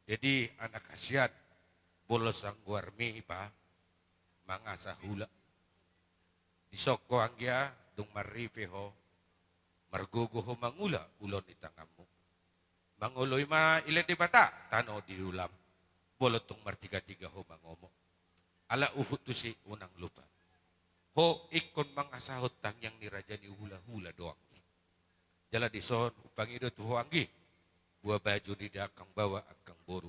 Jadi anak hasian, molo sangguarmi ipa, mangasa hula. Dison ho anggia, dung marripe ho, margogo ho mangula ulaon ni tanganmu. Mangoloi ma ilen Debata tano di ulam, molo tung martigatiga ho mangomo. Ala huhut tusi unang lupa. Ho ingkon mangasahon tangiang ni raja ni hulahula do anggi. Jala dison hupangido tu ho anggi, boha baju ni angkang baoa angkang boru.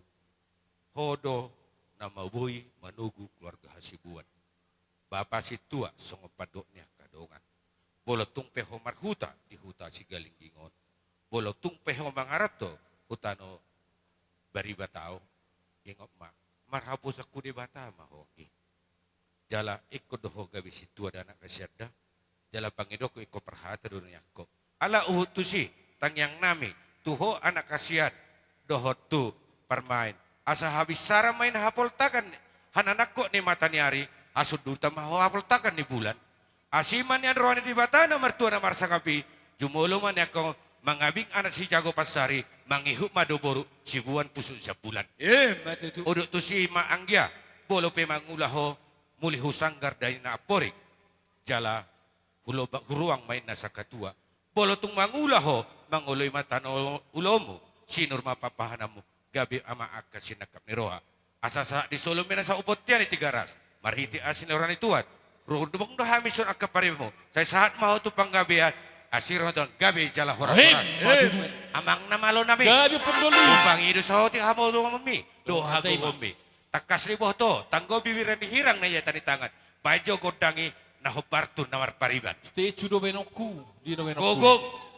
Ho do na boi manogu keluarga Hasibuan. Bapa sintua songon pandok ni angka dongan. Molo tung pe ho marhuta di huta Sigalingging on, molo tung pe ho mangaranto hu tano Baribata on, ingot ma, marhaposan hu Debata ma ho anggi. Jala ingkon do ho gabe sintua da anak hasian da. Jala pangidoanku ingkon parhata do nian ho. Ala huhut tusi, tangiang nami, tu ho anak hasian, dohot tu parmaen. Asa habinsaran ma inna hapoltakan hananangkok ni mata ni ari, hasundutan ma ho hapoltakan ni bulan. Asi ma nian roha ni Debata na martua na marsangap i, jumolo ma nian ho mangabing anak sijago pansari, mangihut ma do boru sibuan pusuk siambulan. Eh, ma tutu. Udut tusi ma anggia, molo pe mangula ho, muli hu sanggar da inna amporik. Jala hu lobak hu ruang ma inna sangkatua. Molo tung mangula ho, mangoloi ma tano ulaonmu, sinur ma papahananmu, gabe ma angka sinangkap ni roha. Asa sahat di solu ma inna sahat tu bontean ni Tigaras, marhite asi ni roha ni Tuhan. Rondong do hami sian angka paribanmu, sai sahat ma ho tu panggabean, Asi ro tulang gabe jala horas-horas. Amang na malo nami. Gabe pandoli. Umpangi do saotik hamu tu hamu mi. Do hagogoonmi. Tangkas do iboto, tanggo bibiran ni hirang na ia tani tangan. Baen jo gondang i na hombar tu na marpariban. Setuju do baenonku, dia do baenonku. Gogong.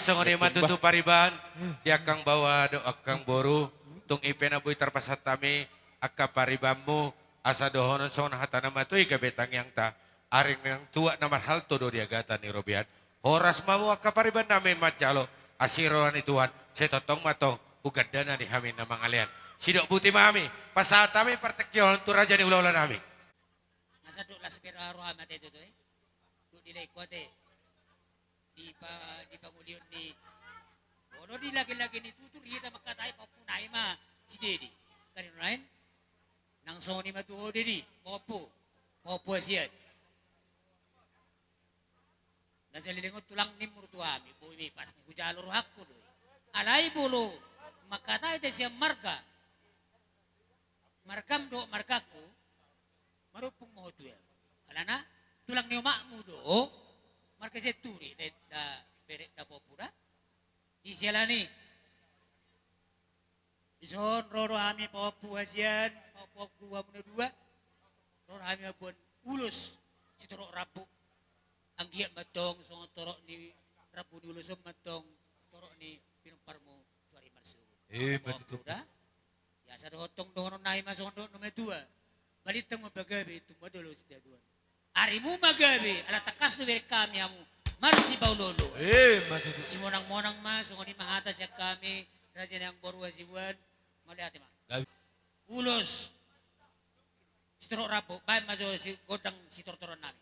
Songon i ma tutu pariban, di angkang baoa dohot angkang boru, tung i pe na boi tarpasahat hami angka paribanmu, asa dohonon songon hata na matua i gabe tangiangta, ari nang tuak na marhalto do di agatan ni robean. Horas ma hamu angka pariban nami manjalo asi roha ni Tuhan, sai tongtong ma antong hugandana di hami na mangalean. Sidok boti ma hami, pasahat hami partingkian on tu raja ni hulahula nami. Asa dok las be roha ma ate tutu, eh. Dok dilehon ate. Di pa-, di pangulion ni, bono di lage-lage ni tutur hita mangkatai pahompu nai ma si Dedi. Karindoan nang songon i ma tu ho Dedi, pahompu, pahompu hasian. Na saleleng on tulang ni murtua hami, boi me pas me hujalo rohangku do i. Alai molo mangkatai ate sian marga, margam dohot margangku, marhompu ma ho tu i. Alana tulang ni omakmu do, marga Sianturi, da, da bere da pahompu da. Di siala ni i, dison ro do hami pahompu hasian, pahompu hamu na dua. Ro do hami mamboan ulos sitorop rambu. Anggiat ma antong songon torop ni rambu ni ulos on ma antong torop ni pinomparmu tu ari marsogot. Eh, pahompu da. Biasa dohot tong dohonon nai ma songon dohot ni na matua. Balintang ma pagabe, tumandangkon sitadoan. Arimu ma gabe, ala tangkas do bereng hami hamu marsipaolo-oloan. Eh, ma tutu. Simonang-monang ma, songon i ma hata sian hami, raja ni amangboru Hasibuan, mauliate ma. Gabe. Ulos sitorop rambu, baen ma jo si gondang sitortoron nami.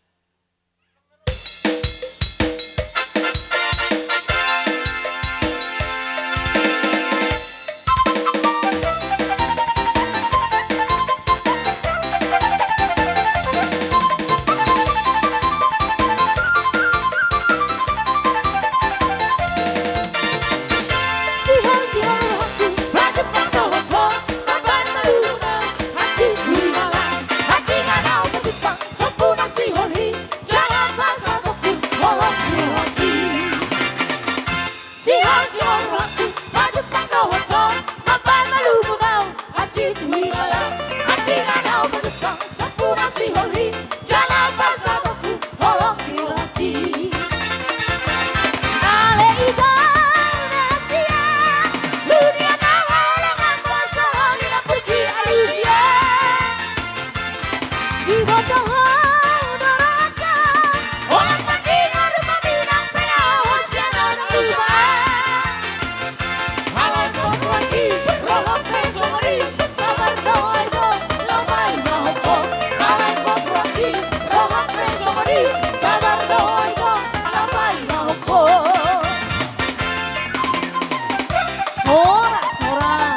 Horas, horas.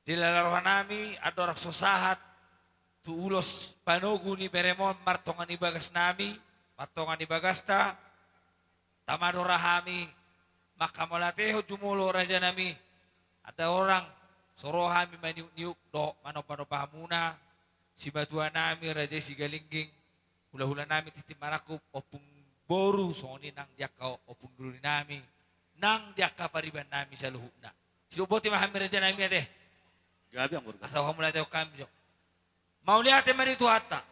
Di lala roha nami, andorang so sahat tu ulos panogu ni beremon martonga ni bagas nami, martonga ni bagasta, tama do roha nami manghamauliatehon jumolo raja nami, andorang so ro hami maniuk-niuk dohot manomba-nomba hamuna, simatua nami raja i Sigalingging, hula-hula nami tintin marangkup, ompung boru, songon i nang di angka ompung doli nami, nang di angka pariban nami saluhutna. Sidok boti ma hami raja nami ate. Gabe, amangboru. Asa hamauliatehon hami jo. Mauliate ma di Tuhanta.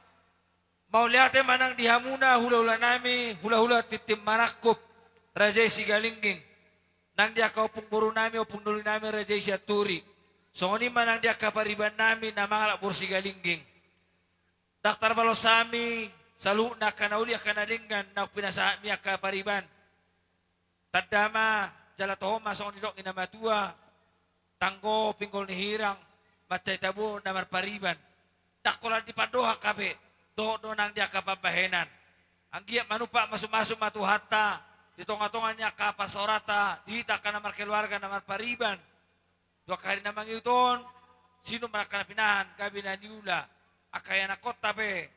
Mauliate ma nang di hamuna hula-hula nami, hula-hula tintin marangkup, raja i Sigalingging. Nang di angka ompung boru nami, ompung doli nami, raja i Sianturi. Songon i ma nang di angka pariban nami na mangalap boru Sigalingging. Ndang tarbalos hami saluhutna angka na uli, angka na denggan naung pinasahatmi angka pariban. Tanda ma jala toho ma songon nidok ni na matua, tanggo pinggol ni hirang, mansai tabo na marpariban. Ndang holan di pandohan hape, dohot do nang di angka pambahenan. Anggiat manumpak masu-masu ma Tuhanta di tonga-tonga ni angka parsaoranta, di hita angka na markeluarga na marpariban. Tu angka ari na mangihut on, sinur ma angka na pinahan, gabe na niula, angka ianakhonta pe,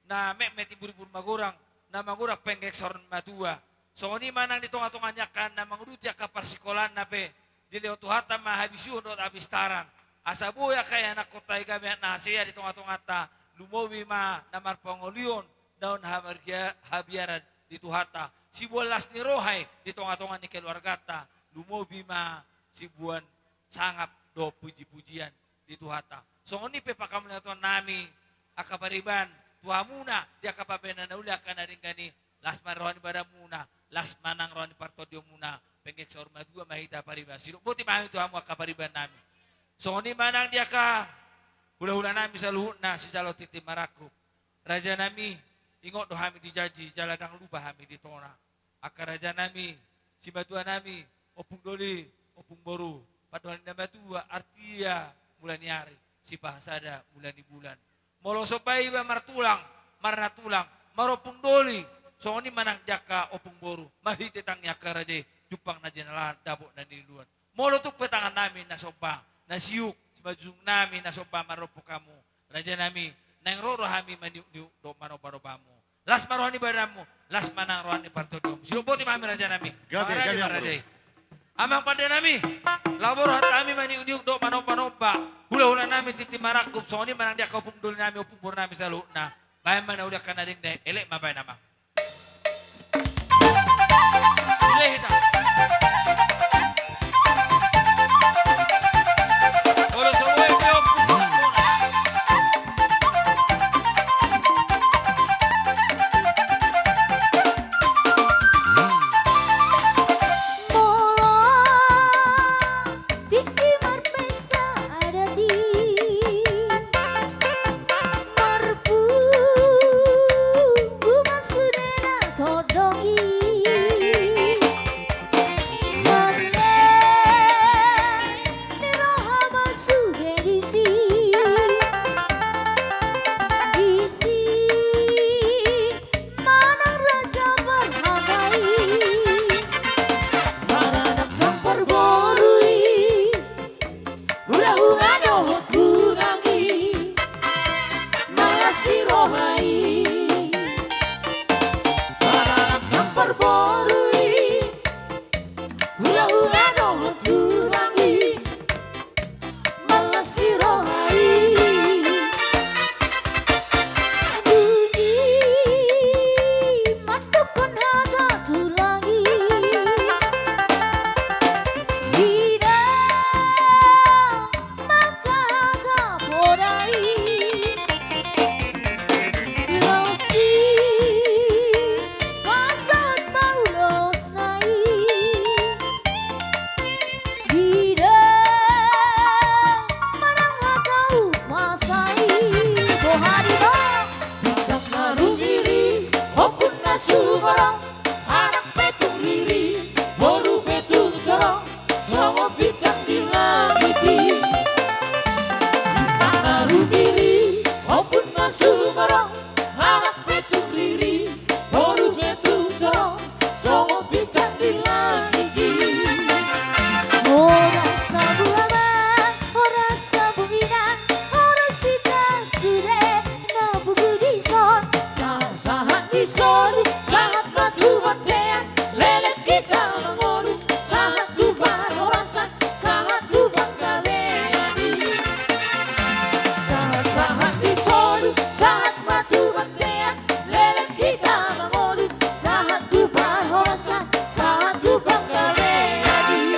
na metmet imbur-imbur magorang, na magorang penggeng saur matua. Songon i ma nang di tonga-tonga ni angka na manguduti angka parsikolaanna pe, dilehon Tuhanta ma habisuhon dohot hapistaran. Asa boi angka ianakhonta i gabe na hasea di tonga-tonganta, lumobi ma na marpangolian, naung hamargia-, habiaran di Tuhanta. Sibuan las ni roha i di tonga-tonga ni keluarganta, lumobi ma sibuan sangap dohot puji-pujian di Tuhanta. Songon i pe panghamauliateon nami, angka pariban, tu hamuna di angka pambahenan na uli angka na denggan i, las ma roha ni badanmuna, las ma nang roha ni partondionmuna, penggeng saur matua ma hita pariban. Sidok boti ma hami tu hamu angka paribanami. Songon i ma nang di angka hulahulanami saluhutna sijalo tintin marangkup. Rajanami, ingot do hami di janji, jala ndang lupa hami di tona. Angka rajanami, simatuanami, ompung doli, ompung boru, pandohan ni na matua, artia mula ni ari, sipahasada mula ni bulan. Molo somba iba martulang, marnatulang, marompung doli, songon i ma nang di angka ompung boru, marhite tangi angka raja i, jumpang na jinalahan, dapot na niluluan. Molo tung pe tangannami na somba, na siuk, simanjujungnami na somba marompung hamu, rajanami, naeng ro do hami maniukniuk dohot manombanomba hamu. Las ma roha ni badanmu, las ma nang roha ni partondionmu. Sidok boti ma hami rajanami. Gabe, gabe, gabe, raja i. Amang pandenami, laho borhat hami maniukniuk dohot manombanomba hulahulanami tintin marangkup, songon i ma nang di angka ompung dolinami, ompung borunami saluhutna. Bahen ma na uli angka na denggan i, elek ma bahen amang. Molo tingki marpesta adat i, marpungu ma sudena tondong i. Males ni roha ma sude disi. Disi manang raja parhata i. Maranak nang parboru i. Hulahula dohot tulang i. Males ni roha i. Maranak nang parboru i. Hulahula dohot tulang i. Males ni roha i. Dung i mandokkon hata tulang i. Ida ma hata poda i. Los i pasahat ma ulos na i. Ida ma nang hata umpasa i. Boha do i? Badan na rumiris, ombun na sumorop, anak pe tung riris, boru pe tung torop, songon bintang di langit i. Badan na rumiris, ombun na sumorop, anak pe tung riris, boru pe tung torop, songon bintang di langit i. Horas sabuha amang, horas sabuha inang, horas hita sude na bungul dison. Sahat-sahat ni solu, sahat ma tu bontean, leleng hita mangolu, sahat tu parhorasan, sahat tu panggabean i. Sahat-sahat ni solu, sahat ma tu bontean, leleng hita mangolu, sahat tu parhorasan, sahat tu panggabean i.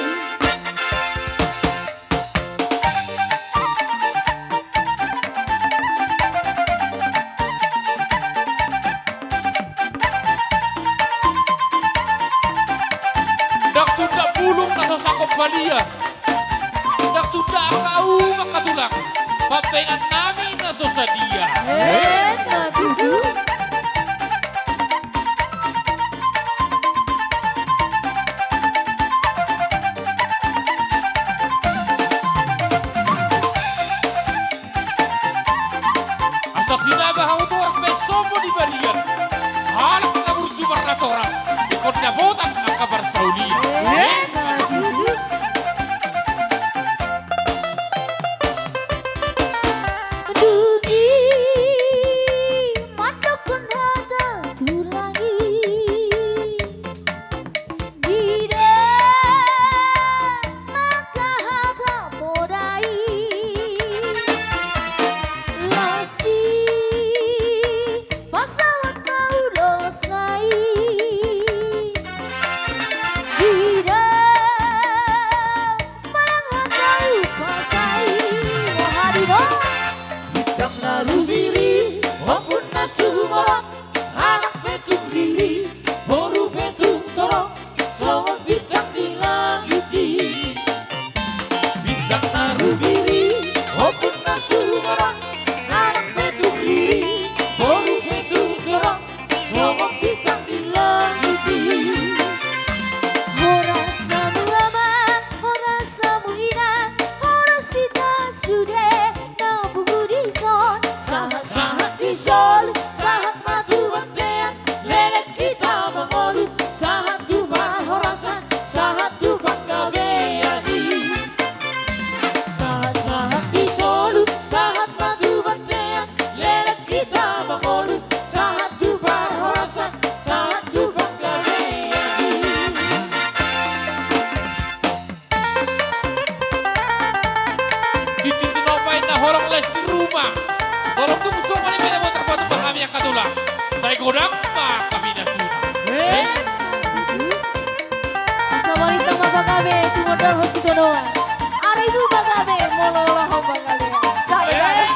Ndang suda bulung na so sangkop balian. Ndang suda angka umak angka tulang, pambahenannami na so sadia. Emma tutu. Asa tinaba hamu tu horong pe somba di barian. Halak na burju marnatoras, ingkon dapotan angka parsaulian. Emma tutu. Dung i mandok Angka tulang, sai godang ma hami na tulang. Eh? Asa marintang ma pagabe, tumondalhon sitadoan. Ari tu pagabe, molo olo ho pagabe. Gabe, gabe. Eh?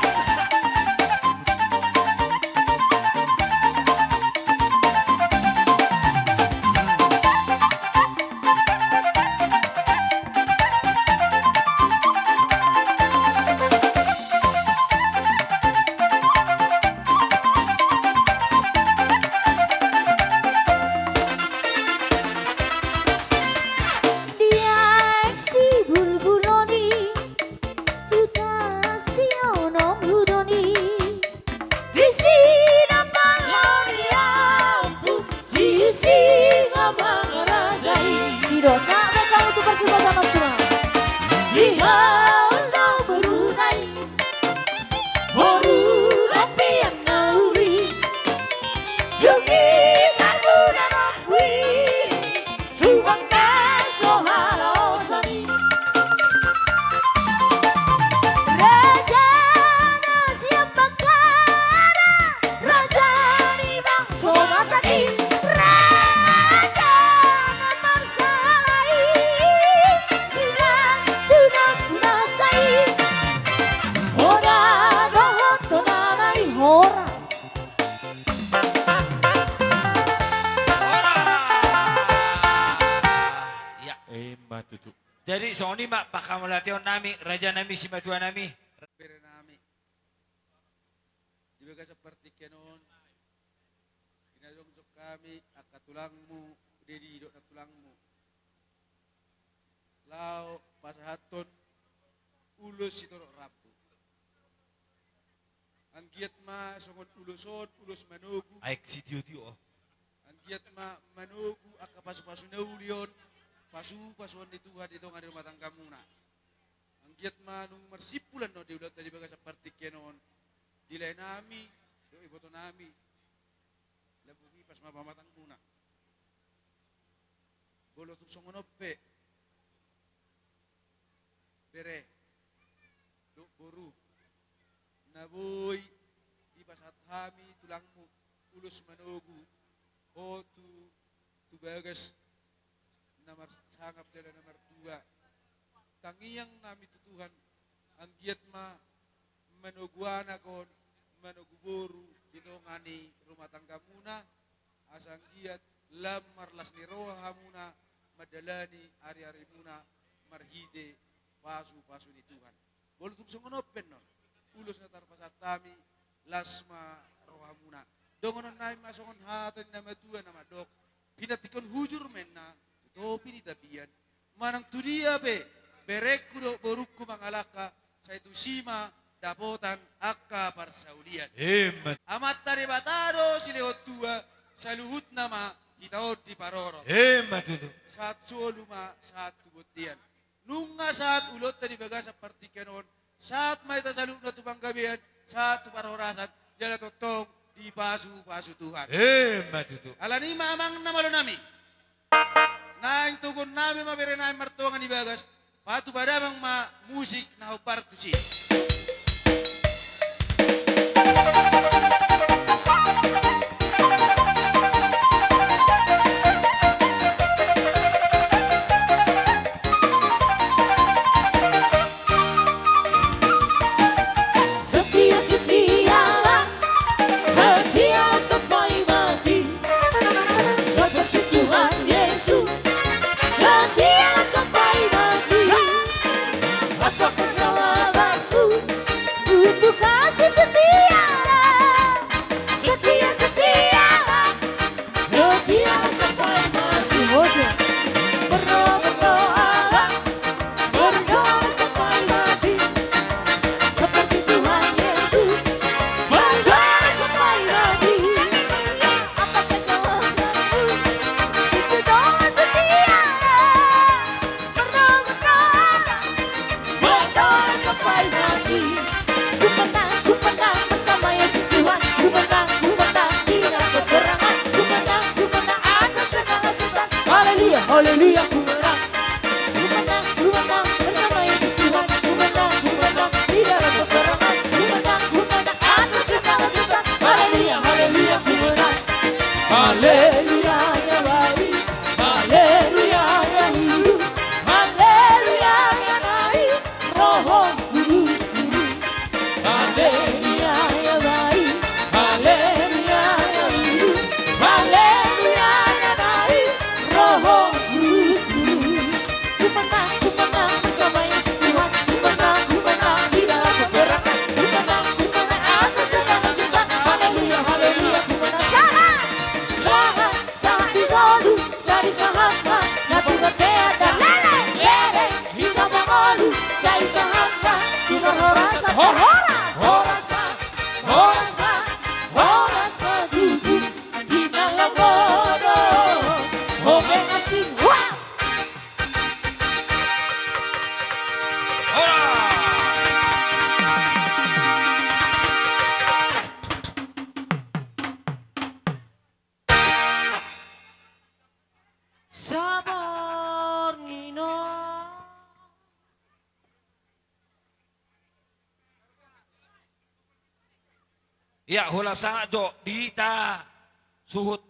Diaek sibulbul on i, tu tasi onom hudon i. Disi na pala ni ampun, sisi ngomong raja i. Di dosa, beta untuk perjumpaan sama semua. Di hal no boru nai. Boru lampion na uli. Dung i targuna nongku i. Subang na so halaosan i. Raja na siap manggada, raja ni bangso Batak i, raja na marsahit, bilang tu na punasa i, hoda dohot tonana i horas. Horas. Ia. Ima tutu. Jadi songon i ma panghamauliateon nami, raja nami, simatua nami. Bere nami. Di bagasan partingkian on, di na jongjong hami, angka tulangmu, Dedi dohot nantulangmu. Laho pasahathon ulos sitorop rambu. Anggiat ma songon ulos on, ulos manogu. Aek sitio-tio. Anggiat ma manogu angka pasu-pasu na uli on, pasu-pasuon ni Tuhan di tonga ni rumah tanggamuna. Anggiat ma nunga marsimpulan on di ulaonta di bagasan partingkian on, di laenami dohot ibotonami, lambung hipas ma pamatangmuna. Molo tung songon on pe, bere dohot boru, na boi dipasahat hami tulangmu ulos manogu, ho tu, tu bagas na marsangap jala na martua. Tangiang nami tu Tuhan, anggiat ma manogu anak on, manogu boru di tonga ni rumah tanggamuna, asa anggiat lam marlas ni roha hamuna mandalani ari-arimuna marhite pasu-pasu ni Tuhan. Molo tung songon on pe annon ulos na tarpasahat hami, las ma rohamuna. Dohonon nami ma songon hata ni na matua na mandok: Pinantikhon hujur ma inna tu topi ni tapian. Manang tudia pe berengku dohot borungku mangalangka, sai tusi ma dapotan angka parsaulian. Emma. Amanta Debata do silehon tua, saluhutna ma hita on diparorot. Emma tutu. Sahat solu ma sahat tu bontean. Nunga sahat ulaonta di bagasan partingkian on, sahat ma hita saluhutna tu panggabean, sahat tu parhorasan, jala tongtong dipasu-pasu Tuhan. Emma tutu. Alani i ma amang na malo nami, naeng toguon nami ma bere nami martonga ni bagas, patupa damang ma musik na hombar tusi. Setia, setialah, setia sampai mati. Seperti Tuhan Yesus, setia sampai mati. Apapun jawabanku, untuk kasih setialah. Ya, holan sahat jo di hita suhut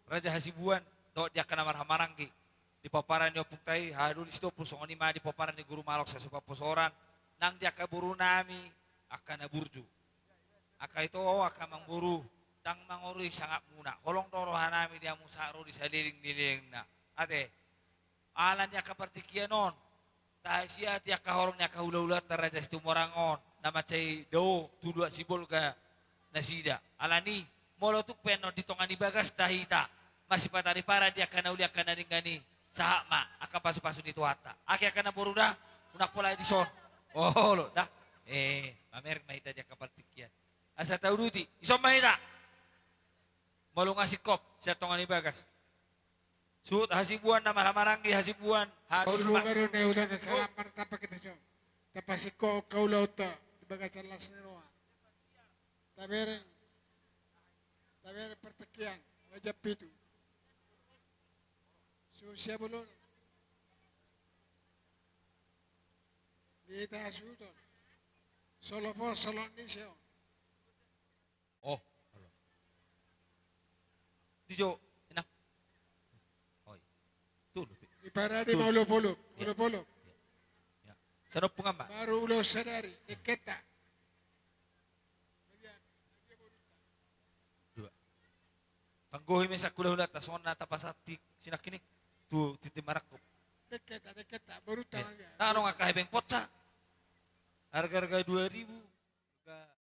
Raja Hasibuan dohot di angka na marhahamaranggi di pomparan ni ompunta i, haha doli Sitompul, songon i ma di pomparan ni Guru Malok Sasupaposoran, nang di angka boru nami, angka na burju. Angka ito, angka amangboru, ndang mangorui sangapmuna. Holong do roha nami di hamu sahat ro di saleleng ni lelengna. Ate, ala ni angka partingkian on, tahaisiat i angka horong ni angka hulahulanta Raja Situmorang on, na mansai dao tu luat Sibolga nasida. Alani, molo tung pe annon di tonga ni bagasta hita masipataripara di angka na uli angka na denggan i, sahat ma angka pasupasu ni Tuhanta. Ake angka namboru da, unang pola i dison. Olo da. Eh, mamereng ma hita di angka partingkian. Asa tauduti, dison ma hita. Molo nga singkop sian tonga ni bagas. Suhut Hasibuan na marhahamaranggi, Hasibuan, Hasibuan. Olo, baru na ulang na sara, martamba hita jo. Tapasingkop angka ulaonta di bagasan las ni roha. Tabereng, tabereng partingkian, oja pitu. Suhut Siabolon. Di hita suhut on. Solop on, solop ni ise on. Oh, olo. Di jo, enak. Oi. Tulu, Pi. Di parade ma olo polo, olo polo. Ya. Sano pungan ma. Baru ulaon sadari, dengkenta. Dua. Panggohi ma i sian hulahulanta, songon na tapasahat sian nangkin i. Tu tintin marangkup. Dengkenta, dengkenta, borunta. Nang angka hepeng potsa. Harga-harga dua ribu. Harga